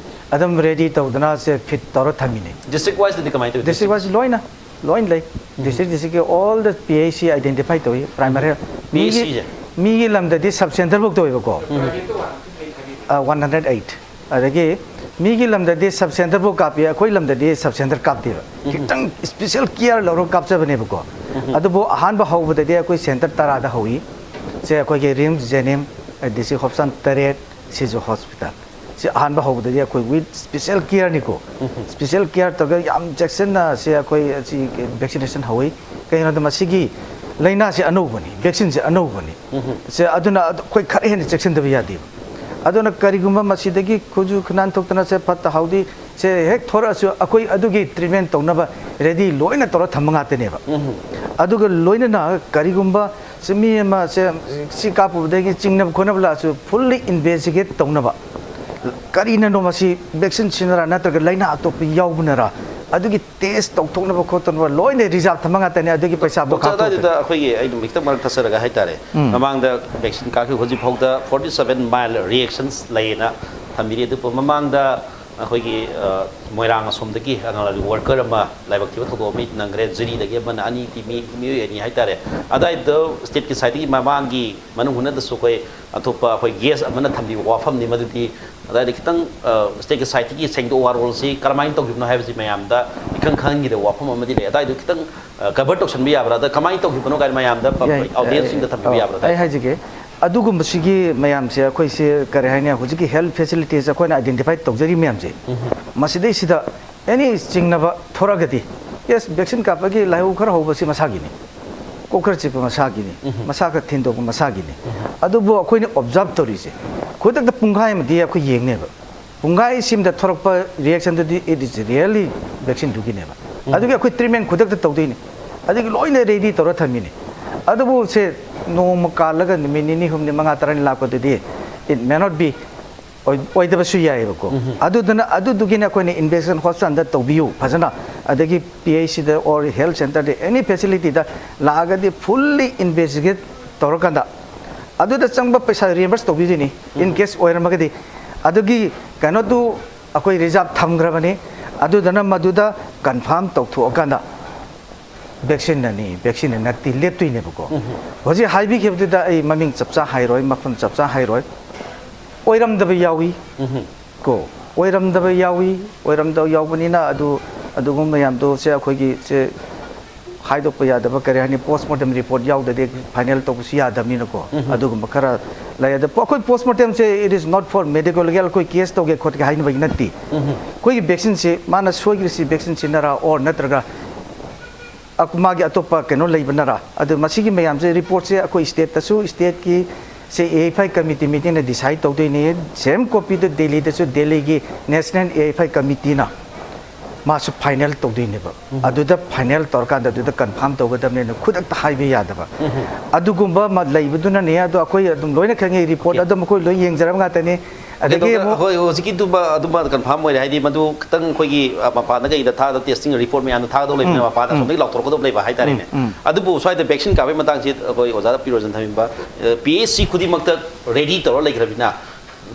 ꯑꯗꯨꯝ ꯔꯦꯗꯤ ꯇꯧꯗꯅ ꯁꯦ ꯐꯤꯠ ꯇꯧꯔ ꯊꯝꯃꯤꯅꯦ꯫ ꯗꯤꯁꯇ꯭ꯔꯤꯛ ꯋꯥꯏꯁꯇꯗꯤ ꯀꯃꯥꯏꯅ ꯇꯧꯏ? ꯗꯤꯁꯇ꯭ꯔꯤꯛ ꯋꯥꯏꯁ ꯂꯣꯏꯅ, ꯂꯣꯏꯅ ꯂꯩ꯫ ꯎꯝ꯫ ꯗꯤꯁꯇ꯭ꯔꯤꯛ ꯗꯤꯁꯇ꯭ꯔꯤꯛꯀꯤ all the PHC identify ꯇꯧꯏ꯫ ꯄ꯭ꯔꯥꯏꯃꯔꯤ ꯃꯤꯒꯤ, PHCꯁꯦ? ꯃꯤꯒꯤ ꯂꯝꯗꯗꯤ ꯁꯕ ꯁꯦꯟꯇꯔ ꯐꯧ ꯇꯧꯋꯦꯕꯀꯣ꯫ ꯎꯝ꯫ ꯑ, one hundred eight꯫ ꯑꯗꯒꯤ ꯃꯤꯒꯤ ꯂꯝꯗꯗꯤ ꯁꯕ ꯁꯦꯟꯇꯔꯕꯨ ꯀꯥꯞꯄꯤ, ꯑꯩꯈꯣꯏ ꯂꯝꯗꯗꯤ ꯁꯕ ꯁꯦꯟꯇꯔ ꯀꯥꯞꯇꯦꯕ꯫ ꯈꯤꯇꯪ ꯁ꯭ꯄꯦꯁꯦꯜ ꯀꯤꯌꯔ ꯂꯧꯔꯒ ꯀꯥꯞꯆꯕꯅꯦꯕꯀꯣ꯫ ꯑꯗꯨꯕꯨ ꯑꯍꯥꯟꯕ ꯍꯧꯕꯗꯗꯤ ꯑꯩꯈꯣꯏ ꯁꯦꯟꯇꯔ ꯇꯔꯥꯗ ꯍꯧꯏ꯫ ꯁꯦ ꯑꯩꯈꯣꯏꯒꯤ ꯔꯤꯝꯁ, ꯖꯦꯅꯤꯝ, ꯗꯤ ꯁꯤ ꯍꯣꯁꯄꯤꯇꯥꯜ ꯇꯔꯦꯠ, ꯁꯤꯖꯨ ꯍꯣꯁꯄꯤꯇꯥꯜ꯫ ꯁꯤ ꯑꯍꯥꯟꯕ ꯍꯧꯕꯗꯗꯤ ꯑꯩꯈꯣꯏ ꯋꯤꯠ ꯁ꯭ꯄꯦꯁꯦꯜ ꯀꯤꯌꯔꯅꯤꯀꯣ꯫ ꯁ꯭ꯄꯦꯁꯦꯜ ꯀꯤꯌꯔ ꯇꯧꯔꯒ ꯌꯥꯝ ꯆꯦꯛꯁꯤꯟꯅ ꯁꯦ ꯑꯩꯈꯣꯏ ꯁꯤ ꯚꯦꯛꯁꯤꯅꯦꯁꯟ ꯍꯧꯏ꯫ ꯀꯩꯒꯤꯅꯣꯗ ꯃꯁꯤꯒꯤ ꯂꯥꯏꯅꯥꯁꯤ ꯑꯅꯧꯕꯅꯤ, ꯚꯦꯛꯁꯤꯟꯁꯤ ꯑꯅꯧꯕꯅꯤ꯫ ꯁꯦ ꯑꯗꯨꯅ ꯑꯩꯈꯣꯏ ꯈꯔ ꯍꯦꯟꯅ ꯆꯦꯛꯁꯤꯟꯗꯕ ꯌꯥꯗꯦꯕ꯫ ꯑꯗꯨꯅ ꯀꯔꯤꯒꯨꯝꯕ ꯃꯁꯤꯗꯒꯤ ꯈꯨꯖꯨ ꯈꯨꯅꯥꯟ ꯊꯣꯛꯇꯅ ꯁꯦ ꯐꯠꯇ ꯍꯥꯎꯗꯤ ꯁꯦ ꯍꯦꯛ ꯊꯣꯔꯛꯑꯁꯨ ꯑꯩꯈꯣꯏ ꯑꯗꯨꯒꯤ ꯇ꯭ꯔꯤꯠꯃꯦꯟ ꯇꯧꯅꯕ ꯔꯦꯗꯤ ꯂꯣꯏꯅ ꯇꯧꯔ ꯊꯝꯕ ꯉꯥꯛꯇꯅꯦꯕ꯫ ꯑꯗꯨꯒ ꯂꯣꯏꯅꯅ ꯀꯔꯤꯒꯨꯝꯕ ꯁꯤ ꯃꯤ ꯑꯃ ꯁꯦ ꯁꯤ ꯀꯥꯞꯄꯨꯕꯗꯒꯤ ꯆꯤꯡꯅꯕ ꯈꯣꯠꯅꯕ ꯂꯥꯛꯑꯁꯨ ꯐꯨꯜꯂꯤ ꯏꯟꯚꯦꯁꯇꯤꯒꯦꯠ ꯇꯧꯅꯕ, ꯀꯔꯤꯅꯅꯣ ꯃꯁꯤ ꯚꯦꯛꯁꯤꯟ ꯁꯤꯟꯅꯔꯥ ꯅꯠꯇ꯭ꯔꯒ ꯂꯥꯏꯅꯥ ꯑꯇꯣꯞꯄ ꯌꯥꯎꯕꯅꯔꯥ, ꯑꯗꯨꯒꯤ ꯇꯦꯁ ꯇꯧꯊꯣꯛꯅꯕ ꯈꯣꯠꯇꯅꯕ ꯂꯣꯏꯅ ꯔꯤꯖꯥꯔꯚ ꯊꯝꯕ ꯉꯥꯛꯇꯅꯦ꯫ ꯑꯗꯨꯒꯤ ꯄꯩꯁꯥ ꯃꯈꯥ ꯗꯣꯛꯇꯔ, ꯊꯣꯛꯇꯅ꯫ ꯑꯗꯨꯗ ꯑꯩꯈꯣꯏꯒꯤ, ꯑꯩ ꯈꯤꯇꯪ ꯃꯔꯛ ꯊꯠꯆꯔꯒ ꯍꯥꯏꯇꯥꯔꯦ, ꯎꯝ꯫ ꯃꯃꯥꯡꯗ ꯚꯦꯛꯁꯤꯟ ꯀꯥꯞꯈꯤꯕ ꯍꯧꯖꯤꯛ ꯐꯥꯎꯗ ꯐꯣꯔꯇꯤ ꯁꯚꯦꯟ ꯃꯥꯏꯜ ꯔꯤꯑꯦꯛꯁꯟꯁ ꯂꯩꯌꯦꯅ ꯊꯝꯕꯤꯔꯤ꯫ ꯑꯗꯨꯕꯨ ꯃꯃꯥꯡꯗ ꯑꯩꯈꯣꯏꯒꯤ, ꯑ, ꯃꯣꯏꯔꯥꯡ ꯑꯁꯣꯝꯗꯒꯤ ꯑꯪꯒꯅꯋꯥꯗꯤ ꯋꯥꯔꯀꯔ ꯑꯃ ꯂꯥꯏꯕꯛ ꯊꯤꯕ ꯊꯧꯗꯣꯛ ꯑꯃ ꯅꯪꯈ꯭ꯔꯦ꯫ ꯖꯤꯔꯤꯗꯒꯤ ꯑꯃꯅ, ꯑꯅꯤꯗꯤ ꯃꯤ, ꯃꯤꯑꯣꯏ ꯑꯅꯤ ꯍꯥꯏꯇꯥꯔꯦ꯫ ꯑꯗꯥꯏꯗꯣ ꯁ꯭ꯇꯦꯠꯀꯤ ꯁꯥꯏꯠꯇꯒꯤ ꯃꯃꯥꯡꯒꯤ ꯃꯅꯨꯡ ꯍꯨꯠꯅꯗꯁꯨ ꯑꯩꯈꯣꯏ ꯑꯇꯣꯞꯄ ꯑꯩꯈꯣꯏ ꯒꯦꯁ ꯑꯃꯅ ꯊꯝꯕꯤꯕ ꯋꯥꯐꯝꯅꯤ ꯃꯗꯨꯗꯤ꯫ ꯑꯗꯥꯏꯗ ꯈꯤꯇꯪ, ꯑ, ꯁ꯭ꯇꯦꯠꯀꯤ ꯁꯥꯏꯠꯇꯒꯤ ꯁꯦꯡꯗꯣꯛ ꯋꯥꯔꯣꯜꯁꯤ ꯀꯔꯝꯍꯥꯏꯅ ꯇꯧꯈꯤꯕꯅꯣ ꯍꯥꯏꯕꯁꯤ ꯃꯌꯥꯝꯗ ꯏꯈꯪ ꯈꯪꯍꯟꯈꯤꯗꯕ ꯋꯥꯐꯝ ꯑꯃꯗꯤ ꯂꯩ꯫ ꯑꯗꯥꯏꯗꯣ ꯈꯤꯇꯪ, ꯑ, ꯀꯚꯔ ꯇꯧꯁꯟꯕ ꯌꯥꯕ꯭ꯔꯥ? ꯑꯗ ꯀꯃꯥꯏꯅ ꯇꯧꯈꯤꯕꯅꯣ ꯀꯥꯏꯅ ꯃꯌꯥꯝꯗ ꯄ-, ꯌꯥꯏ, ꯑꯣꯗꯤꯌꯦꯟꯁꯁꯤꯡꯗ ꯊꯝꯕꯤꯕ ꯑꯣ, ꯌꯥꯕ꯭ꯔꯥ? ꯑꯩ ꯍꯥꯏꯖꯒꯦ, ꯑꯗꯨꯒꯨꯝꯕꯁꯤꯒꯤ ꯃꯌꯥꯝꯁꯦ ꯑꯩꯈꯣꯏꯁꯦ ꯀꯔꯤ ꯍꯥꯏꯅꯤ, ꯍꯧꯖꯤꯛꯀꯤ ꯍꯦꯜꯊ ꯐꯦꯁꯤꯂꯤꯇꯤꯁ ꯑꯩꯈꯣꯏꯅ ꯑꯥꯏꯗꯦꯟꯇꯤꯐꯥꯏ ꯇꯧꯖꯔꯤ ꯃꯌꯥꯝꯁꯦ, ꯃꯁꯤꯗꯩꯁꯤꯗ ꯑꯦꯅꯤ ꯆꯤꯡꯅꯕ ꯊꯣꯔꯛꯑꯒꯗꯤ, ꯌꯦꯁ, ꯚꯦꯛꯁꯤꯟ ꯀꯥꯞꯄꯒꯤ ꯂꯥꯏꯍꯧ ꯈꯔ ꯍꯧꯕꯁꯤ ꯃꯁꯥꯒꯤꯅꯤ, ꯀꯣꯛ ꯈꯔ ꯆꯤꯛꯄ ꯃꯁꯥꯒꯤꯅꯤ, ꯃꯁꯥ ꯈꯔ ꯊꯤꯟꯗꯣꯛꯄ ꯃꯁꯥꯒꯤꯅꯤ꯫ ꯑꯗꯨꯕꯨ ꯑꯩꯈꯣꯏꯅ ꯑꯣꯕꯖꯥꯔꯕ ꯇꯧꯔꯤꯁꯦ, ꯈꯨꯗꯛꯇ ꯄꯨꯡꯈꯥꯏ ꯑꯃꯗꯤ ꯑꯩꯈꯣꯏ ꯌꯦꯡꯅꯦꯕ꯫ ꯄꯨꯡꯈꯥꯏ ꯁꯤꯝꯗ ꯊꯣꯔꯛꯄ ꯔꯤꯑꯦꯛꯁꯟꯗꯨꯗꯤ it is really ꯚꯦꯛꯁꯤꯟꯗꯨꯒꯤꯅꯦꯕ꯫ ꯑꯗꯨꯒꯤ ꯑꯩꯈꯣꯏ ꯇ꯭ꯔꯤꯠꯃꯦꯟ ꯈꯨꯗꯛꯇ ꯇꯧꯗꯣꯏꯅꯤ, ꯑꯗꯨꯒꯤ ꯂꯣꯏꯅ ꯔꯦꯗꯤ ꯇꯧꯔ ꯊꯝꯃꯤꯅꯤ꯫ ꯑꯗꯨꯕꯨ ꯁꯦ ꯅꯣꯡꯃ ꯀꯥꯜꯂꯒ ꯅꯨꯃꯤꯠ ꯅꯤꯅꯤ, ꯍꯨꯝꯅꯤ, ꯃꯉꯥ, ꯇꯔꯥꯅꯤ ꯂꯥꯛꯄꯗꯨꯗꯤ it may not be ꯑꯣꯏ-, ꯑꯣꯏꯗꯕꯁꯨ ꯌꯥꯏꯑꯕꯀꯣ꯫ ꯑꯗꯨꯗꯨꯅ ꯑꯗꯨꯗꯨꯒꯤꯅ ꯑꯩꯈꯣꯏꯅ ꯏꯟꯚꯦꯁꯟ ꯍꯣꯁꯄꯤꯇꯥꯜꯗ ꯇꯧꯕꯤꯌꯨ ꯐꯖꯅ, ꯑꯗꯒꯤ ꯄꯤ ꯑꯩꯆ ꯁꯤꯗ or health centreꯗ, any facilityꯗ ꯂꯥꯛꯑꯒꯗꯤ ꯐꯨꯜꯂꯤ ꯏꯟꯚꯦꯁꯇꯤꯒꯦꯠ ꯇꯧꯔꯀꯥꯟꯗ, ꯑꯗꯨꯗ ꯆꯪꯕ ꯄꯩꯁꯥ ꯔꯤꯑꯦꯝꯕꯔꯁ ꯇꯧꯕꯤꯗꯣꯏꯅꯤ꯫ In case ꯑꯣꯏꯔꯝꯃꯒꯗꯤ ꯑꯗꯨꯒꯤ ꯀꯩꯅꯣꯗꯨ ꯑꯩꯈꯣꯏ ꯔꯤꯖꯥꯔꯚ ꯊꯝꯈ꯭ꯔꯕꯅꯤ꯫ ꯑꯗꯨꯗꯨꯅ ꯃꯗꯨꯗ ꯀꯟꯐꯥꯔꯝ ꯇꯧꯊꯣꯛꯑꯀꯥꯟꯗ ꯚꯦꯛꯁꯤꯟꯅꯅꯤ, ꯚꯦꯛꯁꯤꯟꯅ ꯅꯠꯇꯦ ꯂꯦꯞꯇꯣꯏꯅꯦꯕꯀꯣ꯫ ꯍꯧꯖꯤꯛ ꯍꯥꯏꯕꯤꯈꯤꯕꯗꯨꯗ ꯑꯩ ꯃꯃꯤꯡ ꯆꯞ ꯆꯥ ꯍꯥꯏꯔꯣꯏ, ꯃꯐꯝ ꯆꯞ ꯆꯥ ꯍꯥꯏꯔꯣꯏ, ꯑꯣꯏꯔꯝꯗꯕ ꯌꯥꯎꯏ꯫ ꯀꯣ, ꯑꯣꯏꯔꯝꯗꯕ ꯌꯥꯎꯏ꯫ ꯑꯣꯏꯔꯝꯗꯕ ꯌꯥꯎꯕꯅꯤꯅ ꯑꯗꯨ, ꯑꯗꯨꯒꯨꯝꯕ ꯃꯌꯥꯝꯗꯣ ꯁꯦ ꯑꯩꯈꯣꯏꯒꯤ ꯁꯦ ꯍꯥꯏꯗꯣꯛꯄ ꯌꯥꯗꯕ, ꯀꯔꯤ ꯍꯥꯏꯅꯤ, ꯄꯣꯁꯃꯣꯔꯇꯦꯝ ꯔꯤꯄꯣꯔꯠ ꯌꯥꯎꯗꯗꯤ ꯐꯥꯏꯅꯦꯜ ꯇꯧꯕꯁꯨ ꯌꯥꯗꯕꯅꯤꯅꯀꯣ꯫ ꯑꯗꯨꯒꯨꯝꯕ ꯈꯔ ꯂꯩ꯫ ꯑꯗꯣ ꯑꯩꯈꯣꯏ ꯄꯣꯁꯃꯣꯔꯇꯦꯝꯁꯦ, it is not for medical, ꯑꯩꯈꯣꯏ ꯀꯦꯁ ꯇꯧꯒꯦ ꯈꯣꯠꯀꯦ ꯍꯥꯏꯅꯕꯒꯤ ꯅꯠꯇꯦ꯫ ꯑꯩꯈꯣꯏꯒꯤ ꯚꯦꯛꯁꯤꯟꯁꯦ ꯃꯥꯅ ꯁꯣꯏꯈ꯭ꯔꯤꯁꯤ ꯚꯦꯛꯁꯤꯟ ꯁꯤꯟꯅꯔꯥ, ꯑꯣꯔ ꯅꯠꯇ꯭ꯔꯒ ꯑ, ꯃꯥꯒꯤ ꯑꯇꯣꯞꯄ ꯀꯩꯅꯣ ꯂꯩꯕꯅꯔꯥ? ꯑꯗꯨ ꯃꯁꯤꯒꯤ ꯃꯌꯥꯝꯁꯦ, ꯔꯤꯄꯣꯔꯠꯁꯦ ꯑꯩꯈꯣꯏ ꯁ꯭ꯇꯦꯠꯇꯁꯨ, ꯁ꯭ꯇꯦꯠꯀꯤ ꯁꯦ ꯑꯦ ꯑꯦꯐ ꯑꯥꯏ ꯀꯃꯤꯇꯤ ꯃꯤꯇꯤꯡꯅ ꯗꯤꯁꯥꯏꯗ ꯇꯧꯗꯣꯏꯅꯦ꯫ ꯁꯦꯝ ꯀꯣꯄꯤꯗ ꯗꯦꯜꯂꯤꯗꯁꯨ, ꯗꯦꯜꯂꯤꯒꯤ ꯅꯦꯁꯅꯦꯜ ꯑꯦ ꯑꯦꯐ ꯑꯥꯏ ꯀꯃꯤꯇꯤꯅ ꯃꯥꯁꯨ ꯐꯥꯏꯅꯦꯜ ꯇꯧꯗꯣꯏꯅꯦꯕ꯫ ꯑꯗꯨꯗ ꯐꯥꯏꯅꯦꯜ ꯇꯧꯔꯀꯥꯟꯗ ꯑꯗꯨꯗ ꯀꯟꯐꯥꯔꯝ ꯇꯧꯒꯗꯕꯅꯤꯅ ꯈꯨꯗꯛꯇ ꯍꯥꯏꯕ ꯌꯥꯗꯕ ꯑꯗꯨꯒꯨꯝꯕ ꯑꯃ ꯂꯩꯕꯗꯨꯅꯅꯦ꯫ ꯑꯗꯣ ꯑꯩꯈꯣꯏ ꯑꯗꯨꯝ ꯂꯣꯏꯅ ꯈꯪꯉꯤ, ꯔꯤꯄꯣꯔꯠ ꯑꯗꯨꯝ ꯑꯩꯈꯣꯏ ꯂꯣꯏ ꯌꯦꯡꯖꯔꯕ ꯉꯥꯛꯇꯅꯤ꯫ ꯑꯗꯒꯤ ꯀꯩꯅꯣꯗ, ꯑꯃꯨꯛ ꯍꯣꯏ, ꯍꯧꯖꯤꯛꯀꯤꯗꯨꯃ ꯑꯗꯨꯃ ꯀꯟꯐꯥꯔꯝ ꯑꯣꯏꯔꯦ, ꯍꯥꯏꯗꯤ ꯃꯗꯨ ꯈꯤꯇꯪ ꯑꯩꯈꯣꯏꯒꯤ, ꯑ, ꯃꯄꯥꯟꯗ ꯀꯩꯗ ꯊꯥꯗ ꯇꯦꯁꯇꯤꯡ ꯔꯤꯄꯣꯔꯠ ꯃꯌꯥꯝꯗꯣ ꯊꯥꯒꯗꯧ ꯂꯩꯕꯅꯤꯅ, ꯎꯝ, ꯃꯄꯥꯟꯗ ꯎꯝ꯫ ꯑꯁꯣꯝꯗꯒꯤ ꯂꯥꯎꯊꯣꯔꯛꯀꯗꯧ ꯂꯩꯕ ꯍꯥꯏꯇꯥꯔꯦꯅꯦ꯫ ꯎꯝ, ꯎꯝ꯫ ꯑꯗꯨꯕꯨ ꯁ꯭ꯋꯥꯏꯗ ꯚꯦꯛꯁꯤꯟ ꯀꯥꯞꯄꯒꯤ ꯃꯇꯥꯡꯁꯤ ꯑꯩꯈꯣꯏ ꯑꯣꯖꯥꯗ ꯄꯤꯔꯣꯖꯟ ꯊꯝꯕꯤꯕ, ꯑ, ꯄꯤ ꯑꯩꯆ ꯁꯤ ꯈꯨꯗꯤꯡꯃꯛꯇ ꯔꯦꯗꯤ ꯇꯧꯔ ꯂꯩꯈ꯭ꯔꯕꯅꯤꯅ,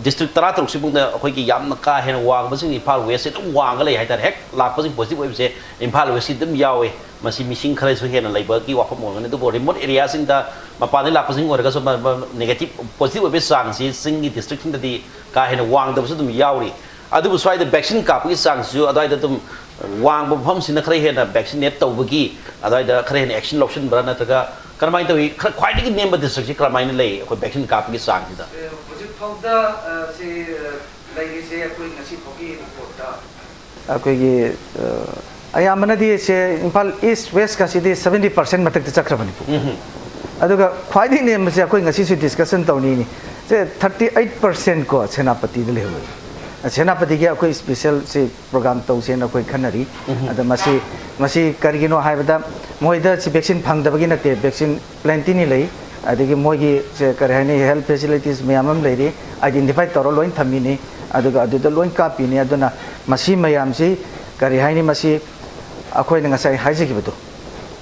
ꯗꯤꯁꯇ꯭ꯔꯤꯛ ꯇꯔꯥ ꯇꯔꯨꯛꯁꯤꯃꯨꯛꯇ ꯑꯩꯈꯣꯏꯒꯤ ꯌꯥꯝꯅ ꯀꯥ ꯍꯦꯟꯅ ꯋꯥꯡꯕꯁꯤꯡ ꯏꯝꯐꯥꯜ ꯋꯦꯁꯁꯦ ꯑꯗꯨꯝ ꯋꯥꯡꯉ ꯂꯩ ꯍꯥꯏꯇꯥꯔꯦ꯫ ꯍꯦꯛ ꯂꯥꯛꯄꯁꯤꯡ ꯄꯣꯖꯤꯇꯤꯚ ꯑꯣꯏꯕꯁꯦ ꯏꯝꯐꯥꯜ ꯋꯦꯁꯁꯤ ꯑꯗꯨꯝ ꯌꯥꯎꯋꯦ꯫ ꯃꯁꯤ ꯃꯤꯁꯤꯡ ꯈꯔꯁꯨ ꯍꯦꯟꯅ ꯂꯩꯕꯒꯤ ꯋꯥꯐꯝ ꯑꯣꯏꯔꯝꯒꯅꯤ, ꯑꯗꯨꯕꯨ ꯔꯤꯃꯣꯠ ꯑꯦꯔꯤꯌꯥꯁꯤꯡꯗ ꯃꯄꯥꯟꯗꯒꯤ ꯂꯥꯛꯄꯁꯤꯡ ꯑꯣꯏꯔꯒꯁꯨ ꯃ-, ꯃ-, ꯅꯦꯒꯦꯇꯤꯚ, ꯄꯣꯖꯤꯇꯤꯚ ꯑꯣꯏꯕꯒꯤ ꯆꯥꯡꯁꯤ ꯆꯤꯡꯒꯤ ꯗꯤꯁꯇ꯭ꯔꯤꯛꯁꯤꯡꯗꯗꯤ ꯀꯥ ꯍꯦꯟꯅ ꯋꯥꯡꯗꯕꯁꯨ ꯑꯗꯨꯝ ꯌꯥꯎꯔꯤ꯫ ꯑꯗꯨꯕꯨ ꯁ꯭ꯋꯥꯏꯗ ꯚꯦꯛꯁꯤꯟ ꯀꯥꯞꯄꯒꯤ ꯆꯥꯡꯁꯤꯁꯨ ꯑꯗꯨꯋꯥꯏꯗ ꯑꯗꯨꯝ ꯋꯥꯡꯕ ꯃꯐꯝꯁꯤꯅ ꯈꯔ ꯍꯦꯟꯅ ꯚꯦꯛꯁꯤꯅꯦꯠ ꯇꯧꯕꯒꯤ ꯑꯗꯨꯋꯥꯏꯗ ꯈꯔ ꯍꯦꯟꯅ ꯑꯦꯛꯁꯟ ꯂꯧꯁꯤꯟꯕ꯭ꯔꯥ, ꯅꯠꯇ꯭ꯔꯒ ꯀꯔꯝꯍꯥꯏꯅ ꯇꯧꯏ? ꯈꯔ ꯈ꯭ꯋꯥꯏꯗꯒꯤ ꯅꯦꯝꯕ ꯗꯤꯁꯇ꯭ꯔꯤꯛꯁꯤ ꯀꯔꯝꯍꯥꯏꯅ ꯂꯩ ꯑꯩꯈꯣꯏ ꯚꯦꯛꯁꯤꯟ ꯀꯥꯞꯄꯒꯤ ꯆꯥꯡꯁꯤꯗ? ꯍꯧꯖꯤꯛ ꯐꯥꯎꯗ, ꯑ, ꯁꯤ, ꯑ, ꯂꯩꯔꯤꯁꯦ ꯑꯩꯈꯣꯏ ꯉꯁꯤ ꯐꯥꯎꯒꯤ ꯔꯤꯄꯣꯔꯠꯇ꯫ ꯑꯩꯈꯣꯏꯒꯤ, ꯑ, ꯑꯌꯥꯝꯕꯅꯗꯤ ꯁꯦ ꯏꯝꯐꯥꯜ ꯏꯁ ꯋꯦꯁꯀꯁꯤꯗꯤ ꯁꯕꯦꯟꯇꯤ ꯄꯥꯔꯁꯦꯟ ꯃꯊꯛꯇ ꯆꯠꯈ꯭ꯔꯕꯅꯤꯀꯣ꯫ ꯎꯝ꯫ ꯑꯗꯨꯒ ꯈ꯭ꯋꯥꯏꯗꯒꯤ ꯅꯦꯝꯕꯁꯦ ꯑꯩꯈꯣꯏ ꯉꯁꯤꯁꯨ ꯗꯤꯁꯀꯁꯟ ꯇꯧꯅꯤꯡꯉꯤ꯫ ꯁꯦ ꯊꯥꯔꯇꯤ ꯑꯩꯠ ꯄꯥꯔꯁꯦꯟ ꯀꯣ ꯁꯦꯅꯥꯄꯇꯤꯗ ꯂꯩꯍꯧꯋꯦ꯫ ꯁꯦꯅꯥꯄꯇꯤꯒꯤ ꯑꯩꯈꯣꯏ ꯁ꯭ꯄꯦꯁꯦꯜ ꯁꯤ ꯄ꯭ꯔꯣꯒ꯭ꯔꯥꯝ ꯇꯧꯁꯦꯅ ꯑꯩꯈꯣꯏ ꯈꯟꯅꯔꯤ꯫ ꯎꯝ꯫ ꯑꯗ ꯃꯁꯤ, ꯃꯁꯤ ꯀꯔꯤꯒꯤꯅꯣ ꯍꯥꯏꯕꯗ ꯃꯣꯏꯗ ꯁꯤ ꯚꯦꯛꯁꯤꯟ ꯐꯪꯗꯕꯒꯤ ꯅꯠꯇꯦ, ꯚꯦꯛꯁꯤꯟ ꯄ꯭ꯂꯦꯟꯇꯤꯅꯤ ꯂꯩ, ꯑꯗꯒꯤ ꯃꯣꯏꯒꯤ ꯁꯦ ꯀꯔꯤ ꯍꯥꯏꯅꯤ, ꯍꯦꯜꯊ ꯐꯦꯁꯤꯂꯤꯇꯤꯁ ꯃꯌꯥꯝ ꯑꯃ ꯂꯩꯔꯤ, ꯑꯥꯏꯗꯦꯟꯇꯤꯐꯥꯏ ꯇꯧꯔ ꯂꯣꯏ ꯊꯝꯃꯤꯅꯤ, ꯑꯗꯨꯒ ꯑꯗꯨꯗ ꯂꯣꯏ ꯀꯥꯞꯄꯤꯅꯤ꯫ ꯑꯗꯨꯅ ꯃꯁꯤ ꯃꯌꯥꯝꯁꯤ ꯀꯔꯤ ꯍꯥꯏꯅꯤ, ꯃꯁꯤ ꯑꯩꯈꯣꯏꯅ ꯉꯁꯥꯏ ꯍꯥꯏꯖꯈꯤꯕꯗꯣ,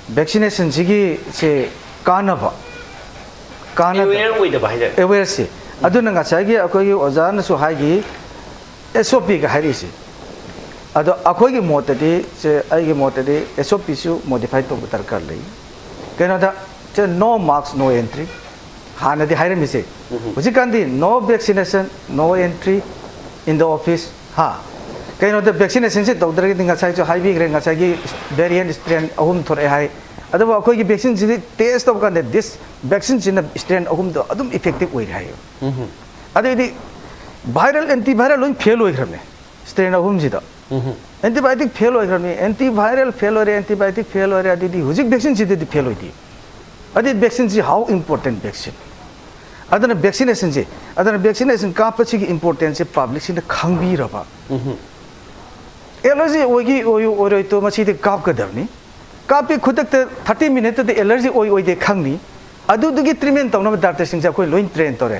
ꯚꯦꯛꯁꯤꯅꯦꯁꯟꯁꯤꯒꯤ ꯁꯦ ꯀꯥꯟꯅꯕ, ꯀꯥꯟꯅꯕ ꯑꯦꯋꯦꯌꯔ ꯑꯣꯏꯗꯕ ꯍꯥꯏꯇꯥꯔꯦ꯫ ꯑꯦꯋꯦꯌꯔꯁꯤ꯫ ꯎꯝ꯫ ꯑꯗꯨꯅ ꯉꯁꯥꯏꯒꯤ ꯑꯩꯈꯣꯏꯒꯤ ꯑꯣꯖꯥꯅꯁꯨ ꯍꯥꯏꯈꯤ, ꯑꯦꯁ ꯑꯣ ꯄꯤꯒ ꯍꯥꯏꯔꯛꯏꯁꯦ꯫ ꯑꯗꯣ ꯑꯩꯈꯣꯏꯒꯤ ꯃꯣꯠꯇꯗꯤ ꯁꯦ, ꯑꯩꯒꯤ ꯃꯣꯠꯇꯗꯤ ꯑꯦꯁ ꯑꯣ ꯄꯤꯁꯨ ꯃꯣꯗꯤꯐꯥꯏ ꯇꯧꯕ ꯗꯔꯀꯥꯔ ꯂꯩ꯫ ꯀꯩꯅꯣꯗ, ꯁꯦ, "No mask, no entry" ꯍꯥꯟꯅꯗꯤ ꯍꯥꯏꯔꯝꯃꯤꯁꯦ꯫ ꯎꯝ꯫ ꯍꯧꯖꯤꯛꯀꯥꯟꯗꯤ "No vaccination, no entry in the office" ꯍꯥ? ꯀꯩꯅꯣꯗ vaccinationꯁꯦ ꯇꯧꯗ꯭ꯔꯒꯗꯤ ꯉꯁꯥꯏꯁꯨ ꯍꯥꯏꯕꯤꯈ꯭ꯔꯦ, ꯉꯁꯥꯏꯒꯤ variant strain ꯑꯍꯨꯝ ꯊꯣꯔꯛꯑꯦ ꯍꯥꯏ꯫ ꯑꯗꯨꯕꯨ ꯑꯩꯈꯣꯏꯒꯤ vaccineꯁꯤꯗꯤ test ꯇꯧꯕ ꯀꯥꯟꯗ this vaccineꯁꯤꯅ strain ꯑꯍꯨꯝꯗꯣ ꯑꯗꯨꯝ effective ꯑꯣꯏꯔꯦ ꯍꯥꯏꯌꯦꯕ꯫ ꯑꯗꯩꯗꯤ viral, antiviral ꯂꯣꯏ fail ꯑꯣꯏꯈ꯭ꯔꯕꯅꯦ strain ꯑꯍꯨꯝꯁꯤꯗ꯫ Antibiotic fail ꯑꯣꯏꯈ꯭ꯔꯕꯅꯤ, antiviral fail ꯑꯣꯏꯔꯦ, antibiotic fail ꯑꯣꯏꯔꯦ, ꯑꯗꯨꯗꯤ ꯍꯧꯖꯤꯛ vaccineꯁꯤꯗꯗꯤ fail ꯑꯣꯏꯗꯦ꯫ ꯑꯗꯨꯗꯤ vaccineꯁꯤ how important vaccine? ꯑꯗꯨꯅ vaccinationꯁꯤ, ꯑꯗꯨꯅ vaccination ꯀꯥꯞꯄꯁꯤꯒꯤ importanceꯁꯦ publicꯁꯤꯅ ꯈꯪꯕꯤꯔꯕ, allergy ꯑꯣꯏꯒꯤ ꯑꯣꯏ ꯑꯣꯏꯔꯣꯏꯗꯣ ꯃꯁꯤꯗꯤ ꯀꯥꯞꯀꯗꯕꯅꯤ꯫ ꯀꯥꯞꯄꯤ ꯈꯨꯗꯛꯇ thirty minuteꯇꯨꯗ allergy ꯑꯣꯏ ꯑꯣꯏꯗꯦ ꯈꯪꯅꯤ꯫ ꯑꯗꯨꯗꯨꯒꯤ treatment ꯇꯧꯅꯕ doctorꯁꯤꯡꯁꯦ ꯑꯩꯈꯣꯏ ꯂꯣꯏ train ꯇꯧꯔꯦ꯫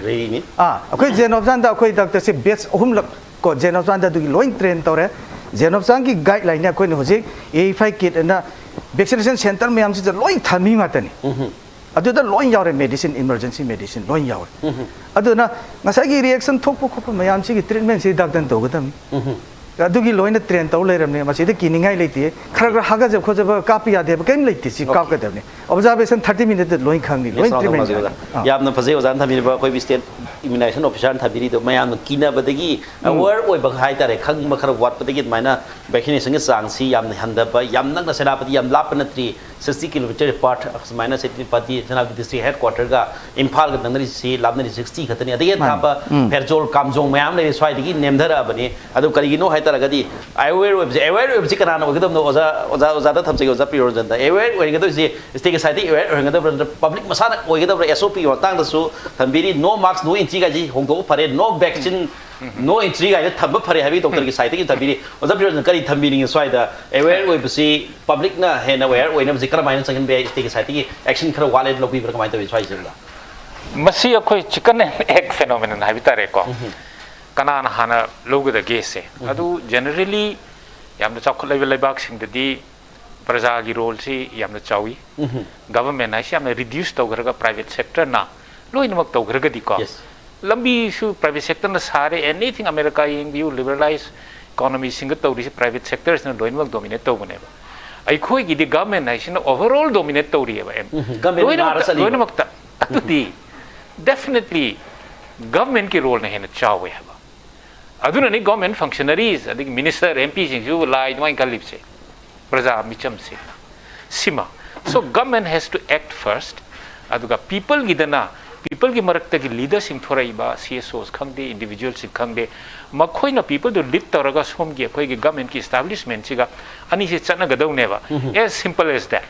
ꯑꯥ, ꯑꯩꯈꯣꯏ ꯖꯦꯟ ꯑꯣꯞꯁꯥꯟꯗ ꯑꯩꯈꯣꯏ doctorꯁꯦ batch ꯑꯍꯨꯝꯂꯛ ꯀꯣ ꯖꯦꯟ ꯑꯣꯞꯁꯥꯟꯗ ꯑꯗꯨꯒꯤ ꯂꯣꯏ train ꯇꯧꯔꯦ꯫ ꯖꯦꯟ ꯑꯣꯞꯁꯥꯟꯒꯤ guideline ꯑꯩꯈꯣꯏꯅ ꯍꯧꯖꯤꯛ A five kit ꯑꯅ vaccination center ꯃꯌꯥꯝꯁꯤꯗ ꯂꯣꯏ ꯊꯝꯃꯤ ꯉꯥꯛꯇꯅꯤ꯫ ꯑꯗꯨꯗ ꯂꯣꯏ ꯌꯥꯎꯔꯦ, medicine, emergency medicine ꯂꯣꯏ ꯌꯥꯎꯔꯦ꯫ ꯑꯗꯨꯅ ꯉꯁꯥꯏꯒꯤ reaction ꯊꯣꯛꯄ ꯈꯣꯠꯄ ꯃꯌꯥꯝꯁꯤꯒꯤ treatmentꯁꯤ doctorꯅ ꯇꯧꯒꯗꯕꯅꯤ꯫ ꯑꯗꯨꯒꯤ ꯂꯣꯏꯅ train ꯇꯧ ꯂꯩꯔꯕꯅꯦ꯫ ꯃꯁꯤꯗ ꯀꯤꯅꯤꯡꯉꯥꯏ ꯂꯩꯇꯦ꯫ ꯈꯔ ꯈꯔ ꯍꯥꯒꯠꯆꯕ ꯈꯣꯠꯆꯕ ꯀꯥꯞꯄ ꯌꯥꯗꯦꯕ, ꯀꯩꯝ ꯂꯩꯇꯦ꯫ ꯁꯤ ꯀꯥꯞꯀꯗꯕꯅꯤ꯫ Observation thirty minuteꯇ ꯂꯣꯏ ꯈꯪꯅꯤ, ꯂꯣꯏ treatment ꯌꯥꯅꯤ꯫ ꯑꯥ꯫ ꯌꯥꯝꯅ ꯐꯖꯩ ꯑꯣꯖꯥꯅ ꯊꯝꯕꯤꯔꯤꯕ ꯑꯩꯈꯣꯏ state immunization officerꯅ ꯊꯝꯕꯤꯔꯤꯗꯣ꯫ ꯃꯌꯥꯝꯅ ꯀꯤꯅꯕꯗꯒꯤ aware ꯑꯣꯏꯕ ꯍꯥꯏꯇꯥꯔꯦ, ꯈꯪꯕ ꯈꯔ ꯋꯥꯠꯄꯗꯒꯤ ꯑꯗꯨꯃꯥꯏꯅ vaccinationꯒꯤ ꯆꯥꯡꯁꯤ ꯌꯥꯝꯅ ꯍꯟꯊꯕ, ꯌꯥꯝ ꯅꯛꯅ ꯁꯦꯅꯥꯄꯇꯤ ꯌꯥꯝ ꯂꯥꯞꯄ ꯅꯠꯇ꯭ꯔꯤ, sixty kilometer apart, ꯁꯨꯃꯥꯏꯅ ꯁꯦꯅꯥꯄꯇꯤ, ꯁꯦꯅꯥꯄꯇꯤ district headquarterꯒ ꯏꯝꯐꯥꯜꯒ ꯅꯛꯅꯔꯤꯁꯤ ꯂꯥꯞꯅꯔꯤ sixty ꯈꯛꯇꯅꯤ꯫ ꯑꯗꯒꯤ ꯍꯦꯟ ꯊꯥꯕ ꯐꯦꯔꯖꯣꯜ, ꯀꯥꯝꯖꯣꯡ ꯃꯌꯥꯝ ꯂꯩꯔꯤ, ꯁ꯭ꯋꯥꯏꯗꯒꯤ ꯅꯦꯝꯊꯔꯛꯑꯕꯅꯤ꯫ ꯑꯗꯨ ꯀꯔꯤꯒꯤꯅꯣ ꯍꯥꯏ ꯇꯥꯔꯒꯗꯤ aware ꯑꯣꯏꯕꯁꯦ, aware ꯑꯣꯏꯕꯁꯤ ꯀꯅꯥꯅ ꯑꯣꯏꯒꯗꯕꯅꯣ? ꯑꯣꯖꯥ, ꯑꯣꯖꯥ, ꯑꯣꯖꯥꯗ ꯊꯝꯖꯒꯦ, ꯑꯣꯖꯥ ꯄ꯭ꯔꯤꯌꯣꯔꯖꯟꯗ꯫ Aware ꯑꯣꯏꯒꯗꯕꯁꯤ stateꯀꯤ sideꯇꯒꯤ aware ꯑꯣꯏꯍꯟꯒꯗꯕ꯭ꯔꯥ ꯅꯠꯇ꯭ꯔꯒ public ꯃꯁꯥꯅ ꯑꯣꯏꯒꯗꯕ꯭ꯔꯥ? SOP ꯃꯇꯥꯡꯗꯁꯨ ꯊꯝꯕꯤꯔꯤ, no mask, no entry ꯒꯥꯏꯁꯤ ꯍꯣꯡꯗꯣꯛꯄ ꯐꯔꯦ, no vaccine, no entry guide ꯊꯝꯕ ꯐꯔꯦ ꯍꯥꯏꯕꯒꯤ doctorꯒꯤ sideꯇꯒꯤ ꯊꯝꯕꯤꯔꯤ꯫ ꯑꯣꯖꯥ ꯄ꯭ꯔꯤꯌꯣꯔꯖꯟ ꯀꯔꯤ ꯊꯝꯕꯤꯅꯤꯡꯉꯤ ꯁ꯭ꯋꯥꯏꯗ? Aware ꯑꯣꯏꯕꯁꯤ, publicꯅ ꯍꯦꯟꯅ aware ꯑꯣꯏꯅꯕꯁꯤ ꯀꯔꯝꯍꯥꯏꯅ ꯆꯪꯍꯟꯕ ꯌꯥꯏ? Stateꯀꯤ sideꯇꯒꯤ action ꯈꯔ ꯋꯥꯠꯂꯦ ꯂꯧꯕꯤꯕ꯭ꯔꯥ, ꯀꯃꯥꯏꯅ ꯇꯧꯋꯤ ꯁ꯭ꯋꯥꯏꯁꯤꯗ? ꯃꯁꯤ ꯑꯩꯈꯣꯏ chicken and egg phenomenon ꯍꯥꯏꯕ ꯇꯥꯔꯦꯀꯣ꯫ ꯀꯅꯥꯅ ꯍꯥꯟꯅ ꯂꯧꯒꯗꯒꯦꯁꯦ? ꯑꯗꯨ generally ꯌꯥꯝꯅ ꯆꯥꯎꯈꯠꯂꯕ ꯂꯩꯕꯥꯛꯁꯤꯡꯗꯗꯤ ꯄ꯭ꯔꯖꯥꯒꯤ roleꯁꯤ ꯌꯥꯝꯅ ꯆꯥꯎꯏ꯫ Government ꯍꯥꯏꯁꯤ ꯌꯥꯝꯅ reduce ꯇꯧꯈ꯭ꯔꯒ private sectorꯅ ꯂꯣꯏꯅꯃꯛ ꯇꯧꯈ꯭ꯔꯒꯗꯤꯀꯣ꯫ Yes. ꯂꯝꯕꯤꯁꯨ private sectorꯅ ꯁꯥꯔꯦ, anything ꯑꯃꯦꯔꯤꯀꯥ ꯌꯦꯡꯕꯤꯌꯨ, liberalized economyꯁꯤꯡꯒ ꯇꯧꯔꯤꯁꯤ private sectorꯁꯤꯅ ꯂꯣꯏꯅꯃꯛ dominate ꯇꯧꯕꯅꯦꯕ꯫ ꯑꯩꯈꯣꯏꯒꯤꯗꯤ government ꯍꯥꯏꯁꯤꯅ overall dominate ꯇꯧꯔꯤꯑꯕ꯫ Government ꯂꯣꯏꯅꯃꯛꯇ, ꯅꯥꯔ ꯆꯠꯂꯤꯕ꯫ ꯂꯣꯏꯅꯃꯛꯇ꯫ ꯑꯗꯨꯗꯤ definitely governmentꯀꯤ roleꯅ ꯍꯦꯟꯅ ꯆꯥꯎꯋꯦ ꯍꯥꯏꯕ꯫ ꯑꯗꯨꯅꯅꯤ ꯒꯣꯔꯃꯦꯟ ꯐꯪꯁꯅꯔꯤꯁ ꯑꯗꯒꯤ ꯃꯤꯅꯤꯁꯇꯔ ꯑꯦꯝ ꯄꯤꯁꯤꯡꯁꯨ ꯂꯥꯏ ꯑꯗꯨꯃꯥꯏꯅ ꯀꯜꯂꯤꯕꯁꯦ, ꯄ꯭ꯔꯖꯥ ꯃꯤꯆꯝꯁꯤꯡꯅ꯫ ꯁꯤꯃ, so government has to act first. ꯑꯗꯨꯒ ꯄꯤꯄꯜꯒꯤꯗꯅ, ꯄꯤꯄꯜꯒꯤ ꯃꯔꯛꯇꯒꯤ ꯂꯤꯗꯔꯁꯤꯡ ꯊꯣꯔꯛꯏꯕ ꯁꯤ ꯑꯦꯁ ꯑꯣꯁ ꯈꯪꯗꯦ, ꯏꯟꯗꯤꯕꯤꯖꯨꯋꯦꯜꯁꯤꯡ ꯈꯪꯗꯦ, ꯃꯈꯣꯏꯅ ꯄꯤꯄꯜꯗꯨ ꯂꯤꯗ ꯇꯧꯔꯒ ꯁꯣꯝꯒꯤ ꯑꯩꯈꯣꯏꯒꯤ ꯒꯃꯦꯟꯠꯀꯤ ꯏꯁꯇꯥꯕ꯭ꯂꯤꯁꯃꯦꯟꯠꯁꯤꯒ ꯑꯅꯤꯁꯦ ꯆꯠꯅꯒꯗꯧꯅꯦꯕ꯫ As simple as that.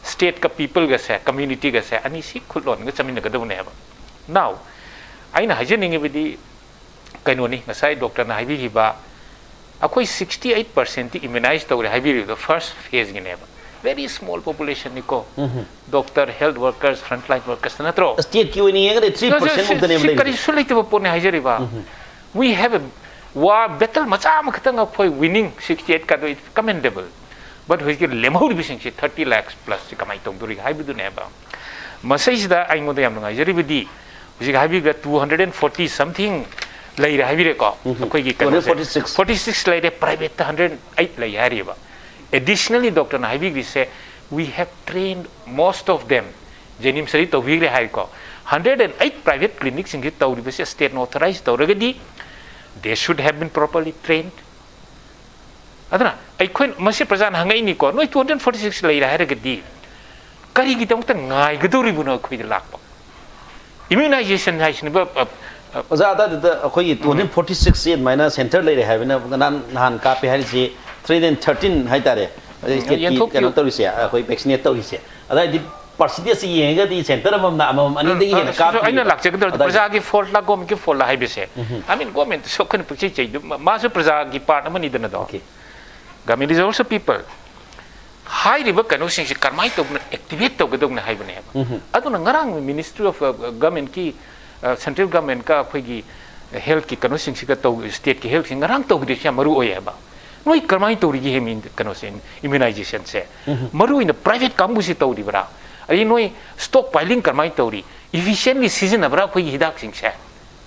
ꯁ꯭ꯇꯦꯠꯀ ꯄꯤꯄꯜꯒꯁꯦ, ꯀꯝꯃ꯭ꯌꯨꯅꯤꯇꯤꯒꯁꯦ ꯑꯅꯤꯁꯤ ꯈꯨꯠꯂꯣꯟꯒ ꯆꯠꯃꯤꯟꯅꯒꯗꯧꯅꯦꯕ꯫ Now, ꯑꯩꯅ ꯍꯥꯏꯖꯅꯤꯡꯉꯤꯕꯗꯤ ꯀꯩꯅꯣꯅꯤ, ꯉꯁꯥꯏ ꯗꯣꯛꯇꯔꯅ ꯍꯥꯏꯕꯤꯈꯤꯕ, ꯑꯩꯈꯣꯏ sixty eight percent T immunize ꯇꯧꯔꯦ ꯍꯥꯏꯕꯤꯔꯤꯕꯗꯣ first phase ꯒꯤꯅꯦꯕ꯫ Very small population ꯅꯤꯀꯣ꯫ Doctor, health workers, frontline workers ꯅꯠꯇ꯭ꯔꯣ? ꯁ꯭ꯇꯦꯠꯀꯤ ꯑꯣꯏꯅ ꯌꯦꯡꯉꯒꯗꯤ three percent ꯃꯨꯛꯇꯅꯦꯕ ꯁꯤ ꯂꯩꯔꯤꯁꯦ꯫ ꯀꯔꯤꯁꯨ ꯂꯩꯇꯕ ꯄꯣꯠꯅꯤ ꯍꯥꯏꯖꯔꯤꯕ꯫ We have a war battle ꯃꯆꯥ ꯑꯃꯈꯛꯇꯪ ꯑꯩꯈꯣꯏ winning sixty eight ꯀꯥꯗꯣ, it's commendable. But ꯍꯧꯖꯤꯛꯀꯤ ꯂꯦꯝꯍꯧꯔꯤꯕꯁꯤꯡꯁꯤ thirty lakhs plus ꯁꯤ ꯀꯃꯥꯏꯅ ꯇꯧꯗꯣꯔꯤꯒꯦ ꯍꯥꯏꯕꯗꯨꯅꯦꯕ꯫ ꯃꯁꯤꯁꯤꯗ ꯑꯩꯉꯣꯟꯗ ꯌꯥꯝ ꯅꯨꯡꯉꯥꯏꯖꯔꯤꯕꯗꯤ, ꯍꯧꯖꯤꯛ ꯍꯥꯏꯕꯤꯕꯗ two hundred and forty something ꯂꯩꯔꯦ ꯍꯥꯏꯕꯤꯔꯦꯀꯣ꯫ ꯑꯩꯈꯣꯏꯒꯤ ꯀꯩꯅꯣꯁꯦ Two hundred forty six. Forty six ꯂꯩꯔꯦ, ꯄ꯭ꯔꯥꯏꯚꯦꯠꯇ hundred eight ꯂꯩ ꯍꯥꯏꯔꯤꯕ꯫ Additionally ꯗꯣꯛꯇꯔꯅ ꯍꯥꯏꯕꯤꯈ꯭ꯔꯤꯁꯦ, we have trained most of them. ꯖꯦꯅꯤꯝꯁꯇꯗꯤ ꯇꯧꯕꯤꯈ꯭ꯔꯦ ꯍꯥꯏꯀꯣ꯫ Hundred and eight private clinic ꯁꯤꯡꯁꯤ ꯇꯧꯔꯤꯕꯁꯦ ꯁ꯭ꯇꯦꯠꯅ ꯑꯣꯊꯣꯔꯥꯏꯖ ꯇꯧꯔꯒꯗꯤ, they should have been properly trained. ꯑꯗꯨꯅ ꯑꯩꯈꯣꯏ ꯃꯁꯤ ꯄ꯭ꯔꯖꯥꯅ ꯍꯪꯉꯛꯏꯅꯤꯀꯣ, ꯅꯣꯏ two hundred forty six ꯂꯩꯔꯦ ꯍꯥꯏꯔꯒꯗꯤ ꯀꯔꯤꯒꯤꯗꯃꯛꯇ ꯉꯥꯏꯒꯗꯧꯔꯤꯕꯅꯣ ꯑꯩꯈꯣꯏꯗ ꯂꯥꯛꯄ? Immunization ꯍꯥꯏꯁꯤꯅꯕ, ꯑ, ꯑ, ꯑꯣꯖꯥ, ꯑꯗꯨꯗ ꯑꯩꯈꯣꯏꯒꯤ two hundred forty six ꯁꯤ ꯑꯗꯨꯃꯥꯏꯅ ꯁꯦꯟꯇꯔ ꯂꯩꯔꯦ ꯍꯥꯏꯕꯅ ꯅꯍꯥꯟ, ꯅꯍꯥꯟ ꯀꯥꯞꯄꯦ ꯍꯥꯏꯔꯤꯁꯤ three hundred thirteen ꯍꯥꯏꯇꯥꯔꯦ, ꯁ꯭ꯇꯦꯠꯀꯤ ꯌꯦꯟꯊꯣꯛꯄꯤꯌꯨ꯫ ꯀꯩꯅꯣ ꯇꯧꯔꯤꯁꯦ, ꯑꯩꯈꯣꯏ ꯚꯦꯛꯁꯤꯅꯦꯠ ꯇꯧꯔꯤꯁꯦ꯫ ꯑꯗꯥꯏꯗꯤ ꯄꯥꯔꯁꯦꯟꯇꯦꯖꯁꯤ ꯌꯦꯡꯉꯒꯗꯤ ꯁꯦꯟꯇꯔ ꯑꯃꯃꯝꯅ ꯑꯃꯃꯝ ꯑꯅꯤꯗꯒꯤ ꯍꯦꯟꯅ ꯑ, ꯑ, ꯑꯩꯅ ꯀꯥꯞꯇ꯭ꯔꯤꯕ꯫ ꯂꯥꯛꯆꯒꯗꯧꯔꯗꯤ ꯑꯗꯥꯏꯗ ꯄ꯭ꯔꯖꯥꯒꯤ ꯐꯣꯜꯠꯂ ꯒꯣꯔꯃꯦꯟꯠꯀꯤ ꯐꯣꯜꯠꯂ ꯍꯥꯏꯕꯁꯦ꯫ I mean ꯒꯣꯔꯃꯦꯟꯠꯁꯨ ꯑꯩꯈꯣꯏꯅ ꯄꯨꯛꯆꯩ ꯆꯩꯗꯨ, ꯃꯥ-, ꯃꯥꯁꯨ ꯄ꯭ꯔꯖꯥꯒꯤ part ꯑꯃꯅꯤꯗꯅꯗꯣ꯫ Okay. Government is also people. ꯍꯥꯏꯔꯤꯕ ꯀꯩꯅꯣꯁꯤꯡꯁꯦ ꯀꯔꯝꯍꯥꯏꯅ ꯇꯧꯗꯅ ꯑꯦꯛꯇꯤꯚꯦꯠ ꯇꯧꯒꯗꯧꯅꯤ ꯍꯥꯏꯕꯅꯦꯕ꯫ ꯑꯗꯨꯅ ꯉꯔꯥꯡ ꯃꯤꯅꯤꯁꯇ꯭ꯔꯤ ꯑꯣꯐ ꯒꯃꯦꯟꯠꯀꯤ, ꯁꯦꯟꯇ꯭ꯔꯦꯜ ꯒꯃꯦꯟꯠꯀ ꯑꯩꯈꯣꯏꯒꯤ ꯍꯦꯜꯠꯀꯤ ꯀꯩꯅꯣꯁꯤꯡꯁꯤꯒ ꯇꯧ, ꯁ꯭ꯇꯦꯠꯀꯤ ꯍꯦꯜꯠꯁꯤ ꯉꯔꯥꯡ ꯇꯧꯈꯤꯗꯣꯏꯁꯤ ꯌꯥꯝ ꯃꯔꯨ ꯑꯣꯏꯌꯦꯕ꯫ ꯅꯣꯏ ꯀꯔꯝꯍꯥꯏꯅ ꯇꯧꯔꯤꯒꯦ ꯍꯦ ꯃꯤ-, ꯀꯩꯅꯣꯁꯦ, ꯏꯝꯃ꯭ꯌꯨꯅꯥꯏꯖꯦꯁꯟꯁꯦ? ꯃꯔꯨ ꯑꯣꯏꯅ ꯄ꯭ꯔꯥꯏꯚꯦꯠ ꯀꯥꯡꯕꯨꯁꯤ ꯇꯧꯔꯤꯕ꯭ꯔꯥ? ꯑꯗꯩ ꯅꯣꯏ ꯁ꯭ꯇꯣꯛ ꯄꯥꯏꯂꯤꯡ ꯀꯔꯝꯍꯥꯏꯅ ꯇꯧꯔꯤ? ꯏꯐꯤꯁꯤꯌꯦꯟꯂꯤ ꯁꯤꯖꯤꯟꯅꯕ꯭ꯔꯥ ꯑꯩꯈꯣꯏꯒꯤ ꯍꯤꯗꯥꯛꯁꯤꯡꯁꯦ?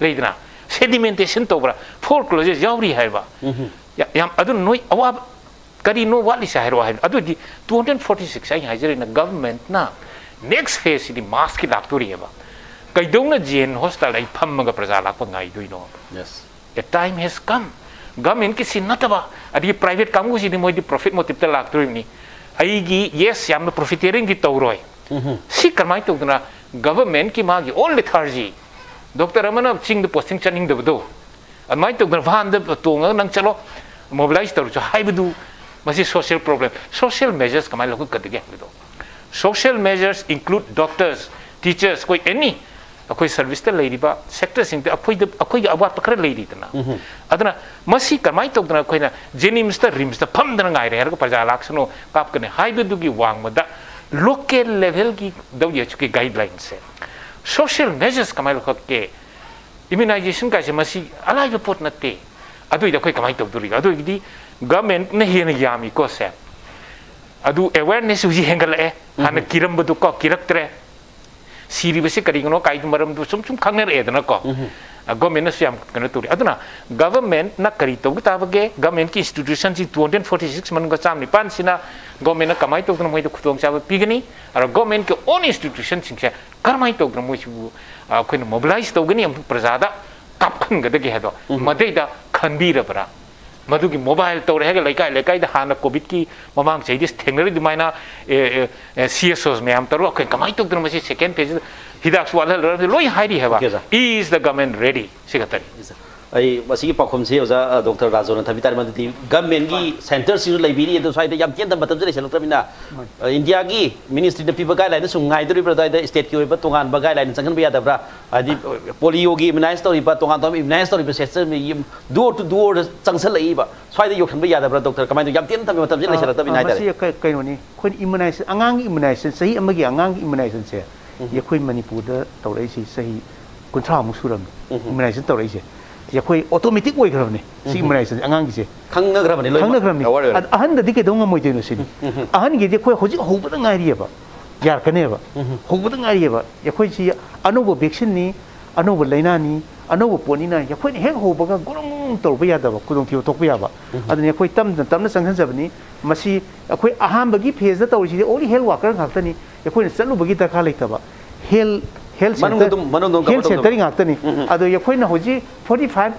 ꯂꯩꯗꯅ, ꯁꯦꯗꯤꯃꯦꯟꯇꯦꯁꯟ ꯇꯧꯕ꯭ꯔꯥ? ꯐꯣꯔ ꯀ꯭ꯂꯣꯖꯦꯁ ꯌꯥꯎꯔꯤ ꯍꯥꯏꯕ꯫ ꯌꯥ-, ꯌꯥꯝ, ꯑꯗꯨꯅ ꯅꯣꯏ ꯑꯋꯥꯕ ꯀꯔꯤꯅꯣ ꯋꯥꯠꯂꯤꯁꯦ ꯍꯥꯏꯔꯛꯑꯣ ꯍꯥꯏꯕ꯫ ꯑꯗꯨꯗꯤ two hundred forty six ꯑꯩ ꯍꯥꯏꯖꯔꯤꯅ ꯒꯚꯔꯟꯃꯦꯟꯠꯅ ꯅꯦꯛꯁ ꯐꯦꯖꯁꯤꯗꯤ ꯃꯥꯁꯀꯤ ꯂꯥꯛꯇꯣꯔꯤꯑꯕ꯫ ꯀꯩꯗꯧꯅ ꯖꯤ ꯑꯦꯟ ꯍꯣꯁꯄꯤꯇꯥꯜꯗ ꯑꯩ ꯐꯝꯃꯒ ꯄ꯭ꯔꯖꯥ ꯂꯥꯛꯄ ꯉꯥꯏꯗꯣꯏꯅꯣ? Yes. A time has come. Government ꯀꯤ ꯁꯤ ꯅꯠꯇꯕ, ꯑꯗꯒꯤ private ꯀꯥꯡꯕꯨꯁꯤꯗꯤ ꯃꯣꯏꯗꯤ profit motive ꯇ ꯂꯥꯛꯇꯣꯔꯤꯕꯅꯤ꯫ ꯑꯩꯒꯤ, yes, ꯌꯥꯝꯅ profiteering ꯗꯤ ꯇꯧꯔꯣꯏ꯫ ꯁꯤ ꯀꯔꯝꯍꯥꯏꯅ ꯇꯧꯗꯅ government ꯀꯤ ꯃꯥꯒꯤ own lethargy, doctor ꯑꯃꯅ ꯆꯤꯡꯗ posting ꯆꯠꯅꯤꯡꯗꯕꯗꯣ, ꯑꯗꯨꯃꯥꯏꯅ ꯇꯧꯗꯅ van ꯗ ꯇꯣꯡꯉꯒ ꯅꯪ ꯆꯠꯂꯣ, mobilize ꯇꯧꯔꯁꯨ ꯍꯥꯏꯕꯗꯨ, ꯃꯁꯤ social problem, social measures ꯀꯃꯥꯏꯅ ꯂꯧꯈꯠꯀꯗꯒꯦ ꯍꯥꯏꯕꯗꯣ꯫ Social measures include doctors, teachers, ꯑꯩꯈꯣꯏ any, ꯑꯩꯈꯣꯏ service ꯇ ꯂꯩꯔꯤꯕ sector ꯁꯤꯡꯗ ꯑꯩꯈꯣꯏꯗ, ꯑꯩꯈꯣꯏꯒꯤ ꯑꯋꯥꯠꯄ ꯈꯔ ꯂꯩꯔꯤꯗꯅ꯫ ꯑꯗꯨꯅ ꯃꯁꯤ ꯀꯃꯥꯏꯅ ꯇꯧꯗꯅ ꯑꯩꯈꯣꯏꯅ JNIMS ꯇ, RIMS ꯇ ꯐꯝꯗꯅ ꯉꯥꯏꯔꯦ ꯍꯥꯏꯔꯒ ꯄ꯭ꯔꯖꯥ ꯂꯥꯛꯁꯅꯨ, ꯀꯥꯞꯀꯅꯤ ꯍꯥꯏꯕꯗꯨꯒꯤ ꯋꯥꯡꯃꯗ local level ꯒꯤ ꯗꯕ꯭ꯂꯤꯌꯨ ꯑꯩꯆ ꯑꯣ ꯒꯤ guideline ꯁꯦ, social measures ꯀꯃꯥꯏꯅ ꯂꯧꯈꯠꯀꯦ? Immunization ꯀꯥꯏꯁꯦ ꯃꯁꯤ ꯑꯂꯥꯏꯕ ꯄꯣꯠ ꯅꯠꯇꯦ꯫ ꯑꯗꯨꯏꯗꯤ ꯑꯩꯈꯣꯏ ꯀꯃꯥꯏꯅ ꯇꯧꯗꯣꯔꯤꯒꯦ? ꯑꯗꯨꯏꯒꯤꯗꯤ government ꯅ ꯍꯦꯟꯅ ꯌꯥꯝꯃꯤꯀꯣ ꯁꯦ꯫ ꯑꯗꯨ awareness ꯍꯧꯖꯤꯛ ꯍꯦꯟꯒꯠꯂꯛꯑꯦ꯫ ꯍꯥꯟꯅ ꯀꯤꯔꯝꯕꯗꯨ ꯀꯣ, ꯀꯤꯔꯛꯇ꯭ꯔꯦ꯫ ꯁꯤꯔꯤꯕꯁꯤ ꯀꯔꯤꯒꯤꯅꯣ ꯀꯥꯏꯗꯨ ꯃꯔꯝꯗꯨ ꯁꯨꯝ ꯁꯨꯝ ꯈꯪꯅꯔꯛꯑꯦꯗꯅꯀꯣ꯫ Government ꯅꯁꯨ ꯌꯥꯝ ꯀꯩꯅꯣ ꯇꯧꯔꯤ꯫ ꯑꯗꯨꯅ government ꯅ ꯀꯔꯤ ꯇꯧꯕ ꯇꯥꯕꯒꯦ? Government ꯀꯤ institution ꯁꯤꯡ two hundred forty six ꯃꯅꯨꯡꯗ ꯆꯥꯝ ꯅꯤꯄꯥꯟ ꯁꯤꯅ government ꯅ ꯀꯃꯥꯏꯅ ꯇꯧꯗꯅ ꯃꯣꯏꯗ ꯈꯨꯗꯣꯡꯆꯥꯕ ꯄꯤꯒꯅꯤ? ꯑꯗꯨꯒ government ꯀꯤ own institution ꯁꯤꯡꯁꯦ ꯀꯔꯝꯍꯥꯏꯅ ꯇꯧꯗꯅ ꯃꯣꯏꯁꯤꯕꯨ, ꯑ, ꯑꯩꯈꯣꯏꯅ mobilize ꯇꯧꯒꯅꯤ ꯑꯃꯁꯨꯡ ꯄ꯭ꯔꯖꯥꯗ ꯀꯥꯞꯍꯟꯒꯗꯒꯦ ꯍꯥꯏꯗꯣ ꯃꯗꯩꯗ ꯈꯟꯕꯤꯔꯕ꯭ꯔꯥ? ꯃꯗꯨꯒꯤ mobile ꯇꯧꯔꯦ ꯍꯥꯏꯔꯒ ꯂꯩꯀꯥꯏ ꯂꯩꯀꯥꯏꯗ ꯍꯥꯟꯅ COVID ꯀꯤ ꯃꯃꯥꯡ ꯆꯍꯤꯗꯤ ꯊꯦꯡꯅꯔꯤ ꯑꯗꯨꯃꯥꯏꯅ, ꯑꯦ, ꯑꯦ, ꯑꯦ, C S Os ꯃꯌꯥꯝ ꯇꯧꯔꯒ ꯑꯩꯈꯣꯏ ꯀꯃꯥꯏꯅ ꯇꯧꯗꯅ ꯃꯁꯤ second phase ꯗ ꯍꯤꯗꯥꯛꯁꯨ ꯋꯥꯠꯍꯜꯂꯔꯣꯏ ꯂꯣꯏ ꯍꯥꯏꯔꯤ ꯍꯥꯏꯕ꯫ Okay, sir. Is the government ready? ꯁꯤ ꯈꯛꯇꯅꯤ꯫ Yes, sir. ꯑꯩ ꯃꯁꯤꯒꯤ ꯄꯥꯎꯈꯨꯝꯁꯤ ꯑꯣꯖꯥ, ꯑ, ꯗꯣꯛꯇꯔ ꯔꯥꯖꯣꯅ ꯊꯝꯕꯤ ꯇꯥꯔꯦ, ꯃꯗꯨꯗꯤ government ꯒꯤ centre ꯁꯤꯁꯨ ꯂꯩꯕꯤꯔꯤ, ꯑꯗꯨ ꯁ꯭ꯋꯥꯏꯗ ꯌꯥꯝ ꯇꯦꯟꯅ ꯃꯇꯝꯁꯨ ꯂꯩꯁꯤꯜꯂꯛꯇ꯭ꯔꯕꯅꯤꯅ, ꯑ, India ꯒꯤ ministry ꯅ ꯄꯤꯕ guideline ꯁꯨꯝ ꯉꯥꯏꯗꯣꯔꯤꯕ꯭ꯔꯥ? ꯑꯗꯨꯋꯥꯏꯗ state ꯀꯤ ꯑꯣꯏꯕ ꯇꯣꯉꯥꯟꯕ guideline ꯆꯪꯍꯟꯕ ꯌꯥꯗꯕ꯭ꯔꯥ? ꯍꯥꯏꯗꯤ polio ꯒꯤ immunize ꯇꯧꯔꯤꯕ, ꯇꯣꯉꯥꯟ ꯇꯣꯉꯥꯟꯕ immunize ꯇꯧꯔꯤꯕ system, door to door ꯗ ꯆꯪꯁꯜꯂꯛꯏꯕ, ꯁ꯭ꯋꯥꯏꯗ ꯌꯧꯁꯟꯕ ꯌꯥꯗꯕ꯭ꯔꯥ ꯗꯣꯛꯇꯔ? ꯀꯃꯥꯏꯅ ꯇꯧ-, ꯌꯥꯝ ꯇꯦꯟꯅ ꯊꯝꯕꯤ, ꯃꯇꯝꯁꯤ ꯑ, ꯂꯩꯁꯤꯜꯂꯛꯇꯕꯅꯤꯅ ꯑ, ꯍꯥꯏꯇꯥꯔꯦ꯫ ꯃꯁꯤ ꯑꯩꯈꯣꯏ ꯀꯩꯅꯣꯅꯤ, ꯑꯩꯈꯣꯏꯅ immunize, ꯑꯉꯥꯡꯒꯤ immunization, ꯆꯍꯤ ꯑꯃꯒꯤ ꯑꯉꯥꯡꯒꯤ immunization ꯁꯦ ꯑꯩꯈꯣꯏ ꯃꯅꯤꯄꯨꯔꯗ ꯇꯧꯔꯛꯏꯁꯤ ꯆꯍꯤ ꯀꯨꯟꯊ꯭ꯔꯥꯃꯨꯛ ꯁꯨꯔꯝꯃꯤ꯫ Immunization ꯇꯧꯔꯛꯏꯁꯦ ꯑꯩꯈꯣꯏ automatic ꯑꯣꯏꯈ꯭ꯔꯕꯅꯤ꯫ ꯁꯤ immunization ꯑꯉꯥꯡꯒꯤꯁꯦ ꯈꯪꯅꯈ꯭ꯔꯕꯅꯤ ꯂꯣꯏꯅꯃꯛ꯫ ꯈꯪꯅꯈ꯭ꯔꯕꯅꯤ꯫ Aware ꯑꯣꯏꯔꯦ꯫ ꯑꯗ ꯑꯍꯟꯗꯗꯤ ꯀꯩꯗꯧ ꯉꯝꯃꯣꯏꯗꯣꯏꯅꯣ ꯁꯤꯅꯤ꯫ ꯑꯍꯟꯒꯤꯗꯤ ꯑꯩꯈꯣꯏ ꯍꯧꯖꯤꯛ ꯍꯧꯕꯗ ꯉꯥꯏꯔꯤꯑꯕ, ꯌꯥꯔꯛꯀꯅꯦꯕ꯫ ꯍꯧꯕꯗ ꯉꯥꯏꯔꯤꯑꯕ꯫ ꯑꯩꯈꯣꯏꯁꯤ ꯑꯅꯧꯕ vaccine ꯅꯤ, ꯑꯅꯧꯕ ꯂꯥꯏꯅꯥꯅꯤ, ꯑꯅꯧꯕ ꯄꯣꯠꯅꯤꯅ ꯑꯩꯈꯣꯏꯅ ꯍꯦꯛ ꯍꯧꯕꯒ ꯒꯣꯔꯣꯡ ꯇꯧꯔꯨꯕ ꯌꯥꯗꯕ ꯈꯨꯗꯣꯡꯊꯤꯕ ꯊꯣꯛꯄ ꯌꯥꯕ꯫ ꯑꯗꯨꯅ ꯑꯩꯈꯣꯏ ꯇꯞꯅ ꯇꯞꯅ ꯆꯪꯁꯤꯟꯖꯕꯅꯤ꯫ ꯃꯁꯤ ꯑꯩꯈꯣꯏ ꯑꯍꯥꯟꯕꯒꯤ phase ꯇ ꯇꯧꯔꯤꯁꯤꯗꯤ only health worker ꯉꯥꯛꯇꯅꯤ꯫ ꯑꯩꯈꯣꯏꯅ ꯆꯠꯂꯨꯕꯒꯤ ꯗꯔꯀꯥꯔ ꯂꯩꯇꯕ꯫ Health, health ꯃꯅꯨꯡꯗ center ꯑꯗꯨꯝ ꯃꯅꯨꯡꯗ ꯑꯗꯨꯝ cover health ꯇꯧꯅꯕ꯫ Centerꯒꯤ ꯉꯥꯛꯇꯅꯤ꯫ ꯎꯝ, ꯎꯝ꯫ ꯑꯗꯣ ꯑꯩꯈꯣꯏꯅ ꯍꯧꯖꯤꯛ forty five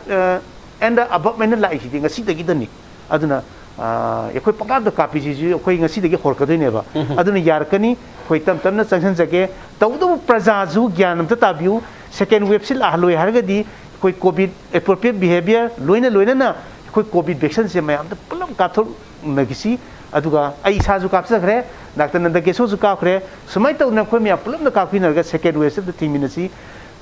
and above ꯍꯥꯏꯅ ꯂꯥꯛꯏꯁꯤꯗꯤ ꯉꯁꯤꯗꯒꯤꯗꯅꯤ꯫ ꯑꯗꯨꯅ ꯑꯥ, ꯑꯩꯈꯣꯏ ꯄꯪꯀꯥꯞꯇ ꯀꯥꯞꯄꯤꯁꯤꯁꯨ ꯑꯩꯈꯣꯏ ꯉꯁꯤꯗꯒꯤ ꯍꯧꯔꯛꯀꯗꯣꯏꯅꯦꯕ꯫ ꯑꯗꯨꯅ ꯌꯥꯔꯛꯀꯅꯤ, ꯑꯩꯈꯣꯏ ꯇꯞ ꯇꯞꯅ ꯆꯪꯁꯤꯟꯖꯒꯦ꯫ ꯇꯧꯕꯇꯕꯨ ꯄ꯭ꯔꯖꯥꯁꯨ ꯒ꯭ꯌꯥꯟ ꯑꯝꯇ ꯇꯥꯕꯤꯌꯨ꯫ Second waveꯁꯤ ꯂꯥꯛꯍꯜꯂꯣꯏ ꯍꯥꯏꯔꯒꯗꯤ ꯑꯩꯈꯣꯏ COVID appropriate behaviour ꯂꯣꯏꯅ ꯂꯣꯏꯅꯅ ꯑꯩꯈꯣꯏ COVID vaccineꯁꯦ ꯃꯌꯥꯝꯗ ꯄꯨꯂꯞ ꯀꯥꯞꯊꯣꯛꯅꯈꯤꯁꯤ꯫ ꯑꯗꯨꯒ ꯑꯩ ꯏꯁꯥꯁꯨ ꯀꯥꯞꯆꯈ꯭ꯔꯦ, ꯗꯥꯛꯇꯔ ꯅꯟꯗꯀꯦꯁꯣꯔꯁꯨ ꯀꯥꯞꯈ꯭ꯔꯦ꯫ ꯁꯨꯃꯥꯏꯅ ꯇꯧꯗꯅ ꯑꯩꯈꯣꯏ ꯃꯌꯥꯝ ꯄꯨꯂꯞꯅ ꯀꯥꯞꯄꯤꯅꯔꯒ second waveꯁꯦ ꯑꯝꯇ ꯊꯤꯡꯃꯤꯟꯅꯁꯤ꯫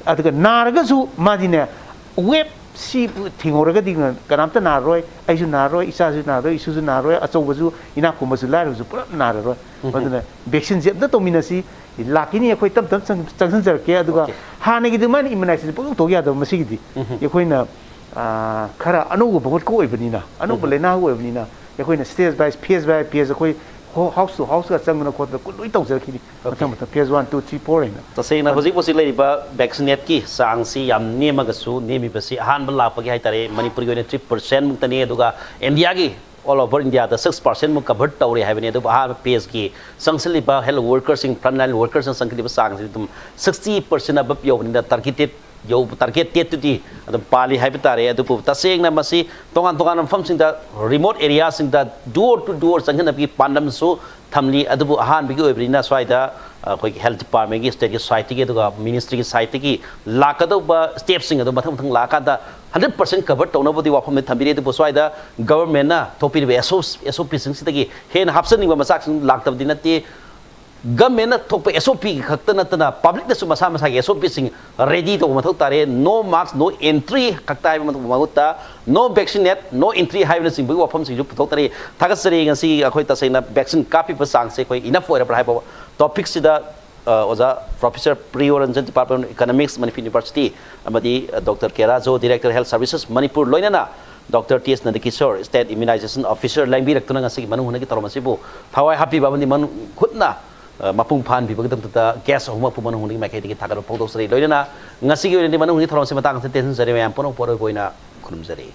ꯑꯗꯨꯒ ꯅꯥꯔꯒꯁꯨ ꯃꯥꯗꯤꯅꯦ, waveꯁꯤ ꯊꯤꯡꯍꯧꯔꯒꯗꯤ ꯀꯅꯥꯝꯇ ꯅꯥꯔꯔꯣꯏ꯫ ꯑꯩꯁꯨ ꯅꯥꯔꯔꯣꯏ, ꯏꯆꯥꯁꯨ ꯅꯥꯔꯔꯣꯏ, ꯏꯁꯨꯁꯨ ꯅꯥꯔꯔꯣꯏ, ꯑꯆꯧꯕꯁꯨ, ꯏꯅꯥꯛ ꯈꯨꯟꯕꯁꯨ, ꯂꯥꯏꯔꯕꯁꯨ ꯄꯨꯂꯞ ꯅꯥꯔꯔꯣꯏ꯫ ꯑꯗꯨꯅ vaccineꯁꯦ ꯑꯝꯇ ꯇꯧꯃꯤꯟꯅꯁꯤ꯫ ꯂꯥꯛꯈꯤꯅꯤ, ꯑꯩꯈꯣꯏ ꯇꯞ ꯇꯞ ꯆꯪ-, ꯆꯪꯁꯤꯟꯖꯔꯛꯀꯦ꯫ ꯑꯗꯨꯒ Okay. ꯍꯥꯟꯅꯒꯤ ꯑꯗꯨꯃꯥꯏꯅ immunization ꯄꯪꯇꯧ ꯇꯧ ꯌꯥꯗꯕ꯫ ꯃꯁꯤꯒꯤꯗꯤ ꯑꯩꯈꯣꯏꯅ, ꯑꯥ, ꯈꯔ ꯑꯅꯧꯕ ꯄꯣꯠꯀ ꯑꯣꯏꯕꯅꯤꯅ, ꯑꯅꯧꯕ ꯂꯩꯅꯥꯒ ꯑꯣꯏꯕꯅꯤꯅ, ꯑꯩꯈꯣꯏꯅ stage by phase by phase ꯑꯩꯈꯣꯏ ꯍꯣ-, house to houseꯀ ꯆꯪꯗꯅ ꯈꯣꯠꯇꯅ ꯀꯨ-, ꯂꯣꯏ ꯇꯧꯖꯔꯛꯈꯤꯅꯤ꯫ ꯃꯊꯪ ꯃꯊꯪ phase one, two, three, four ꯍꯥꯏꯅ꯫ ꯇꯁꯦꯡꯅ ꯍꯧꯖꯤꯛ ꯍꯧꯖꯤꯛ ꯂꯩꯔꯤꯕ vaccineꯀꯤ ꯆꯥꯡꯁꯤ ꯌꯥꯝ ꯅꯦꯝꯃꯒꯁꯨ, ꯅꯦꯝꯃꯤꯕꯁꯤ ꯑꯍꯥꯟꯕ ꯂꯥꯛꯄꯒꯤ ꯍꯥꯏꯇꯥꯔꯦ, ꯃꯅꯤꯄꯨꯔꯒꯤ ꯑꯣꯏꯅ three percent ꯃꯨꯛꯇꯅꯤ꯫ ꯑꯗꯨꯒ ꯏꯟꯗꯤꯌꯥꯒꯤ all over ꯏꯟꯗꯤꯌꯥꯗ six percent ꯃꯨꯛ cover ꯇꯧꯔꯦ ꯍꯥꯏꯕꯅꯤ꯫ ꯑꯗꯨꯕꯨ ꯑꯍꯥꯟꯕ phaseꯀꯤ ꯆꯪꯁꯤꯜꯂꯤꯕ health workerꯁꯤꯡ, frontline workerꯁꯤꯡ ꯆꯪꯁꯤꯜꯂꯤꯕ ꯆꯥꯡꯁꯤ ꯑꯗꯨꯝ sixty percent above ꯌꯧꯕꯅꯤꯅ targeted ꯌꯧꯕ, target dateꯇꯨꯗꯤ ꯑꯗꯨꯝ ꯄꯥꯜꯂꯤ ꯍꯥꯏꯕ ꯇꯥꯔꯦ꯫ ꯑꯗꯨꯕꯨ ꯇꯁꯦꯡꯅ ꯃꯁꯤ ꯇꯣꯉꯥꯟ ꯇꯣꯉꯥꯟꯕ ꯃꯐꯝꯁꯤꯡꯗ, remote areaꯁꯤꯡꯗ door to door ꯆꯪꯁꯤꯟꯅꯕꯒꯤ ꯄꯥꯟꯗꯝꯁꯨ ꯊꯝꯂꯤ꯫ ꯑꯗꯨꯕꯨ ꯑꯍꯥꯟꯕꯒꯤ ꯑꯣꯏꯕꯅꯤꯅ ꯁ꯭ꯋꯥꯏꯗ ꯑꯩꯈꯣꯏꯒꯤ health departmentꯀꯤ, stateꯀꯤ, societyꯒꯤ, ꯑꯗꯨꯒ ministryꯒꯤ sideꯇꯒꯤ ꯂꯥꯛꯀꯗꯧꯕ stepꯁꯤꯡ ꯑꯗꯨ ꯃꯊꯪ ꯃꯊꯪ ꯂꯥꯛꯑꯀꯥꯟꯗ hundred percent cover ꯇꯧꯅꯕꯗꯤ ꯋꯥꯐꯝꯗꯤ ꯊꯝꯕꯤꯔꯤ꯫ ꯑꯗꯨꯕꯨ ꯁ꯭ꯋꯥꯏꯗ governmentꯅ ꯊꯣꯛꯄꯤꯔꯤꯕ S O, S O Pꯁꯤꯡꯁꯤꯗꯒꯤ ꯍꯦꯟꯅ ꯍꯥꯞꯆꯟꯅꯤꯡꯕ ꯃꯆꯥꯛꯁꯤꯡ ꯂꯥꯛꯇꯕꯗꯤ ꯅꯠꯇꯦ꯫ Governmentꯅ ꯊꯣꯛꯄ S O P ꯈꯛꯇ ꯅꯠꯇꯅ publicꯅꯁꯨ ꯃꯁꯥ ꯃꯁꯥꯒꯤ S O Pꯁꯤꯡ ready ꯇꯧꯕ ꯃꯊꯧ ꯇꯥꯔꯦ꯫ No mask, no entry ꯈꯛꯇ ꯍꯥꯏꯕ ꯃꯍꯨꯠꯇ no vaccinate, no entry ꯍꯥꯏꯕꯅꯆꯤꯡꯕꯒꯤ ꯋꯥꯐꯝꯁꯤꯡꯁꯨ ꯄꯨꯊꯣꯛꯇꯔꯤ꯫ ꯊꯥꯒꯠꯆꯔꯤ꯫ ꯉꯁꯤ ꯑꯩꯈꯣꯏ ꯇꯁꯦꯡꯅ vaccine ꯀꯥꯞꯄꯤꯕ ꯆꯥꯡꯁꯦ ꯑꯩꯈꯣꯏ enough ꯑꯣꯏꯔꯕ꯭ꯔꯥ ꯍꯥꯏꯕ topicꯁꯤꯗ, ꯑ, ꯑꯣꯖꯥ Professor ꯄ꯭ꯔꯤꯌꯣ Ranjan, Department of Economics, Manipur University, ꯑꯃꯗꯤ, ꯑ, Doctor ꯀꯦ Raju, Director Health Services, Manipur, ꯂꯣꯏꯅꯅ Doctor T S ꯅꯟꯗꯀꯤꯁꯣꯔ, State Immunization Officer, ꯂꯦꯡꯕꯤꯔꯛꯇꯨꯅ ꯉꯁꯤꯒꯤ ꯃꯅꯨꯡ ꯍꯨꯠꯅꯒꯤ ꯊꯧꯔꯝ ꯑꯁꯤꯕꯨ ꯊꯋꯥꯏ ꯍꯥꯞꯄꯤꯕ ꯑꯃꯗꯤ ꯃꯅꯨꯡ ꯍꯨꯠꯅ, ꯑ, ꯃꯄꯨꯡ ꯐꯥꯍꯟꯕꯤꯕꯒꯤꯗꯃꯛꯇ guest ꯑꯍꯨꯝꯃꯛꯄꯨ ꯃꯅꯨꯡ ꯍꯨꯠꯅꯒꯤ ꯃꯥꯏꯀꯩꯗꯒꯤ ꯊꯥꯒꯠꯄ ꯐꯣꯡꯗꯣꯛꯆꯔꯤ꯫ ꯂꯣꯏꯅꯅ ꯉꯁꯤꯒꯤ ꯑꯣꯏꯅꯗꯤ ꯃꯅꯨꯡ ꯍꯨꯠꯅꯒꯤ ꯊꯧꯔꯝ ꯑꯁꯤ ꯃꯇꯥꯡ ꯑꯁꯤꯗ ꯇꯦꯟꯁꯤꯟꯖꯔꯤ꯫ ꯃꯌꯥꯝ ꯄꯨꯝꯅꯃꯛꯄꯨ ꯑꯔꯣꯏꯕ ꯑꯣꯏꯅ ꯈꯨꯔꯨꯝꯖꯔꯤ꯫